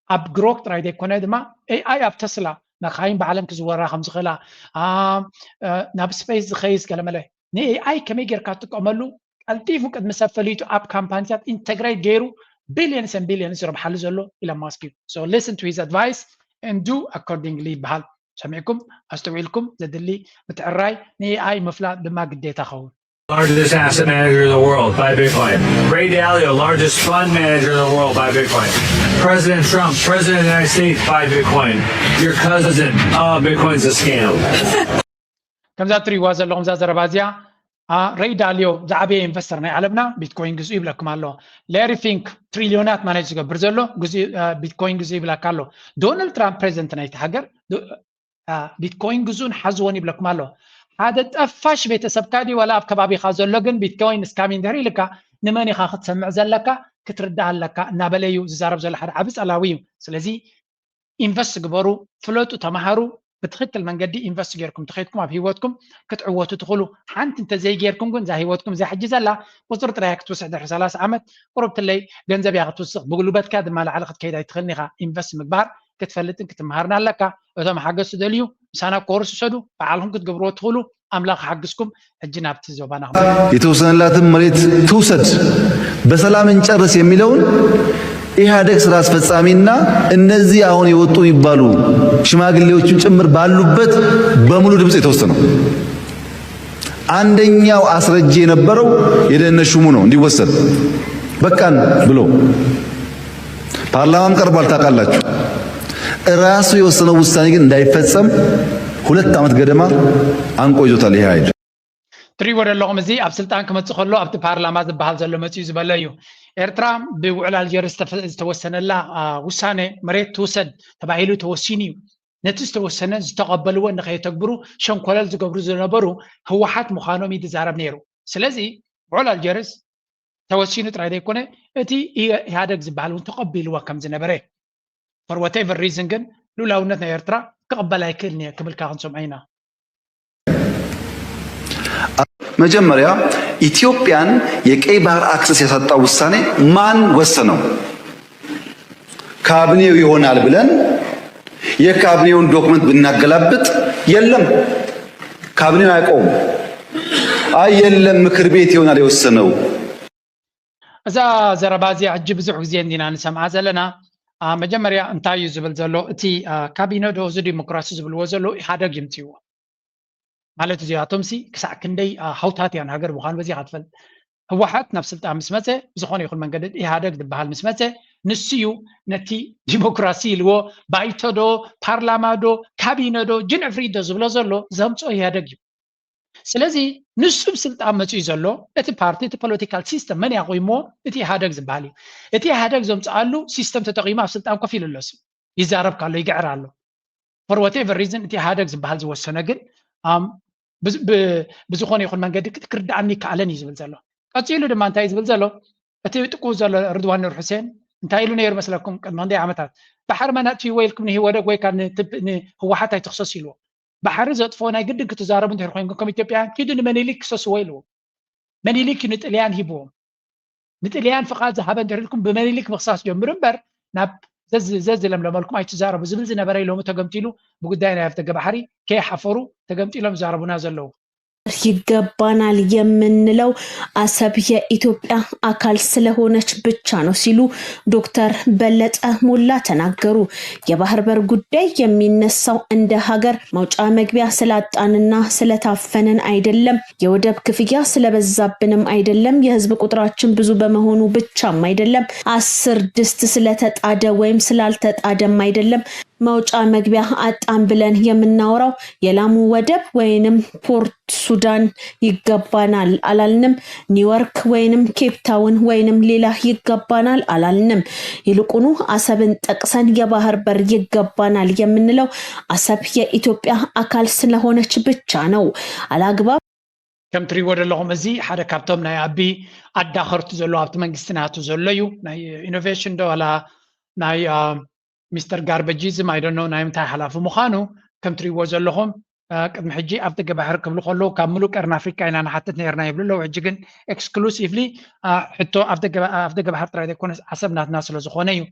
ኣብ ግሮክ ጥራይ ዘይኮነ ድማ ኤኣይ ኣብ ተስላ መካይን ባዕለን ክዝወራ ከም ዝኽእላ፣ ኣ፣ እ፣ ናብ ስፔስ ዝኸይስ ገለመለ፣ ንኤኣይ ከመይ ጌርካ ትጥቀመሉ፣ ቀልጢፉ ቅድሚ ሰብ ፈሊጡ ኣብ ካምፓኒታት ኢንተግሬት ገይሩ billions and billions ዝረብሓሉ ዘሎ ኢሎን ማስክ እዩ። So listen to his advice and do accordingly ይበሃል። ሰሚዕኩም ኣስተውዒልኩም ዘድሊ ምትዕራይ ንኤኣይ ምፍላጥ ድማ ግዴታ ኸውን። Largest asset manager in the world by Bitcoin. Ray Dalio, largest fund manager in the world by Bitcoin. President Trump, president of the United States by Bitcoin. Your cousin, uh, Bitcoin's a scam. ከምዛ ትሪእዋ ዘለኹም እዛ ዘረባ እዚኣ፣ አ፣ ሬይ ዳሊዮ ዝዓበየ ኢንቨስተር ናይ ዓለምና ቢትኮይን ግዝኡ ይብለኩም ኣሎ። ሌሪ ፊንክ ትሪሊዮናት ማኔጅ ዝገብር ዘሎ ግዝኡ፣ አ፣ ቢትኮይን ግዝኡ ይብለካ ኣሎ። ዶናልድ ትራምፕ ፕሬዚደንት ናይቲ ሃገር ዶ-፣ አ፣ ቢትኮይን ግዝኡን ሓዝዎን ይብለኩም ኣሎ። ሓደ ጠፋሽ ቤተሰብካ ድዩ ዋላ ኣብ ከባቢኻ ዘሎ ግን ቢትኮይን ስካም እዩ እንድሕር ኢልካ ንመን ኢኻ ክትሰምዕ ዘለካ ክትርዳእ ኣለካ እናበለ እዩ ዝዛረብ ዘሎ ሓደ ዓቢ ጸላዊ እዩ። ስለዚ ኢንቨስት ግበሩ፣ ፍለጡ፣ ተማሃሩ። ብትኽክል መንገዲ ኢንቨስት ጌርኩም ተኸይድኩም ኣብ ህይወትኩም ክትዕወቱ ትኽእሉ። ሓንቲ እንተዘይጌርኩም ግን እዛ ህይወትኩም እዛ ሕጂ ዘላ ቁፅሪ ጥራይ ክትውስኽ ድሕሪ ሰላሳ ዓመት ቁሩብ ትለይ ገንዘብ እያ ክትውስኽ። ብጉልበትካ ድማ ላዕሊ ክትከይድ ኣይትኽእልን ኢኻ። ኢንቨስት ምግባር ክትፈልጥን ክትመሃርን ኣለካ። እቶም ሓገዝ ትደልዩ ምሳና ኮርስ ውሰዱ፣ ባዕልኹም ክትገብርዎ ትኽእሉ። ኣምላኽ ሓግዝኩም። ሕጂ ናብቲ ዞባና የተወሰነላትን መሬት ትውሰድ፣ በሰላም እንጨርስ የሚለውን ኢህአዴግ ስራ አስፈጻሚና እነዚህ አሁን የወጡ የሚባሉ ሽማግሌዎችም ጭምር ባሉበት በሙሉ ድምፅ የተወሰነው። አንደኛው አስረጂ የነበረው የደህንነት ሹሙ ነው እንዲወሰድ በቃን ብሎ። ፓርላማም ቀርቧል ታውቃላችሁ። እራሱ የወሰነው ውሳኔ ግን እንዳይፈጸም ሁለት ዓመት ገደማ አንቆ ይዞታል ይሄ ኃይል። ትሪእዎ ዘለኹም እዚ ኣብ ስልጣን ክመፅእ ከሎ ኣብቲ ፓርላማ ዝበሃል ዘሎ መፂኡ ዝበለ እዩ። ኤርትራ ብውዕል ኣልጀርስ ዝተፈ-፣ ዝተወሰነላ፣ አ፣ ውሳኔ መሬት ትውሰድ ተባሂሉ ተወሲኑ እዩ። ነቲ ዝተወሰነ ዝተቐበልዎ ንኸየተግብሩ ሸንኮለል ዝገብሩ ዝነበሩ ህወሓት ምዃኖም እዩ ዝዛረብ ነይሩ። ስለዚ ውዕል ኣልጀርስ ተወሲኑ ጥራይ ዘይኮነ እቲ ኢህ-፣ ኢህኣደግ ዝበሃል እውን ተቐቢልዎ ከም ዝነበረ for whatever reason ግን ልኡላውነት ናይ ኤርትራ ክቕበል ኣይክእልን እየ ክብልካ ክንሰምዖ ኢና። መጀመሪያ ኢትዮጵያን የቀይ ባህር አክሰስ ያሳጣው ውሳኔ ማን ወሰነው? ካቢኔው ይሆናል ብለን የካቢኔውን ዶክመንት ብናገላብጥ የለም፣ ካቢኔው አያውቀውም። አይ የለም ምክር ቤት ይሆናል የወሰነው። እዛ ዘረባ እዚኣ ሕጂ ብዙሕ ግዜ እንዲና ንሰምዓ ዘለና። አ፣ መጀመርያ እንታይ እዩ ዝብል ዘሎ? እቲ፣ አ፣ ካቢነ ዶ እዚ ዲሞክራሲ ዝብልዎ ዘሎ ኢህኣደግ ይምፅዎ ማለት እዚኣቶምሲ ክሳዕ ክንደይ፣ አ፣ ሃውታት እያ ንሃገር ምዃኑ በዚኻ ትፈልጥ። ህወሓት ናብ ስልጣን ምስ መፀ ብዝኾነ ይኹን መንገዲ ኢህኣደግ ዝበሃል ምስ መፀ ንሱ እዩ ነቲ ዲሞክራሲ ኢልዎ ባይቶ ዶ ፓርላማ ዶ ካቢነ ዶ ጅንዕፍሪት ዶ ዝብሎ ዘሎ ዘምፅኦ ኢህኣደግ እዩ። ስለዚ ንሱ ብስልጣን መፂኡ ዘሎ እቲ ፓርቲ እቲ ፖለቲካል ሲስተም መን ያቑይሞ እቲ ኢህኣደግ ዝበሃል እዩ። እቲ ኢህኣደግ ዘምፅኣሉ ሲስተም ተጠቒሙ ኣብ ስልጣን ኮፍ ኢሉ ኣሎ። እሱ ይዛረብ ካሎ ይግዕር ኣሎ። For whatever reason እቲ ኢህኣደግ ዝበሃል ዝወሰነ ግን ኣም፣ ብዝ-፣ ብ-፣ ብዝኾነ ይኹን መንገዲ ክርድኣኒ ይከኣለን እዩ ዝብል ዘሎ። ቀፂሉ ድማ እንታይ እዩ ዝብል ዘሎ? እቲ ጥቁ ዘሎ ርድዋን ኑር ሕሴን እንታይ ኢሉ ነይሩ መስለኩም? ቅድሚ ክንደይ ዓመታት ባሕሪ መን ኣጥፊዎ ኢልኩም ንኢህወደግ ወይ ካብ ንትብ-፣ ንህወሓት ኣይትኽሰሱ ኢልዎ። ባሕሪ ዘጥፍኦ ናይ ግድን ክትዛረቡ እንድሕር ኮይንኩም ከም ኢትዮጵያውያን ኪዱ ንመኒሊክ ክሰስዎ ኢልዎ። መኒሊክ እዩ ንጥልያን ሂብዎም። ንጥልያን ፍቓድ ዝሃበ እንድሕር ኢልኩም ብመኒሊክ ምኽሳስ ጀምሩ እምበር ናብ ዘዝ-፣ ዘዝለምለመልኩም ኣይትዛረቡ ዝብል ዝነበረ እዩ ሎሚ ተገምጢሉ ብጉዳይ ናይ ኣፍደገ ባሕሪ ከይሓፈሩ ተገምጢሎም ይዛረቡና ዘለዉ። ይገባናል የምንለው አሰብ የኢትዮጵያ አካል ስለሆነች ብቻ ነው ሲሉ ዶክተር በለጠ ሞላ ተናገሩ። የባህር በር ጉዳይ የሚነሳው እንደ ሀገር መውጫ መግቢያ ስላጣንና ስለታፈንን አይደለም፣ የወደብ ክፍያ ስለበዛብንም አይደለም፣ የህዝብ ቁጥራችን ብዙ በመሆኑ ብቻም አይደለም፣ አስር ድስት ስለተጣደ ወይም ስላልተጣደም አይደለም። መውጫ መግቢያ አጣን ብለን የምናወራው የላሙ ወደብ ወይንም ፖርት ሱዳን ይገባናል አላልንም። ኒውዮርክ ወይንም ኬፕ ታውን ወይንም ሌላ ይገባናል አላልንም። ይልቁኑ አሰብን ጠቅሰን የባህር በር ይገባናል የምንለው አሰብ የኢትዮጵያ አካል ስለሆነች ብቻ ነው። አላግባብ ከም ትሪእዎ ዘለኹም እዚ ሓደ ካብቶም ናይ ኣቢ ኣዳኸርቲ ዘሎ ኣብቲ መንግስቲ ናቱ ዘሎ እዩ። ናይ ኢኖቬሽን ዶ ዋላ ናይ፣ አ፣ ሚስተር ጋርበጂዝም ኣይ ዶንት ኖ ናይ ምንታይ ሓላፊ ምዃኑ ከም ትሪእዎ ዘለኹም፣ አ፣ ቅድሚ ሕጂ ኣፍ ደገ ባሕሪ ክብሉ ከለዉ ካብ ምሉእ ቀርኒ ኣፍሪቃ ኢና ንሓትት ነይርና ይብሉ ኣለዉ። ሕጂ ግን ኤክስክሉሲቭሊ፣ አ፣ ሕቶ ኣፍ ደገ፣ ኣፍ ደገ ባሕሪ ጥራይ ዘይኮነስ ዓሰብ ናትና ስለ ዝኾነ እዩ።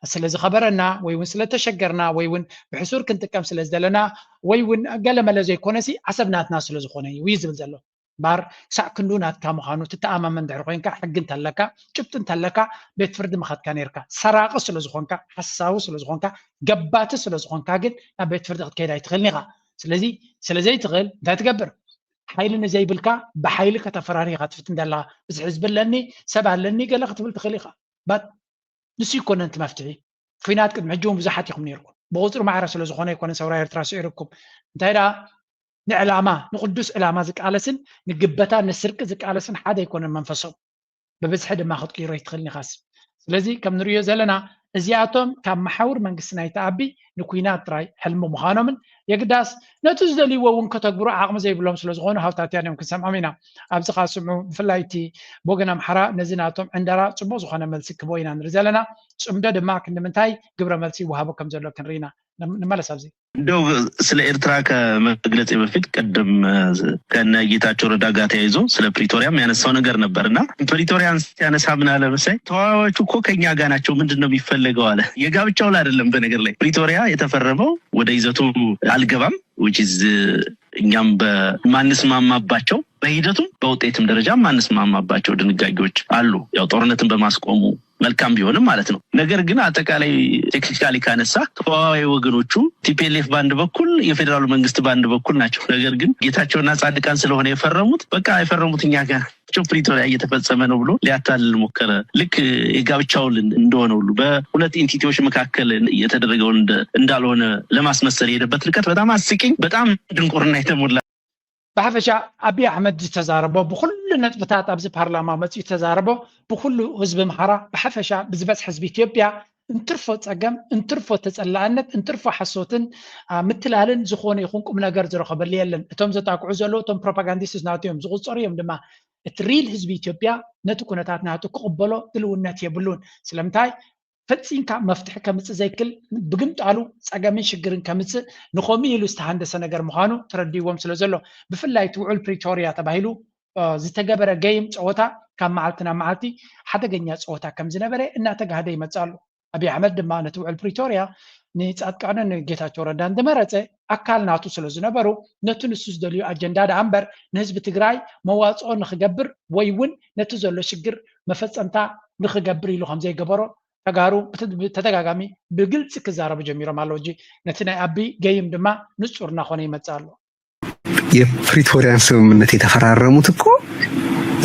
ስለ ዝኸበረና ወይ እውን ስለተሸገርና ወይ እውን ብሕሱር ክንጥቀም ስለ ዝደለና ወይ እውን ገለመለ ዘይኮነሲ ዓሰብ ናትና ስለ ዝኾነ እዩ እዩ ዝብል ዘሎ። ባር ክሳዕ ክንዱ ናትካ ምዃኑ ትተኣማመን ድሕሪ ኮይንካ፣ ሕጊ እንተለካ፣ ጭብጢ እንተለካ፣ ቤት ፍርዲ ምኸድካ ነርካ። ሰራቂ ስለ ዝኾንካ፣ ሓሳዊ ስለ ዝኾንካ፣ ገባቲ ስለ ዝኾንካ ግን ናብ ቤት ፍርዲ ክትከይድ ኣይትኽእልን ኢኻ። ስለዚ ስለ ዘይትኽእል እንታይ ትገብር? ሓይሊ ንዘይብልካ ብሓይሊ ከተፈራሪ ኢኻ ትፍትን ዘለኻ። ብዝሒ ህዝቢ ኣለኒ፣ ሰብ ኣለኒ ገለ ክትብል ትኽእል ኢኻ። ባት ንሱ ይኮነን እቲ መፍትሒ። ኩናት ቅድሚ ሕጂ እውን ብዙሓት ኢኹም ነይርኩም። ብቁፅሪ ማዕረ ስለ ዝኾነ ኣይኮነን ሰውራ ኤርትራ ስዒሩኩም። እንታይ ደኣ ንዕላማ ንቅዱስ ዕላማ ዝቃለስን ንግበታ ንስርቂ ዝቃለስን ሓደ ኣይኮነን መንፈሶም። ብብዝሒ ድማ ክትቅይሮ ይትኽእል ኢኻስ። ስለዚ ከም ንሪኦ ዘለና እዚኣቶም ካብ መሓውር መንግስቲ ናይቲ ኣቢ ንኩናት ጥራይ ሕልሚ ምዃኖምን የግዳስ ነቲ ዝደልይዎ እውን ከተግብሩ ዓቕሚ ዘይብሎም ስለ ዝኾኑ ሃውታትያን እዮም ክንሰምዖም ኢና። ኣብዚ ከዓ ስምዑ፣ ብፍላይ እቲ ብወገን ኣምሓራ ነዚ ናቶም ዕንደራ ፅቡቅ ዝኾነ መልሲ ክቦ ኢና ንርኢ ዘለና። ፅምዶ ድማ ክንዲ ምንታይ ግብረ መልሲ ይወሃቦ ከም ዘሎ ክንርኢ ኢና። ንመለስ ኣብዚ። እንደው ስለ ኤርትራ ከመግለጽ በፊት ቅድም ከነ ጌታቸው ረዳ ጋር ተያይዞ ስለ ፕሪቶሪያም ያነሳው ነገር ነበር እና ፕሪቶሪያን ሲያነሳ ምን አለ መሰለኝ፣ ተዋዋዮቹ እኮ ከኛ ጋር ናቸው፣ ምንድን ነው የሚፈለገው አለ። የጋብቻው ላይ አይደለም። በነገር ላይ ፕሪቶሪያ የተፈረመው ወደ ይዘቱ አልገባም which is እኛም በማንስማማባቸው በሂደቱም በውጤትም ደረጃ ማንስማማባቸው ድንጋጌዎች አሉ። ያው ጦርነትን በማስቆሙ መልካም ቢሆንም ማለት ነው። ነገር ግን አጠቃላይ ቴክኒካሊ ካነሳ ተዋዋይ ወገኖቹ ቲፒኤልኤፍ በአንድ በኩል የፌዴራሉ መንግስት በአንድ በኩል ናቸው። ነገር ግን ጌታቸውና ጻድቃን ስለሆነ የፈረሙት በቃ የፈረሙት እኛ ጋር ናቸው፣ ፕሪቶሪያ እየተፈጸመ ነው ብሎ ሊያታልል ሞከረ። ልክ የጋብቻ ውል እንደሆነ ሁሉ በሁለት ኢንቲቲዎች መካከል የተደረገውን እንዳልሆነ ለማስመሰል የሄደበት ርቀት በጣም አስቂኝ፣ በጣም ድንቁርና የተሞላ። ብሓፈሻ ኣቢይ ኣሕመድ ዝተዛረቦ ብኩሉ ነጥብታት ኣብዚ ፓርላማ መፅኡ ዝተዛረቦ ብኩሉ ህዝቢ ኣምሓራ ብሓፈሻ ብዝበዝሕ ህዝቢ ኢትዮጵያ እንትርፎ ፀገም፣ እንትርፎ ተፀላእነት፣ እንትርፎ ሓሶትን ምትላልን ዝኾነ ይኹን ቁም ነገር ዝረኸበሉ የለን። እቶም ዘጣቅዑ ዘለዉ እቶም ፕሮፓጋንዲስትስ ናቱ እዮም ዝቑፀሩ እዮም ድማ። እቲ ሪል ህዝቢ ኢትዮጵያ ነቲ ኩነታት ናቱ ክቕበሎ ድልውነት የብሉን። ስለምንታይ ፈጺምካ መፍትሒ ከምጽእ ዘይክል ብግምጣሉ ጸገምን ሽግርን ከምጽእ ንኸምኡ ኢሉ ዝተሃንደሰ ነገር ምዃኑ ተረዲዎም ስለ ዘሎ ብፍላይ እቲ ውዑል ፕሪቶርያ ተባሂሉ ዝተገበረ ገይም ጸወታ ካብ መዓልቲ ናብ መዓልቲ ሓደገኛ ጸወታ ከም ዝነበረ እናተጋህደ ይመጽእ ኣሎ። ኣብይ ኣሕመድ ድማ ነቲ ውዕል ፕሪቶርያ ንጻድቃንን ንጌታቸው ረዳን ዝመረጸ ኣካል ናቱ ስለ ዝነበሩ ነቲ ንሱ ዝደልዩ ኣጀንዳ ደኣ እምበር ንህዝቢ ትግራይ መዋጽኦ ንክገብር ወይ እውን ነቲ ዘሎ ሽግር መፈጸምታ ንክገብር ኢሉ ከም ዘይገበሮ ተጋሩ ብተደጋጋሚ ብግልፂ ክዛረቡ ጀሚሮም ኣለዉ። እጂ ነቲ ናይ ኣቢ ገይም ድማ ንፁር እናኾነ ይመፅእ ኣሎ። የፕሪቶሪያን ስምምነት የተፈራረሙት እኮ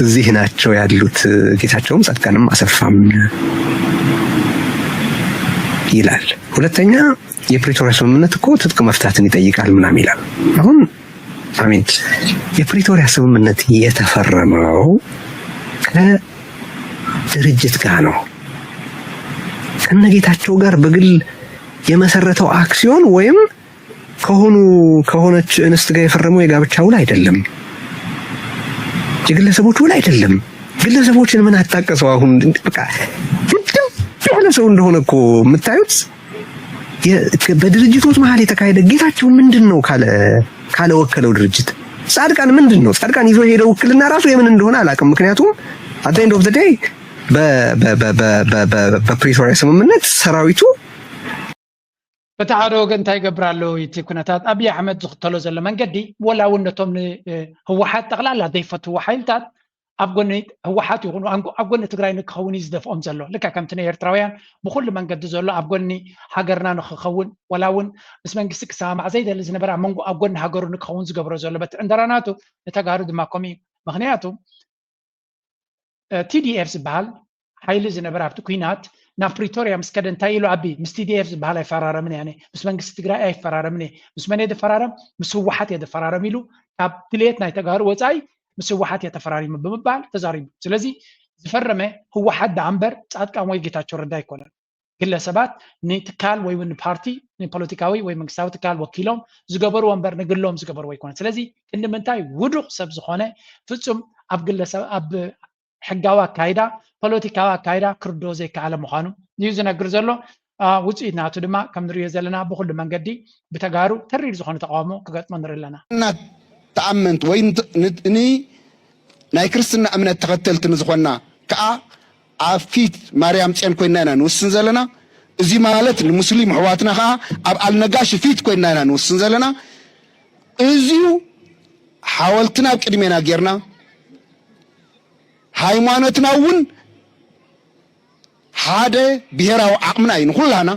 እዚህ ናቸው ያሉት ጌታቸውም ጻድቃንም አሰፋም ይላል። ሁለተኛ የፕሪቶሪያ ስምምነት እኮ ትጥቅ መፍታትን ይጠይቃል ምናምን ይላል። አሁን አሜን የፕሪቶሪያ ስምምነት የተፈረመው ከድርጅት ጋር ነው። ከነጌታቸው ጋር በግል የመሰረተው አክሲዮን ወይም ከሆኑ ከሆነች እንስት ጋር የፈረመው የጋብቻ ውል አይደለም፣ የግለሰቦች ውል አይደለም። ግለሰቦችን ምን አጣቀሰው? አሁን በቃ ግድም ያለ ሰው እንደሆነ እኮ የምታዩት በድርጅቶች መሀል የተካሄደ ጌታቸው ምንድን ነው ካለ ካለ ወከለው ድርጅት ጻድቃን ምንድን ነው ጻድቃን ይዞ የሄደው ውክልና ራሱ የምን እንደሆነ አላውቅም። ምክንያቱም at the end of the day በፕሪቶሪያ ስምምነት ሰራዊቱ በቲ ሓደ ወገን እንታይ ይገብር ኣሎ እቲ ኩነታት ኣብይ ኣሕመድ ዝኽተሎ ዘሎ መንገዲ ወላ እውን ነቶም ንህወሓት ጠቕላላ ዘይፈትዎ ሓይልታት ኣብ ጎኒ ህወሓት ይኹኑ ኣብ ጎኒ ትግራይ ንክኸውን እዩ ዝደፍኦም ዘሎ። ልክዕ ከምቲ ናይ ኤርትራውያን ብኩሉ መንገዲ ዘሎ ኣብ ጎኒ ሃገርና ንክኸውን ወላ እውን ምስ መንግስቲ ክሰማማዕ ዘይደሊ ዝነበረ ኣብ መንጎ ኣብ ጎኒ ሃገሩ ንክኸውን ዝገብሮ ዘሎ በቲ ዕንደራ ናቱ ንተጋሩ ድማ ከምኡ እዩ። ምክንያቱ ቲዲኤፍ ዝበሃል ሓይሊ ዝነበረ ኣብቲ ኩናት ናብ ፕሪቶርያ ምስ ከደ እንታይ ኢሉ ኣቢ ምስ ቲዲኤፍ ዝበሃል ኣይፈራረምን እየ ምስ መንግስቲ ትግራይ ኣይፈራረምን እየ ምስ መን እየ ዝፈራረም ምስ ህወሓት እየ ዝፈራረም ኢሉ ካብ ድልየት ናይ ተጋሩ ወፃኢ ምስ ህወሓት እየ ተፈራሪሙ ብምባል ተዛሪቡ። ስለዚ ዝፈረመ ህወሓት ደኣ እምበር ፃድቃን ወይ ጌታቸው ረዳ ኣይኮነን። ግለሰባት ንትካል ወይ እውን ንፓርቲ ንፖለቲካዊ ወይ መንግስታዊ ትካል ወኪሎም ዝገበርዎ እምበር ንግሎም ዝገበርዎ ኣይኮነን። ስለዚ ክንዲ ምንታይ ውዱቕ ሰብ ዝኾነ ፍጹም ኣብ ግለሰብ ኣብ ሕጋዊ ኣካይዳ ፖለቲካዊ ኣካይዳ ክርድኦ ዘይከኣለ ምዃኑ እዩ ዝነግር ዘሎ። ውፅኢት ናቱ ድማ ከም ንሪኦ ዘለና ብኩሉ መንገዲ ብተጋሩ ተሪር ዝኾነ ተቃውሞ ክገጥሞ ንርኢ ኣለና። ተኣመንት ወይ ናይ ክርስትና እምነት ተኸተልቲ ንዝኾንና ከዓ ኣብ ፊት ማርያም ፅዮን ኮይንና ኢና ንውስን ዘለና። እዚ ማለት ንሙስሊም ኣሕዋትና ከዓ ኣብ ኣልነጋሽ ፊት ኮይንና ኢና ንውስን ዘለና። እዚዩ ሓወልትና ኣብ ቅድሜና ጌርና፣ ሃይማኖትና እውን ሓደ ብሄራዊ ዓቕምና እዩ ንኹላና።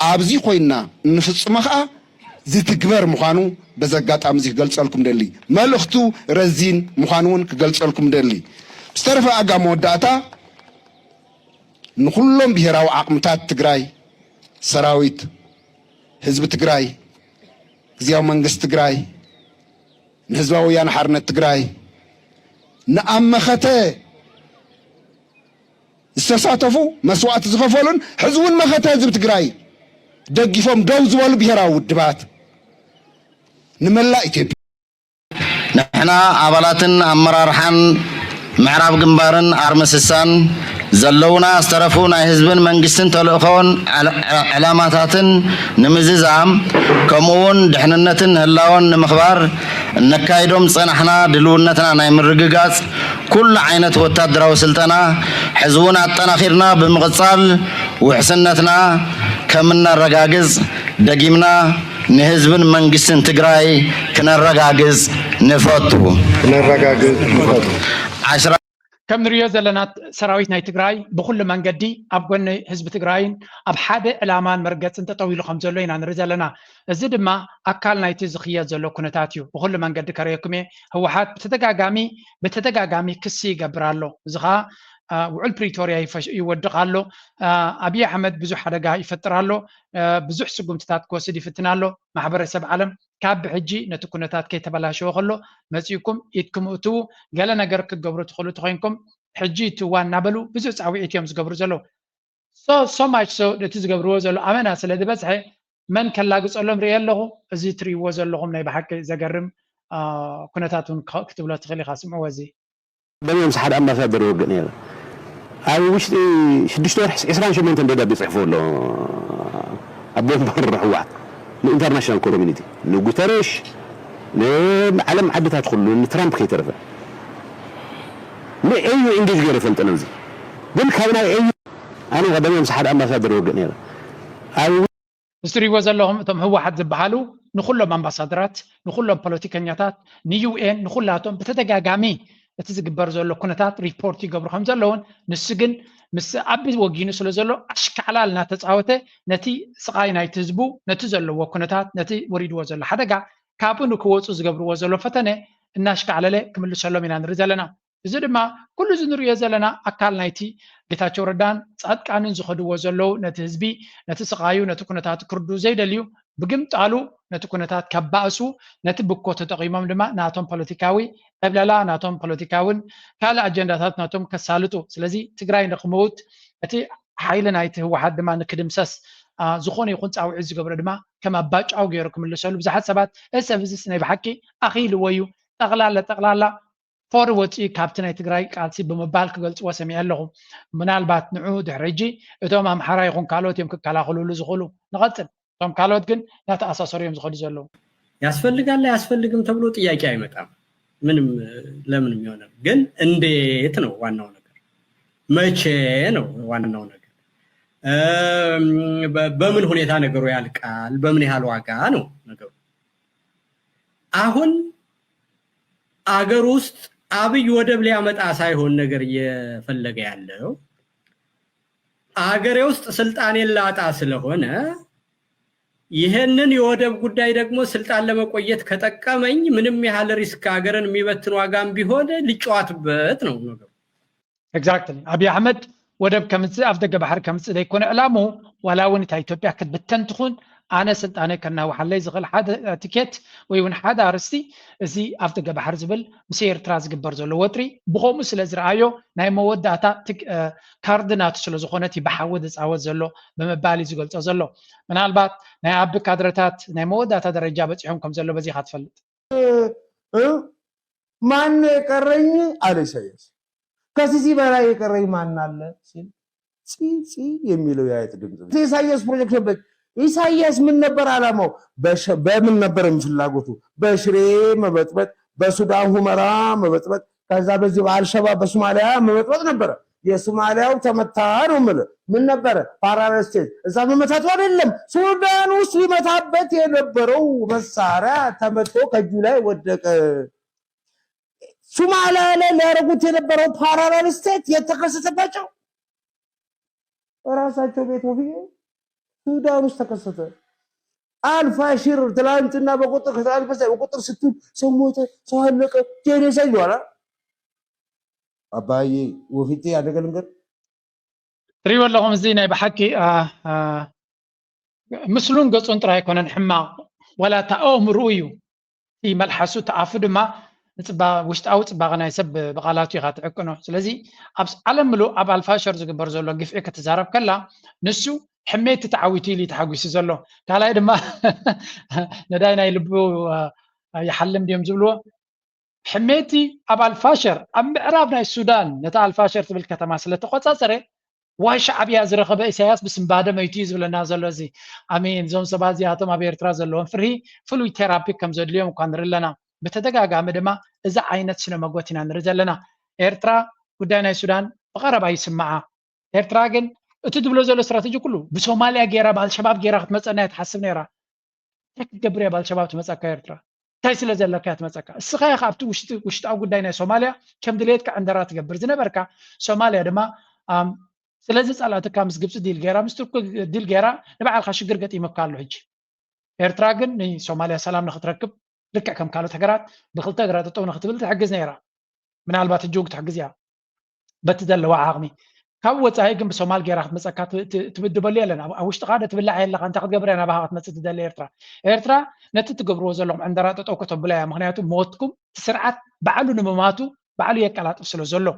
ኣብዚ ኮይንና እንፍጽሞ ከዓ ዝትግበር ምዃኑ በዚ ኣጋጣሚ እዚ ክገልጸልኩም ደሊ። መልእኽቱ ረዚን ምዃኑ እውን ክገልጸልኩም ደሊ። ብዝተረፈ ኣጋ መወዳእታ ንኹሎም ብሄራዊ ዓቕምታት ትግራይ፣ ሰራዊት፣ ህዝቢ ትግራይ፣ ግዝያዊ መንግስቲ ትግራይ፣ ንህዝባዊ ወያነ ሓርነት ትግራይ፣ ንኣብ መኸተ ዝተሳተፉ፣ መስዋእቲ ዝኸፈሉን ሕዚ እውን መኸተ ህዝቢ ትግራይ ደጊፎም ደው ዝበሉ ብሄራዊ ውድባት፣ ንመላእ ኢትዮጵያ። ንሕና ኣባላትን ኣመራርሓን ምዕራብ ግንባርን ኣርሚ ስሳን ዘለውና ዝተረፉ ናይ ህዝብን መንግስትን ተልእኾን ዕላ-፣ ዕላማታትን ንምዝዛም፣ ከምኡ እውን ድሕንነትን ህላወን ንምኽባር እነካይዶም ዝጸናሕና ድልውነትና ናይ ምርግጋጽ ኩሉ ዓይነት ወታደራዊ ስልጠና ሕዚ እውን ኣጠናኺርና ብምቕጻል ውሕስነትና ከም እነረጋግጽ ደጊምና ንህዝብን መንግስትን ትግራይ ክነረጋግጽ ንፈቱ። ክነረጋግጽ ንፈቱ። ዓሽራ ከም ንሪኦ ዘለና ሰራዊት ናይ ትግራይ ብኹሉ መንገዲ ኣብ ጎኒ ህዝቢ ትግራይን ኣብ ሓደ ዕላማን መርገጽን ጠጠው ኢሉ ከም ዘሎ ኢና ንርኢ ዘለና። እዚ ድማ ኣካል ናይቲ ዝኽየድ ዘሎ ኩነታት እዩ። ብኹሉ መንገዲ ከርእየኩም እየ። ህወሓት ብተደጋጋሚ፣ ብተደጋጋሚ ክሲ ይገብር ኣሎ። እዚ ኸኣ፣ አ፣ ውዕል ፕሪቶርያ ይፈሽ-፣ ይወድቕ ኣሎ። አ፣ ኣብይ ኣሕመድ ብዙሕ ሓደጋ ይፈጥር ኣሎ። አ፣ ብዙሕ ስጉምትታት ክወስድ ይፍትን ኣሎ። ማሕበረሰብ ዓለም ካብ ብሕጂ ነቲ ኩነታት ከይተበላሸወ ከሎ መጺእኩም ኢድኩም እትዉ፣ ገለ ነገር ክትገብሩ ትኽእሉ ተኾይንኩም ሕጂ እትዋ እናበሉ ብዙሕ ጻውዒት እዮም ዝገብሩ ዘለዉ። So፣ so much so፣ እቲ ዝገብርዎ ዘሎ ኣመና ስለ ዝበዝሐ መን ከላግጸሎም ርእየ ኣለኹ። እዚ ትርእይዎ ዘለኹም ናይ ብሓቂ ዘገርም፣ አ፣ ኩነታት እውን ክ-፣ ክትብሎ ትኽእል ኢኻ። ስምዕዎ እዚ። ደሚኦም ሓደ ኣምባሳደር ይወግእ ነይረ። ኣብ ውሽጢ ሽዱሽተ ወርሒ ዕስራን ሸሞንተን ደብዳቤ ጽሕፎ ኣሎ። ኣቦ ወንበር ህወሓት ንኢንተርናሽናል ኮሚኒቲ፣ ንጉተረሽ፣ ንዓለም ዓድታት ኩሉ፣ ንትራምፕ ከይተረፈ። ንኤዩ ኢንጌጅ ገይረ ፈልጠ ነዚ። ግን ካብ ናይ ኤዩ ኣነ ቀደም ምስ ሓደ ኣምባሳደር ወግእ ነይረ። ኣብ እዚ ትሪእዎ ዘለኹም እቶም ህወሓት ዝበሃሉ ንኹሎም ኣምባሳደራት፣ ንኹሎም ፖለቲከኛታት፣ ንዩ ኤን፣ ንኹላቶም ብተደጋጋሚ እቲ ዝግበር ዘሎ ኩነታት ሪፖርት ይገብሩ ከም ዘለውን፣ ንሱ ግን ምስ ኣቢ ወጊኑ ስለ ዘሎ ኣሽካዕላል እናተፃወተ ነቲ ስቓይ ናይቲ ህዝቡ፣ ነቲ ዘለዎ ኩነታት፣ ነቲ ወሪድዎ ዘሎ ሓደጋ ካብኡ ንክወፁ ዝገብርዎ ዘሎ ፈተነ እናሽካዕለለ ክምልሰሎም ኢና ንርኢ ዘለና። እዚ ድማ ኩሉ እዚ ንሪኦ ዘለና ኣካል ናይቲ ጌታቸው ረዳን ጻድቃንን ዝኸድዎ ዘለዉ ነቲ ህዝቢ፣ ነቲ ስቓዩ፣ ነቲ ኩነታት ክርድኡ ዘይደልዩ፣ ብግምጣሉ ነቲ ኩነታት ከባእሱ፣ ነቲ ብኮ ተጠቒሞም ድማ ናቶም ፖለቲካዊ ዕብለላ፣ ናቶም ፖለቲካውን ካልእ ኣጀንዳታት ናቶም ከሳልጡ። ስለዚ ትግራይ ንክመውት፣ እቲ ሓይሊ ናይቲ ህወሓት ድማ ንክድምሰስ፣ አ፣ ዝኾነ ይኹን ጻውዒት ዝገብሮ ድማ ከም ኣባጫው ገይሩ ክምልሰሉ ብዙሓት ሰባት፣ እዚ ሰብ እዚስ ናይ ብሓቂ ኣኺልዎ እዩ፣ ጠቕላላ ጠቕላላ ፎር ወፂኡ ካብቲ ናይ ትግራይ ቃልሲ ብምባል ክገልፅዎ ሰሚዐ ኣለኹ። ምናልባት ንዑ ድሕሪ ሕጂ እቶም ኣምሓራ ይኹን ካልኦት እዮም ክከላኸሉሉ ዝኽእሉ። ንቐፅል። እቶም ካልኦት ግን እናተኣሳሰሩ እዮም ዝኸዱ ዘለዉ። ያስፈልጋል አያስፈልግም ተብሎ ጥያቄ አይመጣም። ምንም ለምን የሚሆነው ግን እንዴት ነው ዋናው ነገር፣ መቼ ነው ዋናው ነገር፣ እም፣ በ-፣ በምን ሁኔታ ነገሩ ያልቃል፣ በምን ያህል ዋጋ ነው ነገሩ። አሁን አገር ውስጥ አብይ ወደብ ሊያመጣ ሳይሆን ነገር እየፈለገ ያለው አገሬ ውስጥ ስልጣኔን ላጣ ስለሆነ ይሄንን የወደብ ጉዳይ ደግሞ ስልጣን ለመቆየት ከጠቀመኝ ምንም ያህል ሪስክ አገርን የሚበትን ዋጋም ቢሆን ሊጫዋትበት ነው ነገሩ። ኤግዛክትሊ። ኣብይ ኣሕመድ ወደብ ከምፅእ፣ ኣፍ ደገ ባሕሪ ከምፅእ ዘይኮነ ዕላምኡ፣ ዋላ እውን እታ ኢትዮጵያ ክትብተን ትኹን፣ ኣነ ስልጣነይ ከናውሓለይ ዝኽእል ሓደ፣ እ፣ ቲኬት ወይ እውን ሓደ ኣርእስቲ፣ እዚ ኣፍ ደገ ባሕሪ ዝብል ምስ ኤርትራ ዝግበር ዘሎ ወጥሪ፣ ብኸምኡ ስለ ዝረኣዮ፣ ናይ መወዳእታ ትክ-፣ እ፣ ካርድ ናቱ ስለ ዝኾነ፣ እቲ ብሓዊ ዝፃወት ዘሎ ብምባል እዩ ዝገልጾ ዘሎ። ምናልባት ናይ ኣቢ ካድረታት ናይ መወዳእታ ደረጃ በፂሖም ከም ዘሎ በዚኻ ትፈልጥ። እ? ማን ነው የቀረኝ? አለ ኢሳያስ። ከሲሲ በላይ የቀረኝ ማን አለ ሲል ፂ ፂ የሚለው የአይጥ ድምፅ። ኢሳያስ ፕሮጀክት ነበር። ኢሳያስ ምን ነበር ዓላማው? በሸ-፣ በምን ነበር ፍላጎቱ? በሽሬ መበጥበጥ፣ በሱዳን ሁመራ መበጥበጥ፣ ከዛ በዚህ በአልሸባብ በሶማሊያ መበጥበጥ ነበረ። የሱማሊያው ተመታ ነው የምልህ። ምን ነበረ? ፓራለል ስቴት። እዛ መመታቱ አይደለም፣ ሱዳን ውስጥ ሊመታበት የነበረው መሳሪያ ተመቶ ከእጁ ላይ ወደቀ። ሱማሊያ ላይ ሊያደርጉት የነበረው ፓራለል ስቴት የተከሰተባቸው ራሳቸው ቤት ወፍዬ ሱዳን ውስጥ ተከሰተ። አልፋሽር ትላንትና በቁጥር ከትላንት በስቲያ በቁጥር ስንት ሰው ሞተ፣ ሰው አለቀ፣ ጄኖሳይድ ይባላል። አባዬ ወፊቴ ሓደ ነገር ልንገር። ትሪእዎ ኣለኹም እዚ ናይ ብሓቂ ምስሉን ገፁን ጥራይ ኣይኮነን ሕማቕ፣ ዋላ እታ ኣእምርኡ እዩ እቲ መልሓሱ፣ እቲ ኣፉ ድማ ውሽጣዊ ፅባቐ ናይ ሰብ ብቓላቱ ኢኻ ትዕቅኖ። ስለዚ ኣብ ዓለም ምሉእ ኣብ ኣልፋሸር ዝግበር ዘሎ ግፍዒ ክትዛረብ ከላ ንሱ ሕሜቲ ተዓዊቱ ኢሉ ተሓጒሱ ዘሎ። ካልኣይ ድማ ነዳይ ናይ ልቡ ይሓልም ድዮም ዝብልዎ ሕሜቲ ኣብ ኣልፋሸር ኣብ ምዕራብ ናይ ሱዳን ነታ ኣልፋሸር ትብል ከተማ ስለተቆፃፀረ ዋይ ሻዕብያ ዝረኸበ ኢሳያስ ብስንባደ መይቱ እዩ ዝብለና ዘሎ። እዚ ኣሜን። እዞም ሰባት እዚኣቶም ኣብ ኤርትራ ዘለዎም ፍርሂ ፍሉይ ቴራፒ ከም ዘድልዮም እኳ ንርኢ ኣለና። ብተደጋጋሚ ድማ እዚ ዓይነት ስነ መጎት ኢና ንርኢ ዘለና። ኤርትራ ጉዳይ ናይ ሱዳን ብቐረባ ይስምዓ። ኤርትራ ግን እቲ ትብሎ ዘሎ ስትራተጂ ኩሉ ብሶማልያ ገይራ ብኣልሸባብ ገይራ ክትመፀና እያ ትሓስብ ነይራ። እንታይ ክትገብር እያ ብኣልሸባብ ትመፀካ ኤርትራ? እንታይ ስለ ዘለካ እያ ትመፀካ? እስኻ ኢኻ ኣብቲ ውሽጢ ውሽጣዊ ጉዳይ ናይ ሶማልያ ከም ድሌትካ ዕንደራ ትገብር ዝነበርካ። ሶማልያ ድማ ስለዚ ጸላእትካ ምስ ግብፂ ዲል ገይራ ምስ ቱርኪ ዲል ገይራ ንባዕልካ ሽግር ገጢሙካ ኣሎ። ሕጂ ኤርትራ ግን ንሶማልያ ሰላም ንክትረክብ ልክዕ ከም ካልኦት ሃገራት ብክልተ እግራ ጠጠው ንክትብል ትሕግዝ ነይራ። ምናልባት ሕጂ እውን ክትሕግዝ እያ በቲ ዘለዋ ዓቕሚ። ካብ ወፃኢ ግን ብሶማል ገይራ ክትመፀካ ትምድበሉ የለን። ኣብ ውሽጥካ ዶ ትብላዕ የለካ እንታይ ክትገብር እያ ናባካ ክትመፅእ ትደሊ ኤርትራ? ኤርትራ ነቲ ትገብርዎ ዘለኹም ዕንደራ ጠጠው ከተብላ እያ። ምክንያቱ ሞትኩም እቲ ስርዓት ባዕሉ ንምማቱ ባዕሉ የቀላጥፍ ስለ ዘሎ።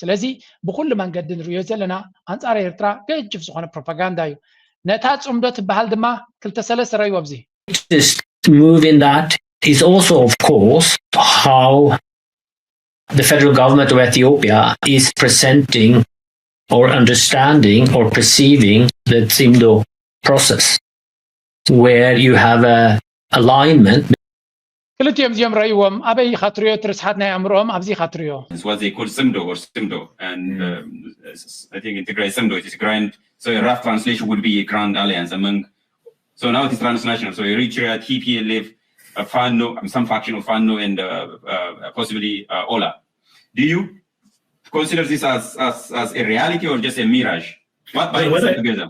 ስለዚ ብኩሉ መንገዲ ንሪኦ ዘለና ኣንፃር ኤርትራ ገጅፍ ዝኾነ ፕሮፓጋንዳ እዩ። ነታ ፅምዶ ትበሃል ድማ ክልተ ሰለስተ ረዩ ኣብዚ move in that is also, of course, how the federal government of Ethiopia is presenting or understanding or perceiving the Tsimdo process, where you have a alignment. ክልቲኦም እዚኦም ረእይዎም ኣበይ ኢኻ ትሪኦ? እቲ ርስሓት ናይ ኣእምሮኦም ኣብዚ ኢኻ ትሪኦ። It's what they call Tsimdo or Simdo, and um, I think in Tigray Simdo it is grand. So a rough translation would be a grand alliance among. So now it is transnational. So Eritrea, T P L F, uh, Fano, um, some faction of Fano, and uh, uh, possibly uh, Ola. Do you consider this as, as as a reality or just a mirage? What binds them together?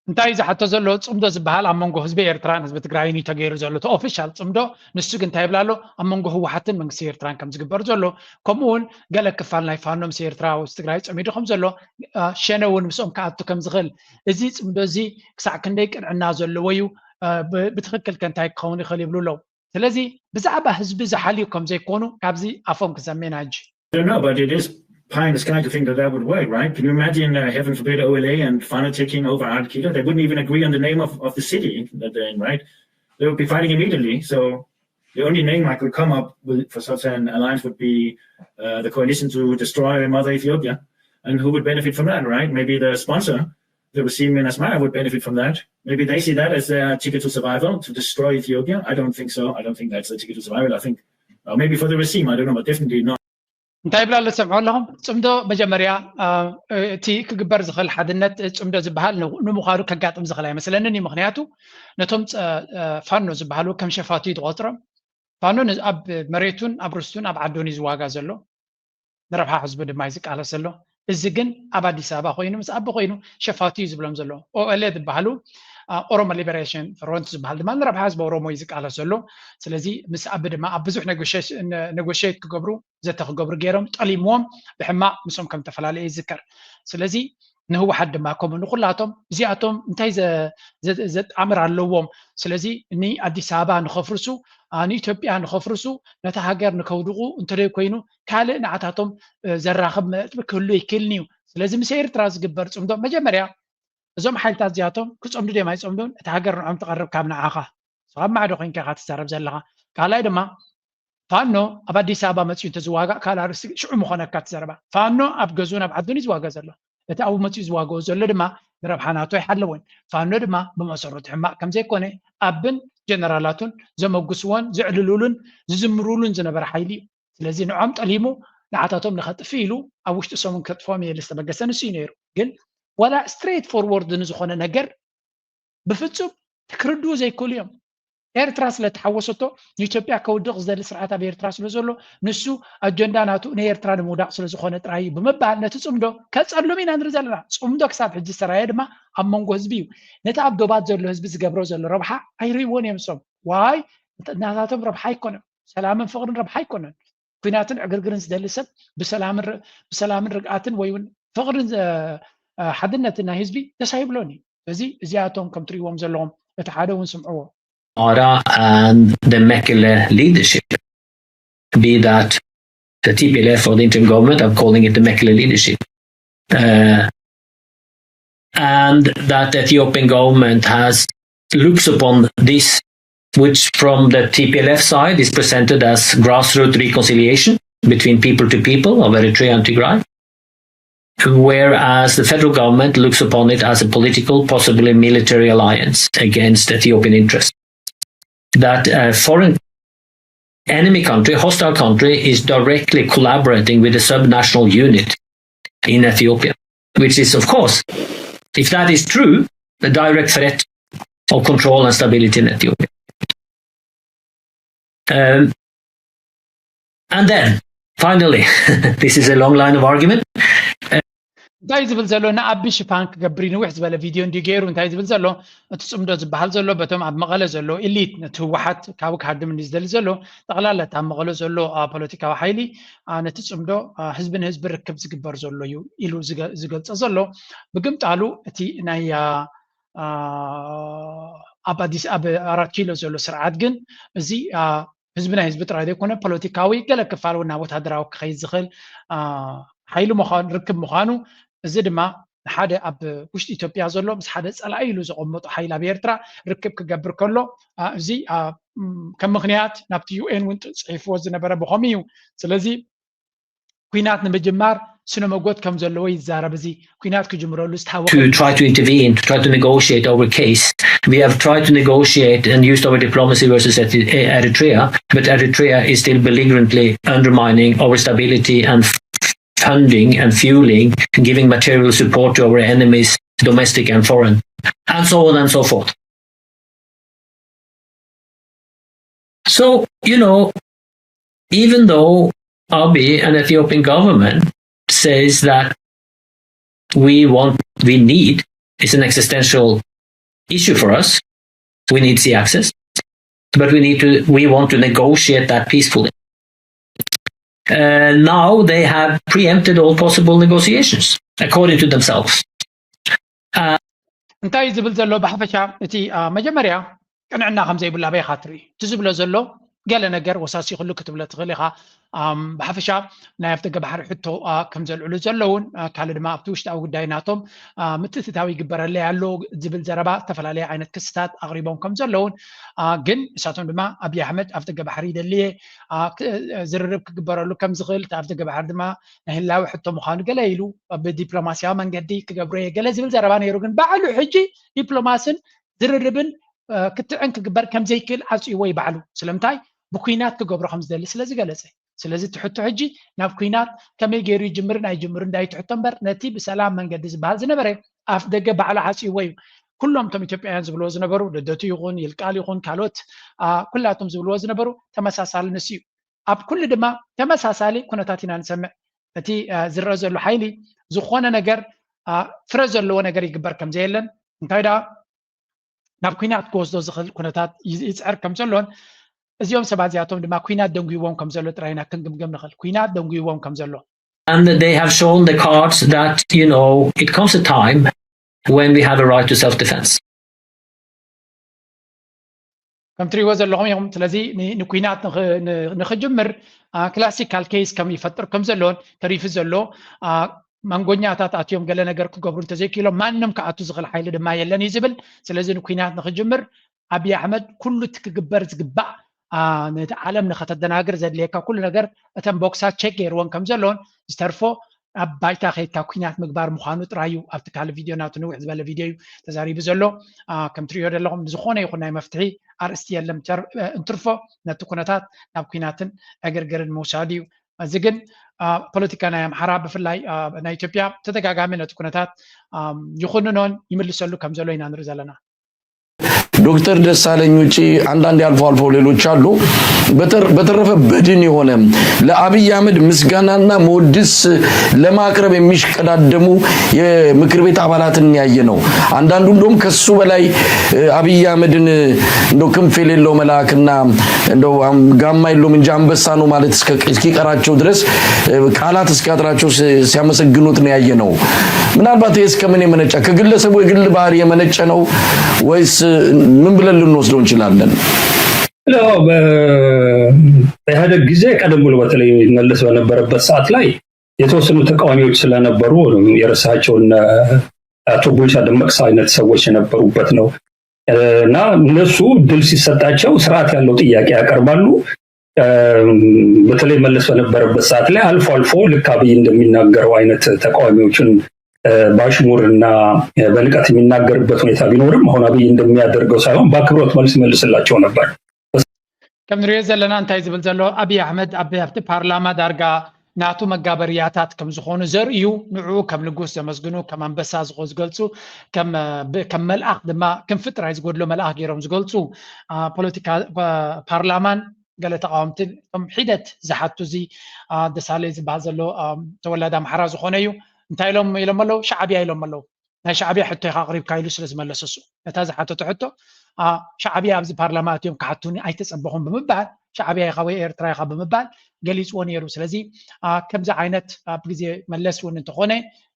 እንታይ እዩ ዝሓቶ ዘሎ? ፅምዶ ዝበሃል ኣብ መንጎ ህዝቢ ኤርትራን ህዝቢ ትግራይን እዩ ተገይሩ ዘሎ እቲ ኦፊሻል ፅምዶ። ንሱ ግን እንታይ ይብል ኣሎ? ኣብ መንጎ ህወሓትን መንግስቲ ኤርትራን ከም ዝግበር ዘሎ፣ ከምኡ እውን ገለ ክፋል ናይ ፋኖ ምስ ኤርትራ ምስ ትግራይ ፀሚዱ ከም ዘሎ፣ ሸነ እውን ምስኦም ክኣቱ ከም ዝኽእል፣ እዚ ፅምዶ እዚ ክሳዕ ክንደይ ቅንዕና ዘለዎ እዩ፣ ብትክክል ከ እንታይ ክኸውን ይኽእል ይብሉ ኣለዉ። ስለዚ ብዛዕባ ህዝቢ ዝሓልዩ ከም ዘይኮኑ ካብዚ ኣፎም ክሰሜና ሕጂ I don't know, but it is pie in the sky to think that that would work, right? Can you imagine, uh, heaven forbid, O L A and Fano taking over Al Kida? They wouldn't even agree on the name of, of the city that they're in, right? They would be fighting immediately. So the only name I could come up with for such an alliance would be uh, the coalition to destroy Mother Ethiopia. And who would benefit from that, right? Maybe the sponsor, the regime in Asmara, would benefit from that. Maybe they see that as their ticket to survival, to destroy Ethiopia. I don't think so. I don't think that's the ticket to survival. I think uh, maybe for the regime, I don't know, but definitely not. እንታይ ይብላ ኣሎ ትሰምዑ ኣለኹም? ፅምዶ መጀመርያ እቲ ክግበር ዝኽእል ሓድነት ፅምዶ ዝበሃል ንምዃኑ ከጋጥም ዝኽእል ኣይመስለንን እዩ። ምክንያቱ ነቶም ፋኖ ዝበሃሉ ከም ሸፋቱ እዩ ዝቆፅሮም። ፋኖ ኣብ መሬቱን ኣብ ርስቱን ኣብ ዓዱን እዩ ዝዋጋ ዘሎ፣ ንረብሓ ህዝቢ ድማ እዩ ዝቃለስ ዘሎ። እዚ ግን ኣብ ኣዲስ ኣበባ ኮይኑ ምስ ኣቢ ኮይኑ ሸፋቱ እዩ ዝብሎም ዘሎ። ኦኤልኤ ዝበሃሉ ኦሮሞ ሊበሬሽን ፍሮንት ዝበሃል ድማ ንረብሓ ህዝቢ ኦሮሞ እዩ ዝቃለስ ዘሎ። ስለዚ ምስ ኣቢ ድማ ኣብ ብዙሕ ኔጎሽት ክገብሩ ዘተ ክገብሩ ገይሮም ጠሊምዎም ብሕማቕ ምስኦም ከም ተፈላለየ ይዝከር። ስለዚ ንህወሓት ድማ ከምኡ ንኩላቶም እዚኣቶም እንታይ ዘጣምር ኣለዎም? ስለዚ ንኣዲስ ኣበባ ንኸፍርሱ ንኢትዮጵያ ንኸፍርሱ ነታ ሃገር ንከውድቑ እንተደይ ኮይኑ ካልእ ንዓታቶም ዘራኽብ ነጥቢ ክህሉ ይክእልን እዩ። ስለዚ ምስ ኤርትራ ዝግበር ፅምዶ መጀመርያ እዞም ሓይልታት እዚኣቶም ክፀምዱ ድዮም ኣይፀምዱን እቲ ሃገር ንዖም ትቐርብ ካብ ንዓኻ ካብ ማዕዶ ኮይንካ ኢኻ ትዛረብ ዘለኻ። ካልኣይ ድማ ፋኖ ኣብ ኣዲስ ኣበባ መፅኡ እንተዝዋጋእ ካልእ ኣርእስቲ ሽዑ ምኾነካ እቲ ዘረባ። ፋኖ ኣብ ገዝኡን ኣብ ዓዱን እዩ ዝዋጋ ዘሎ። እቲ ኣብኡ መፅኡ ዝዋግኦ ዘሎ ድማ ንረብሓ ናቱ ኣይሓለወን። ፋኖ ድማ ብመሰረቱ ሕማቕ ከም ዘይኮነ ኣብን ጀነራላቱን ዘመጉስዎን ዘዕልሉሉን ዝዝምሩሉን ዝነበረ ሓይሊ እዩ። ስለዚ ንዖም ጠሊሙ ንዓታቶም ንኸጥፍእ ኢሉ ኣብ ውሽጢ ሰሙን ከጥፍኦም እየ ዝተበገሰ ንሱ እዩ ነይሩ። ግን ዋላ ስትሬት ፎርወርድ ንዝኾነ ነገር ብፍጹም ክርድኡ ዘይክእሉ እዮም። ኤርትራ ስለ ተሓወሰቶ ንኢትዮጵያ ከውድቕ ዝደሊ ስርዓት ኣብ ኤርትራ ስለ ዘሎ ንሱ ኣጀንዳ ናቱ ንኤርትራ ንምውዳቕ ስለ ዝኾነ ጥራይ እዩ ብምባል ነቲ ጽምዶ ከጸልም ኢና ንርኢ ዘለና። ጽምዶ ክሳብ ሕጂ ዝተራየ ድማ ኣብ መንጎ ህዝቢ እዩ። ነቲ ኣብ ዶባት ዘሎ ህዝቢ ዝገብሮ ዘሎ ረብሓ ኣይርእይዎን እዮም እሶም። ዋይ ናታቶም ረብሓ ኣይኮነን። ሰላምን ፍቕርን ረብሓ ኣይኮነን። ኩናትን ዕግርግርን ዝደሊ ሰብ ብሰላምን ር- ብሰላምን ርግኣትን ወይ እውን ፍቕርን ዘ- ሓድነትን ናይ ህዝቢ ደስ ኣይብሎን እዩ። ስለዚ እዚኣቶም ከም ትርእይዎም ዘለኹም እቲ ሓደ እውን ስምዕዎ። Amhara and the Mekelle leadership, be that the T P L F or the interim government, I'm calling it the Mekelle leadership. Uh, and that the Ethiopian government has looks upon this, which from the T P L F side is presented as grassroots reconciliation between people to people of Eritrea and Tigray, whereas the federal government looks upon it as a political, possibly military alliance against Ethiopian interests. That a foreign enemy country, hostile country, is directly collaborating with a subnational unit in Ethiopia, which is, of course, if that is true, a direct threat of control and stability in Ethiopia. Um, and then, finally, this is a long line of argument. እንታይ ዝብል ዘሎ ንኣቢ ሽፋን ክገብር እዩ ንዊሕ ዝበለ ቪድዮ እንዲ ገይሩ እንታይ ዝብል ዘሎ እቲ ፅምዶ ዝበሃል ዘሎ በቶም ኣብ መቐለ ዘሎ ኢሊት ነቲ ህወሓት ካብ ክሃድም እንዲ ዝደሊ ዘሎ ጠቕላላ እቲ ኣብ መቐለ ዘሎ ፖለቲካዊ ሓይሊ ነቲ ፅምዶ ህዝቢ ንህዝቢ ርክብ ዝግበር ዘሎ እዩ ኢሉ ዝገልፀ ዘሎ ብግምጣሉ እቲ ናይ ኣብ ኣዲስ ኣብ ኣራት ኪሎ ዘሎ ስርዓት ግን እዚ ህዝቢ ናይ ህዝቢ ጥራይ ዘይኮነ ፖለቲካዊ ገለ ክፋል እውን ናብ ወታደራዊ ክኸይድ ዝኽእል ሓይሊ ምዃኑ ርክብ ምዃኑ እዚ ድማ ሓደ ኣብ ውሽጢ ኢትዮጵያ ዘሎ ምስ ሓደ ፀላኢ ኢሉ ዘቐመጦ ሓይሊ ኣብ ኤርትራ ርክብ ክገብር ከሎ እዚ ከም ምክንያት ናብቲ ዩኤን እውን ፅሒፍዎ ዝነበረ ብኸም እዩ ስለዚ ኩናት ንምጅማር ስነ መጎት ከም ዘለዎ ይዛረብ እዚ ኩናት ክጅምረሉ ዝተሃወቀ to try to intervene, to try to negotiate our case. We have tried to negotiate and used our diplomacy versus Eritrea, but Eritrea is still belligerently undermining our stability and funding and fueling and giving material support to our enemies, domestic and foreign, and so on and so forth. So, you know, even though Abiy and Ethiopian government says that we want, we need, it's an existential issue for us, we need sea access, but we need to, we want to negotiate that peacefully. Uh, now they have preempted all possible negotiations, according to themselves. እንታይ ዝብል ዘሎ ብሓፈሻ እቲ መጀመርያ ቅንዕና ከም ዘይብሉ ኣበይ ኢኻ ትርኢ እቲ ዝብሎ ዘሎ ገለ ነገር ወሳሲኽሉ ክትብሎ ትኽእል ኢኻ ብሓፈሻ ናይ ኣፍደገ ባሕሪ ሕቶ ከም ዘልዕሉ ዘለውን ካልእ ድማ ኣብቲ ውሽጣዊ ጉዳይ ናቶም ምትእትታው ይግበረለይ ኣሎ ዝብል ዘረባ ዝተፈላለየ ዓይነት ክስታት ኣቕሪቦም ከም ዘለውን ግን ንሳቶም ድማ ኣብይ ኣሕመድ ኣፍደገ ባሕሪ ይደልየ ዝርርብ ክግበረሉ ከም ዝኽእል እቲ ኣፍደገ ባሕሪ ድማ ናይ ህላዊ ሕቶ ምዃኑ ገለ ኢሉ ብዲፕሎማስያዊ መንገዲ ክገብሮ እየ ገለ ዝብል ዘረባ ነይሩ ግን ባዕሉ ሕጂ ዲፕሎማስን ዝርርብን ክትዕን ክግበር ከም ዘይክእል ዓፅይዎ እዩ ባዕሉ ስለምንታይ ብኩናት ክገብሮ ከም ዝደሊ ስለ ዝገለፀ ስለዚ እቲ ሕቶ ሕጂ ናብ ኩናት ከመይ ገይሩ ይጅምርን ኣይጅምርን እንዳይ ትሕቶ እምበር ነቲ ብሰላም መንገዲ ዝበሃል ዝነበረ ኣፍ ደገ ባዕሉ ዓፅይዎ እዩ ኩሎም እቶም ኢትዮጵያውያን ዝብልዎ ዝነበሩ ልደቱ ይኹን ይልቃል ይኹን ካልኦት ኩላቶም ዝብልዎ ዝነበሩ ተመሳሳሊ ንስ እዩ ኣብ ኩሉ ድማ ተመሳሳሊ ኩነታት ኢና ንሰምዕ እቲ ዝረአ ዘሎ ሓይሊ ዝኾነ ነገር ፍረ ዘለዎ ነገር ይግበር ከም ዘየለን እንታይ ደኣ ናብ ኩናት ክወስዶ ዝኽእል ኩነታት ይፅዕር ከም ዘሎን እዚኦም ሰባት እዚኣቶም ድማ ኩናት ደንጉይዎም ከም ዘሎ ጥራይ ኢና ክንግምገም ንኽእል ኩናት ደንጉይዎም ከም ዘሎ And they have shown the cards that, you know, it comes a time when we have a right to self-defense. ከም ትሪእዎ ዘለኹም ኢኹም ስለዚ ንኩናት ንክጅምር ክላሲካል ኬስ ከም ይፈጥር ከም ዘሎን ተሪፉ ዘሎ መንጎኛታት ኣትዮም ገለ ነገር ክገብሩ እንተዘይክኢሎም ማንም ክኣቱ ዝኽእል ሓይሊ ድማ የለን እዩ ዝብል ስለዚ ንኩናት ንክጅምር ኣብይ ኣሕመድ ኩሉ እቲ ክግበር ዝግባእ ነቲ ዓለም ንኸተደናግር ዘድልየካ ኩሉ ነገር እተን ቦክሳት ቸክ ገይርዎን ከም ዘለውን ዝተርፎ ኣብ ባይታ ከይድካ ኩናት ምግባር ምዃኑ ጥራይ እዩ ኣብቲ ካልእ ቪድዮ ናቱ ንውሕ ዝበለ ቪድዮ እዩ ተዛሪቡ ዘሎ ከም ትሪኦ ዘለኹም ዝኾነ ይኹን ናይ መፍትሒ ኣርእስቲ የለን እንትርፎ ነቲ ኩነታት ናብ ኩናትን ዕግርግርን ምውሳድ እዩ እዚ ግን ፖለቲካ ናይ ኣምሓራ ብፍላይ ናይ ኢትዮጵያ ተደጋጋሚ ነቲ ኩነታት ይኹንኖን ይምልሰሉ ከም ዘሎ ኢና ንርኢ ዘለና። ዶክተር ደሳለኝ ውጪ አንዳንድ አልፎ አልፎ ሌሎች አሉ። በተረፈ በድን የሆነ ለአብይ አህመድ ምስጋናና መወድስ ለማቅረብ የሚሽቀዳደሙ የምክር ቤት አባላትን ያየ ነው። አንዳንዱ እንደውም ከሱ በላይ አብይ አህመድን እንደው ክንፍ የሌለው መልአክና እንደው ጋማ የለውም እንጂ አንበሳ ነው ማለት እስኪቀራቸው ድረስ ቃላት እስኪያጥራቸው ሲያመሰግኑት ነው ያየ ነው። ምናልባት ይህ እስከምን የመነጨ ከግለሰቡ የግል ባህሪ የመነጨ ነው ወይስ ምን ብለን ልንወስደው እንችላለን? በኢህአደግ ጊዜ ቀደም ብሎ በተለይ መለስ በነበረበት ሰዓት ላይ የተወሰኑ ተቃዋሚዎች ስለነበሩ የረሳቸውን አቶ ቡልቻ ደመቅሳ አይነት ሰዎች የነበሩበት ነው እና እነሱ እድል ሲሰጣቸው ስርዓት ያለው ጥያቄ ያቀርባሉ። በተለይ መለስ በነበረበት ሰዓት ላይ አልፎ አልፎ ልክ አብይ እንደሚናገረው አይነት ተቃዋሚዎችን በአሽሙር እና በንቀት የሚናገርበት ሁኔታ ቢኖርም አሁን አብይ እንደሚያደርገው ሳይሆን በአክብሮት መልስ ይመልስላቸው ነበር። ከም ንሪኦ ዘለና እንታይ ዝብል ዘሎ ኣብይ ኣሕመድ ኣብቲ ፓርላማ ዳርጋ ናቱ መጋበርያታት ከም ዝኾኑ ዘርእዩ ንዕኡ ከም ንጉስ ዘመስግኑ ከም ኣንበሳ ዝኾ ዝገልፁ ከም መልኣኽ ድማ ክንፊ ጥራይ ዝጎድሎ መልኣኽ ገይሮም ዝገልፁ ፖለቲካ ፓርላማን ገለ ተቃወምትን እቶም ሒደት ዝሓቱ እዚ ደሳለይ ዝበሃል ዘሎ ተወላዲ ኣምሓራ ዝኾነ እዩ እንታይ ኢሎም ኢሎም ኣለዉ ሻዕብያ ኢሎም ኣለዉ ናይ ሻዕብያ ሕቶ ኢኻ ኣቕሪብካ ኢሉ ስለ ዝመለሰ እሱ ነታ ዝሓተቶ ሕቶ ሻዕብያ ኣብዚ ፓርላማ ኣትዮም ክሓቱኒ ኣይተፀበኹም ብምባል ሻዕብያ ኢኻ ወይ ኤርትራ ኢኻ ብምባል ገሊፅዎ ነይሩ ስለዚ ከምዚ ዓይነት ኣብ ግዜ መለስ እውን እንተኾነ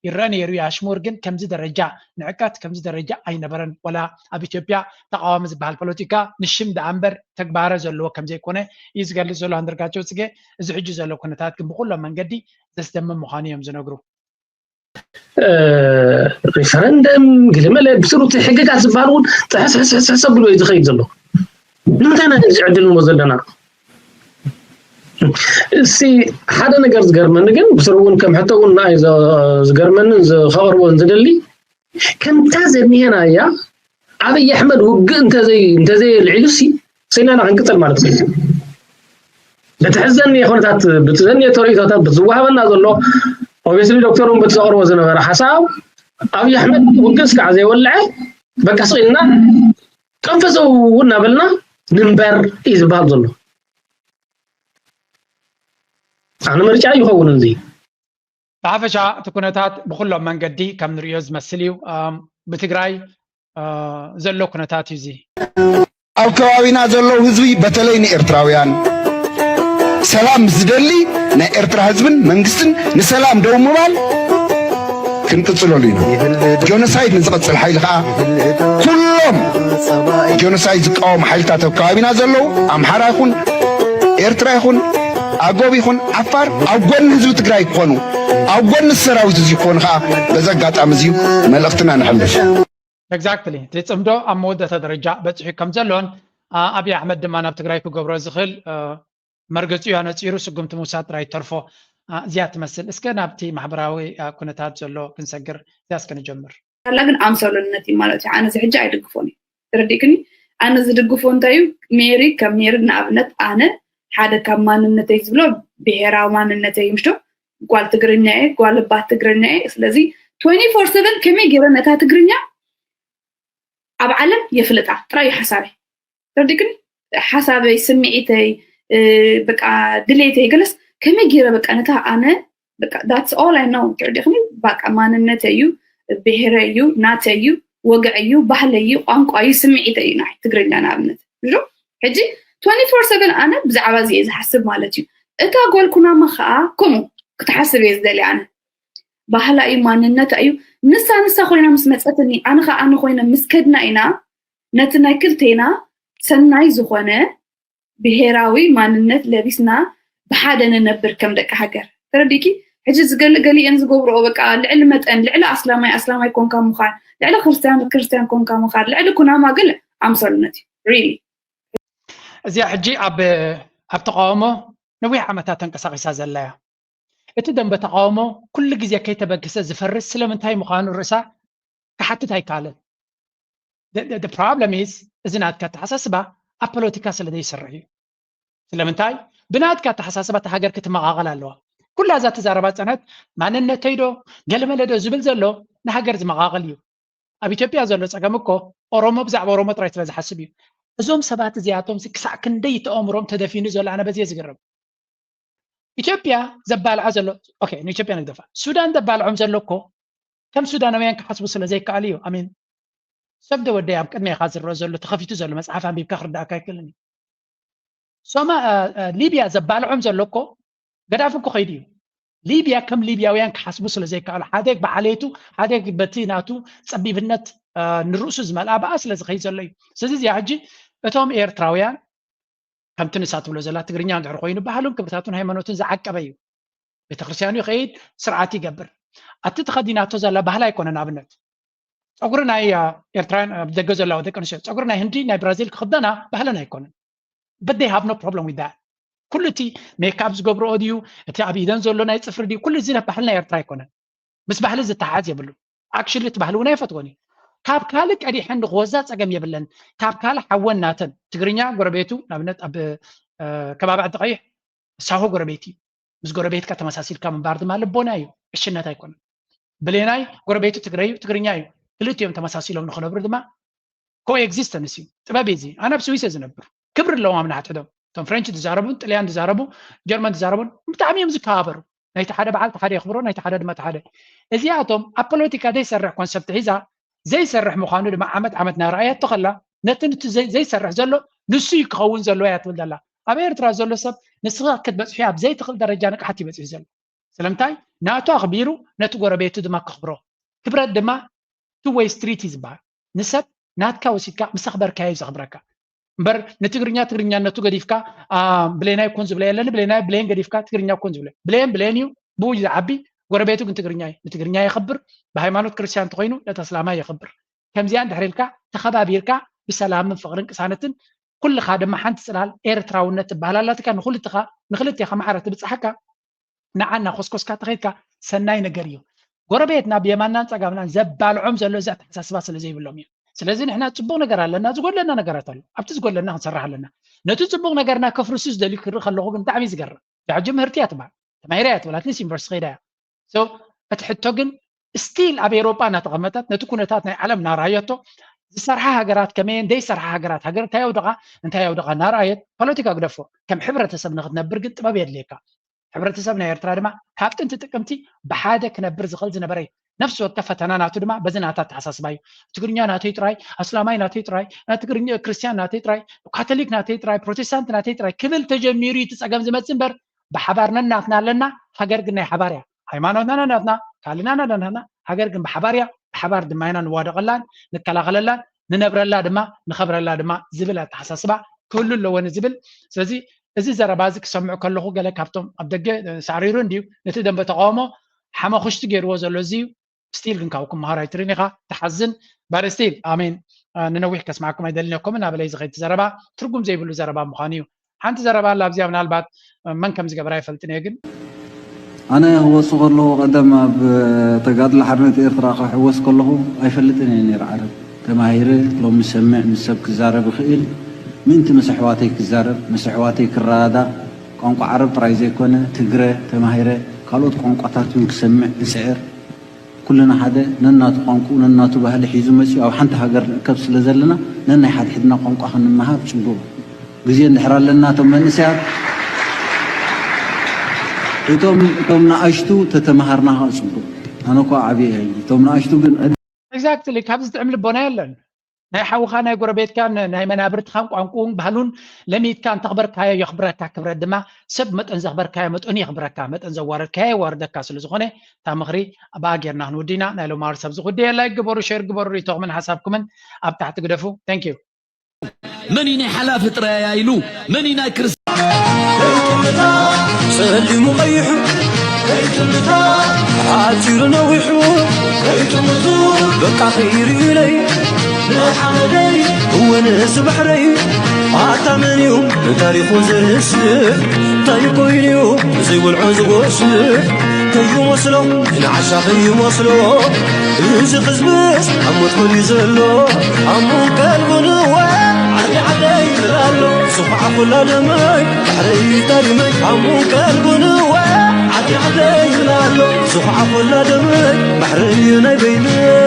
ይረአ ነይሩ የኣሽሙር ግን ከምዚ ደረጃ ንዕቀት ከምዚ ደረጃ ኣይነበረን ወላ ኣብ ኢትዮጵያ ተቃዋሚ ዝበሃል ፖለቲካ ንሽም ደኣ እምበር ተግባረ ዘለዎ ከምዘይኮነ እዩ ዝገልፅ ዘሎ ኣንደርጋቸው ፅጌ እዚ ሕጂ ዘሎ ኩነታት ግን ብኩሎም መንገዲ ዘስደምም ምዃኑ እዮም ዝነግሩ ሪፈረንደም ግልመለ ብስሩ እቲ ሕግጋት ዝበሃል እውን ጥሕስሕስሕስሕስ ኣብሉ እዩ ዝኸይድ ዘሎ ንምንታይ ኢና እዚ ዕድል ንቦ ዘለና እሲ ሓደ ነገር ዝገርመኒ ግን ብስሩ እውን ከም ሕቶ እውን ንኣይ ዝገርመንን ከቕርቦን ዝደሊ ከምታ ዘኒሀና እያ ኣብይ ኣሕመድ ውግእ እንተዘይ እንተዘይ ልዒሉ ሲ ሰይናና ክንቅፅል ማለት እዩ በቲ ሕዚ ዘኒሀ ኩነታት በቲ ዘኒሀ ተርእቶታት በቲ ዝወሃበና ዘሎ obviously ዶክተር እውን በቲ ዘቕርቦ ዝነበረ ሓሳብ ኣብይ ኣሕመድ ውግእ እስካዕ ዘይወልዐ በቃ ስቕ ኢልና ቀንፈዘው እናበልና ንንበር እዩ ዝበሃል ዘሎ ኣነ ምርጫ ይኸውን እዚ ብሓፈሻ እቲ ኩነታት ብኩሎም መንገዲ ከም ንሪኦ ዝመስል እዩ ብትግራይ ዘሎ ኩነታት እዩ እዚ ኣብ ከባቢና ዘለዉ ህዝቢ በተለይ ንኤርትራውያን ሰላም ዝደሊ ናይ ኤርትራ ህዝብን መንግስትን ንሰላም ደው ምባል ክንቅፅለሉ ኢና። ጆኖሳይድ ንዝቐፅል ሓይሊ ከዓ ኩሎም ጆኖሳይድ ዝቃወሙ ሓይልታት ኣብ ከባቢና ዘለዉ ኣምሓራ ይኹን ኤርትራ ይኹን ኣጎብ ይኹን ዓፋር ኣብ ጎኒ ህዝቢ ትግራይ ክኾኑ ኣብ ጎኒ ሰራዊት እዚ ክኾኑ ከዓ በዚ ኣጋጣሚ እዚ መልእኽትና ነሕልፍ። Exactly እቲ ፅምዶ ኣብ መወዳእታ ደረጃ በፂሑ ከም ዘሎን ኣብይ ኣሕመድ ድማ ናብ ትግራይ ክገብሮ ዝኽእል መርገፂኡ ኣነፂሩ ስጉምቲ ምውሳድ ጥራይ ይተርፎ እዚኣ ትመስል እስከ ናብቲ ማሕበራዊ ኩነታት ዘሎ ክንሰግር እዚኣ እስከ ንጀምር ኣላ ግን ኣምሰሉነት እዩ ማለት እዩ ኣነ ሕጂ ኣይድግፎን እዩ ተረዲእክኒ ኣነ ዝድግፎ እንታይ እዩ ሜሪ ከም ሜሪ ንኣብነት ኣነ ሓደ ካብ ማንነተይ ዝብሎ ብሄራዊ ማንነተይ ምሽቶ ጓል ትግርኛ እየ ጓል ባት ትግርኛ እየ ስለዚ twenty four seven ከመይ ገይረ ነታ ትግርኛ ኣብ ዓለም የፍልጣ ጥራይ እዩ ሓሳበይ ተረዲእክኒ ሓሳበይ ስምዒተይ በቃ ድሌተይ ገለስ ከመይ ገይረ በቃ ነታ ኣነ በቃ that's all I know ተረዲእክኒ በቃ ማንነተይ እዩ ብሄረይ እዩ ናተይ እዩ ወግዐይ እዩ ባህለይ እዩ ቋንቋ እዩ ስምዒተይ እዩ ናይ ትግርኛ ንኣብነት ዶ ሕጂ twenty four seven ኣነ ብዛዕባ እዚ እየ ዝሓስብ ማለት እዩ እታ ጓል ኩናማ ከዓ ከምኡ ክትሓስብ እየ ዝደሊ ኣነ ባህላ እዩ ማንነታ እዩ ንሳ ንሳ ኮይና ምስ መፀትኒ ኣነ ከዓ ኣነ ኮይነ ምስ ከድና ኢና ነቲ ናይ ክልቴና ሰናይ ዝኾነ ብሄራዊ ማንነት ለቢስና ብሓደ ንነብር ከም ደቂ ሃገር ተረዲኪ ሕጂ ዝገሊ ገሊአን ዝገብርኦ በቃ ልዕሊ መጠን ልዕሊ ኣስላማይ ኣስላማይ ኮንካ ምዃን ልዕሊ ክርስትያን ክርስትያን ኮንካ ምዃን ልዕሊ ኩናማ ግን ኣምሰሉነት እዩ really እዚኣ ሕጂ ኣብ ኣብ ተቃውሞ ነዊሕ ዓመታት ተንቀሳቂሳ ዘላ እያ እቲ ደንበ ተቃውሞ ኩሉ ግዜ ከይተበገሰ ዝፈርስ ስለምንታይ ምዃኑ ርእሳ ክሓትት ኣይከኣለን problem is እዚ ናትካ ኣተሓሳስባ ኣብ ፖለቲካ ስለ ዘይሰርሕ እዩ ስለምንታይ ብናትካ ኣተሓሳስባ እታ ሃገር ክትመቃቀል ኣለዋ ኩላ እዛ ተዛረባ ዝፀንሐት ማንነተይ ዶ ገለመለ ዶ ዝብል ዘሎ ንሃገር ዝመቓቐል እዩ። ኣብ ኢትዮጵያ ዘሎ ፀገም እኮ ኦሮሞ ብዛዕባ ኦሮሞ ጥራይ ስለ ዝሓስብ እዩ። እዞም ሰባት እዚኣቶም ክሳዕ ክንደይ እቲ ኣእምሮም ተደፊኑ ዘሎ ኣነ በዚ እየ ዝግረም። ኢትዮጵያ ዘባልዓ ዘሎ okay ንኢትዮጵያ ንግደፋ ሱዳን ዘባልዖም ዘሎ እኮ ከም ሱዳናውያን ክሓስቡ ስለ ዘይከኣሉ እዩ። ኣሜን ሰብ ደወደይ ኣብ ቅድሜኻ ዝረአ ዘሎ ተኸፊቱ ዘሎ መፅሓፍ ኣንቢብካ ክርዳእካ ኣይክእልን እዩ። ሶማ ሊብያ ዘባልዖም ዘሎ እኮ ገዳፊ እኮ ከይዱ እዩ። ሊብያ ከም ሊብያውያን ክሓስቡ ስለ ዘይከኣሉ ሓደ ብዓሌቱ ሓደ በቲ ናቱ ፀቢብነት ንርእሱ ዝመልኣ ብኣ ስለ ዝኸይድ ዘሎ እዩ። ስለዚ እዚኣ ሕጂ እቶም ኤርትራውያን ከምቲ ንሳ ትብሎ ዘላ ትግርኛ እንድሕር ኮይኑ ባህሉን ክብርታቱን ሃይማኖትን ዝዓቀበ እዩ። ቤተክርስትያኑ ይኸይድ ስርዓት ይገብር። ኣቲ ተኸዲናቶ ዘላ ባህላ ኣይኮነን ኣብነት ፀጉሪ ናይ ኤርትራውያን ኣብ ደገ ዘለዋ ደቂ ኣንስትዮ ፀጉሪ ናይ ህንዲ ናይ ብራዚል ክኽደና ባህለን ኣይኮነን። But they have no problem with that። ኩሉ እቲ ሜካፕ ዝገብርኦ ድዩ እቲ ኣብ ኢደን ዘሎ ናይ ፅፍሪ ድዩ ኩሉ እዚ ባህልና ኤርትራ ኣይኮነን። ምስ ባህሊ ዝተሓዝ የብሉ። ኣክሽሊ እቲ ባህሊ እውን ኣይፈትዎን እዩ። ካብ ካልእ ቀዲሐን ንክወዛ ፀገም የብለን። ካብ ካልእ ሓወን ናተን ትግርኛ ጎረቤቱ ንኣብነት ኣብ ከባቢ ዓዲ ቀይሕ ሳሆ ጎረቤት እዩ። ምስ ጎረቤትካ ተመሳሲልካ ምንባር ድማ ልቦና እዩ፣ ዕሽነት ኣይኮነን። ብሌናይ ጎረቤቱ ትግረ እዩ፣ ትግርኛ እዩ። ክልቲኦም ተመሳሲሎም ንክነብሩ ድማ ኮኤግዚስተንስ እዩ። ጥበብ እዩ እዚ። ኣነ ኣብ ስዊስ እየ ዝነብር። ክብሪ ኣለዎም ኣብ ንሓድሕዶም። እቶም ፍሬንች ዝዛረቡን ጥልያን ዝዛረቡ ጀርመን ዝዛረቡን ብጣዕሚ እዮም ዝከባበሩ። ናይቲ ሓደ በዓል ሓደ የኽብሮ፣ ናይቲ ሓደ ድማ ሓደ። እዚኣቶም ኣብ ፖለቲካ ዘይሰርሕ ኮንሰፕት ሒዛ ዘይሰርሕ ምዃኑ ድማ ዓመት ዓመት እናረኣየቶ ከላ ነቲ ንቲ ዘይሰርሕ ዘሎ ንሱ እዩ ክኸውን ዘለዎ እያ ትብል ዘላ። ኣብ ኤርትራ ዘሎ ሰብ ንስኻ ክትበፅሑ ኣብ ዘይትኽእል ደረጃ ንቕሓት ይበፅሑ ዘሎ። ስለምንታይ ናቱ ኣኽቢሩ ነቲ ጎረቤቱ ድማ ከኽብሮ ክብረት ድማ two way street እዩ ዝበሃል። ንሰብ ናትካ ወሲድካ ምስ ኣኽበርካዮ እዩ ዘኽብረካ። እምበር ንትግርኛ ትግርኛነቱ ገዲፍካ ብሌናይ ኮን ዝብለ የለን ብሌናይ ብሌን ገዲፍካ ትግርኛ ኮን ዝብለ ብሌን ብሌን እዩ ብኡ ዝዓቢ። ጎረቤቱ ግን ትግርኛ እዩ። ንትግርኛ የኽብር። ብሃይማኖት ክርስትያን እንተኮይኑ ነቲ ኣስላማይ የኽብር። ከምዚኣ እንድሕር ኢልካ ተኸባቢርካ ብሰላምን ፍቕርን ቅሳነትን ኩልኻ ድማ ሓንቲ ፅላል ኤርትራውነት ትበሃል ኣላትካ ንክልትኻ ንክልቴኻ ማዕረ ትብፅሓካ። ንዓና ኮስኮስካ ተኸይድካ ሰናይ ነገር እዩ። ጎረቤትና ብየማናን ፀጋምናን ዘባልዖም ዘሎ እዚ ኣተሓሳስባ ስለ ዘይብሎም እዩ። ስለዚ ንሕና ፅቡቕ ነገር ኣለና፣ ዝጎድለና ነገራት ኣሎ። ኣብቲ ዝጎድለና ክንሰርሕ ኣለና። ነቲ ፅቡቕ ነገርና ከፍርሱ ዝደልዩ ክርኢ ከለኹ ግን ብጣዕሚ እዩ ዝገርም። ሕጂ ምህርቲ እያ ትበሃል፣ ተማሂራ እያ ትብል፣ ኣትሊስት ዩኒቨርሲቲ ከይዳ እያ። So እቲ ሕቶ ግን ስቲል ኣብ ኤውሮጳ እናተቐመጠት ነቲ ኩነታት ናይ ዓለም እናረኣየቶ ዝሰርሓ ሃገራት ከመየን ዘይሰርሓ ሃገራት ሃገር እንታይ ኣውደቓ እንታይ ኣውደቓ እናረኣየት ፖለቲካ ግደፎ ከም ሕብረተሰብ ንክትነብር ግን ጥበብ የድልየካ። ሕብረተሰብ ናይ ኤርትራ ድማ ካብ ጥንቲ ጥቅምቲ ብሓደ ክነብር ዝኽእል ዝነበረ እዩ። ነፍሲ ወከፍ ፈተና ናቱ ድማ በዚ ናታ ኣተሓሳስባ እዩ። ትግርኛ ናተይ ጥራይ፣ ኣስላማይ ናተይ ጥራይ፣ ትግርኛ ክርስትያን ናተይ ጥራይ፣ ካቶሊክ ናተይ ጥራይ፣ ፕሮቴስታንት ናተይ ጥራይ ክብል ተጀሚሩ እዩ እቲ ጸገም ዝመጽእ እምበር ብሓባር ነናትና ኣለና። ሃገር ግን ናይ ሓባር እያ። ሃይማኖትና ነናትና፣ ካልእና ነናትና፣ ሃገር ግን ብሓባር እያ። ብሓባር ድማ ኢና ንዋደቐላን ንከላኸለላን ንነብረላ ድማ ንኸብረላ ድማ ዝብል ኣተሓሳስባ ክህሉ ኣለዎ ንዝብል። ስለዚ እዚ ዘረባ እዚ ክሰምዕ ከለኹ ገለ ካብቶም ኣብ ደገ ሳዕሪሩ እንድዩ ነቲ ደንበ ተቃውሞ ሓመኹሽቲ ገይርዎ ዘሎ እዚ እዩ። ስቲል ግን ካብኡ ክመሃር ኣይትርን ኢኻ፣ ትሓዝን። But still ኣሜን። ንነዊሕ ከስማዕኩም ኣይደልን እየ። ከምኡ እናበለ እዩ ዝኸይድ። እቲ ዘረባ ትርጉም ዘይብሉ ዘረባ ምዃኑ እዩ። ሓንቲ ዘረባ ኣላ ኣብዚኣ፣ ምናልባት መን ከም ዝገበራ ኣይፈልጥን እየ ግን ኣነ ክወጽእ ከለኹ ቀደም ኣብ ተጋድሎ ሓርነት ኤርትራ ክሕወስ ከለኹ ኣይፈልጥን እየ ነይረ ዓረብ። ተማሂረ ሎሚ ዝሰምዕ ምስ ሰብ ክዛረብ ይኽእል ምእንቲ ምስ ኣሕዋተይ ክዛረብ ምስ ኣሕዋተይ ክረዳዳእ ቋንቋ ዓረብ ጥራይ ዘይኮነ ትግረ ተማሂረ ካልኦት ቋንቋታት እውን ክሰምዕ እጽዕር። ኩልና ሓደ ነናቱ ቋንቁኡ ነናቱ ባህሊ ሒዙ መጺኡ ኣብ ሓንቲ ሃገር ንእከብ ስለ ዘለና ነናይ ሓድሕድና ቋንቋ ክንመሃር ጽቡቕ ግዜ እንድሕር ኣለና እቶም መንእሰያት እቶም እቶም ንኣሽቱ ተተመሃርና ከዓ ጽቡቕ ኣነ እኳ ዓብየ እየ እቶም ንኣሽቱ ግን Exactly ካብዚ ጥዕም ልቦና የለን ናይ ሓውኻ ናይ ጎረቤትካ ናይ መናብርትኻን ቋንቁን ባህሉን ለሚትካ እንተኽበርካዮ የኽብረካ ክብረት ድማ ሰብ መጠን ዘኽበርካዮ መጠኑ የኽብረካ መጠን ዘዋረድካዮ የዋርደካ ስለ ዝኾነ እታ ምኽሪ ብኣ ጌርና ክንውዲ ኢና ናይ ሎማር ሰብ ዝኹዲ የላይ ግበሩ ሸር ግበሩ ሪቶኹምን ሓሳብኩምን ኣብ ታሕቲ ግደፉ thank you መን እዩ ናይ ሓላፊ ጥራይ ኢሉ መን እዩ ናይ ክርስ ጸሊሙ ቀይሑ ኣቲሩ ነዊሑ በቃ ከይርኢለይ ንሓመደይ እውን እዚ ባሕረይ ኣታ መን እዩ ንታሪኹ ዝርስዕ እንታይ ኮይኑ እዩ ዘይወልዖ ዝጎስዕ ከይመስሎ ንዓሻ ከይመስሎ እዚ ሕዝብስ ኣብ ሞት ኮን እዩ ዘሎ ኣሙን ቀልቡ ንወ ዓዲ ዓደይ ይብል ኣሎ ዝኹዓ ኩላ ደመይ ባሕረይ ታሪመይ ኣሙን ቀልቡ ንወ ዓዲ ናተይ ይብላ ኣሎ ዝኹዓኾላ ደመይ ባሕሪ እዩ ናይ በይነይ።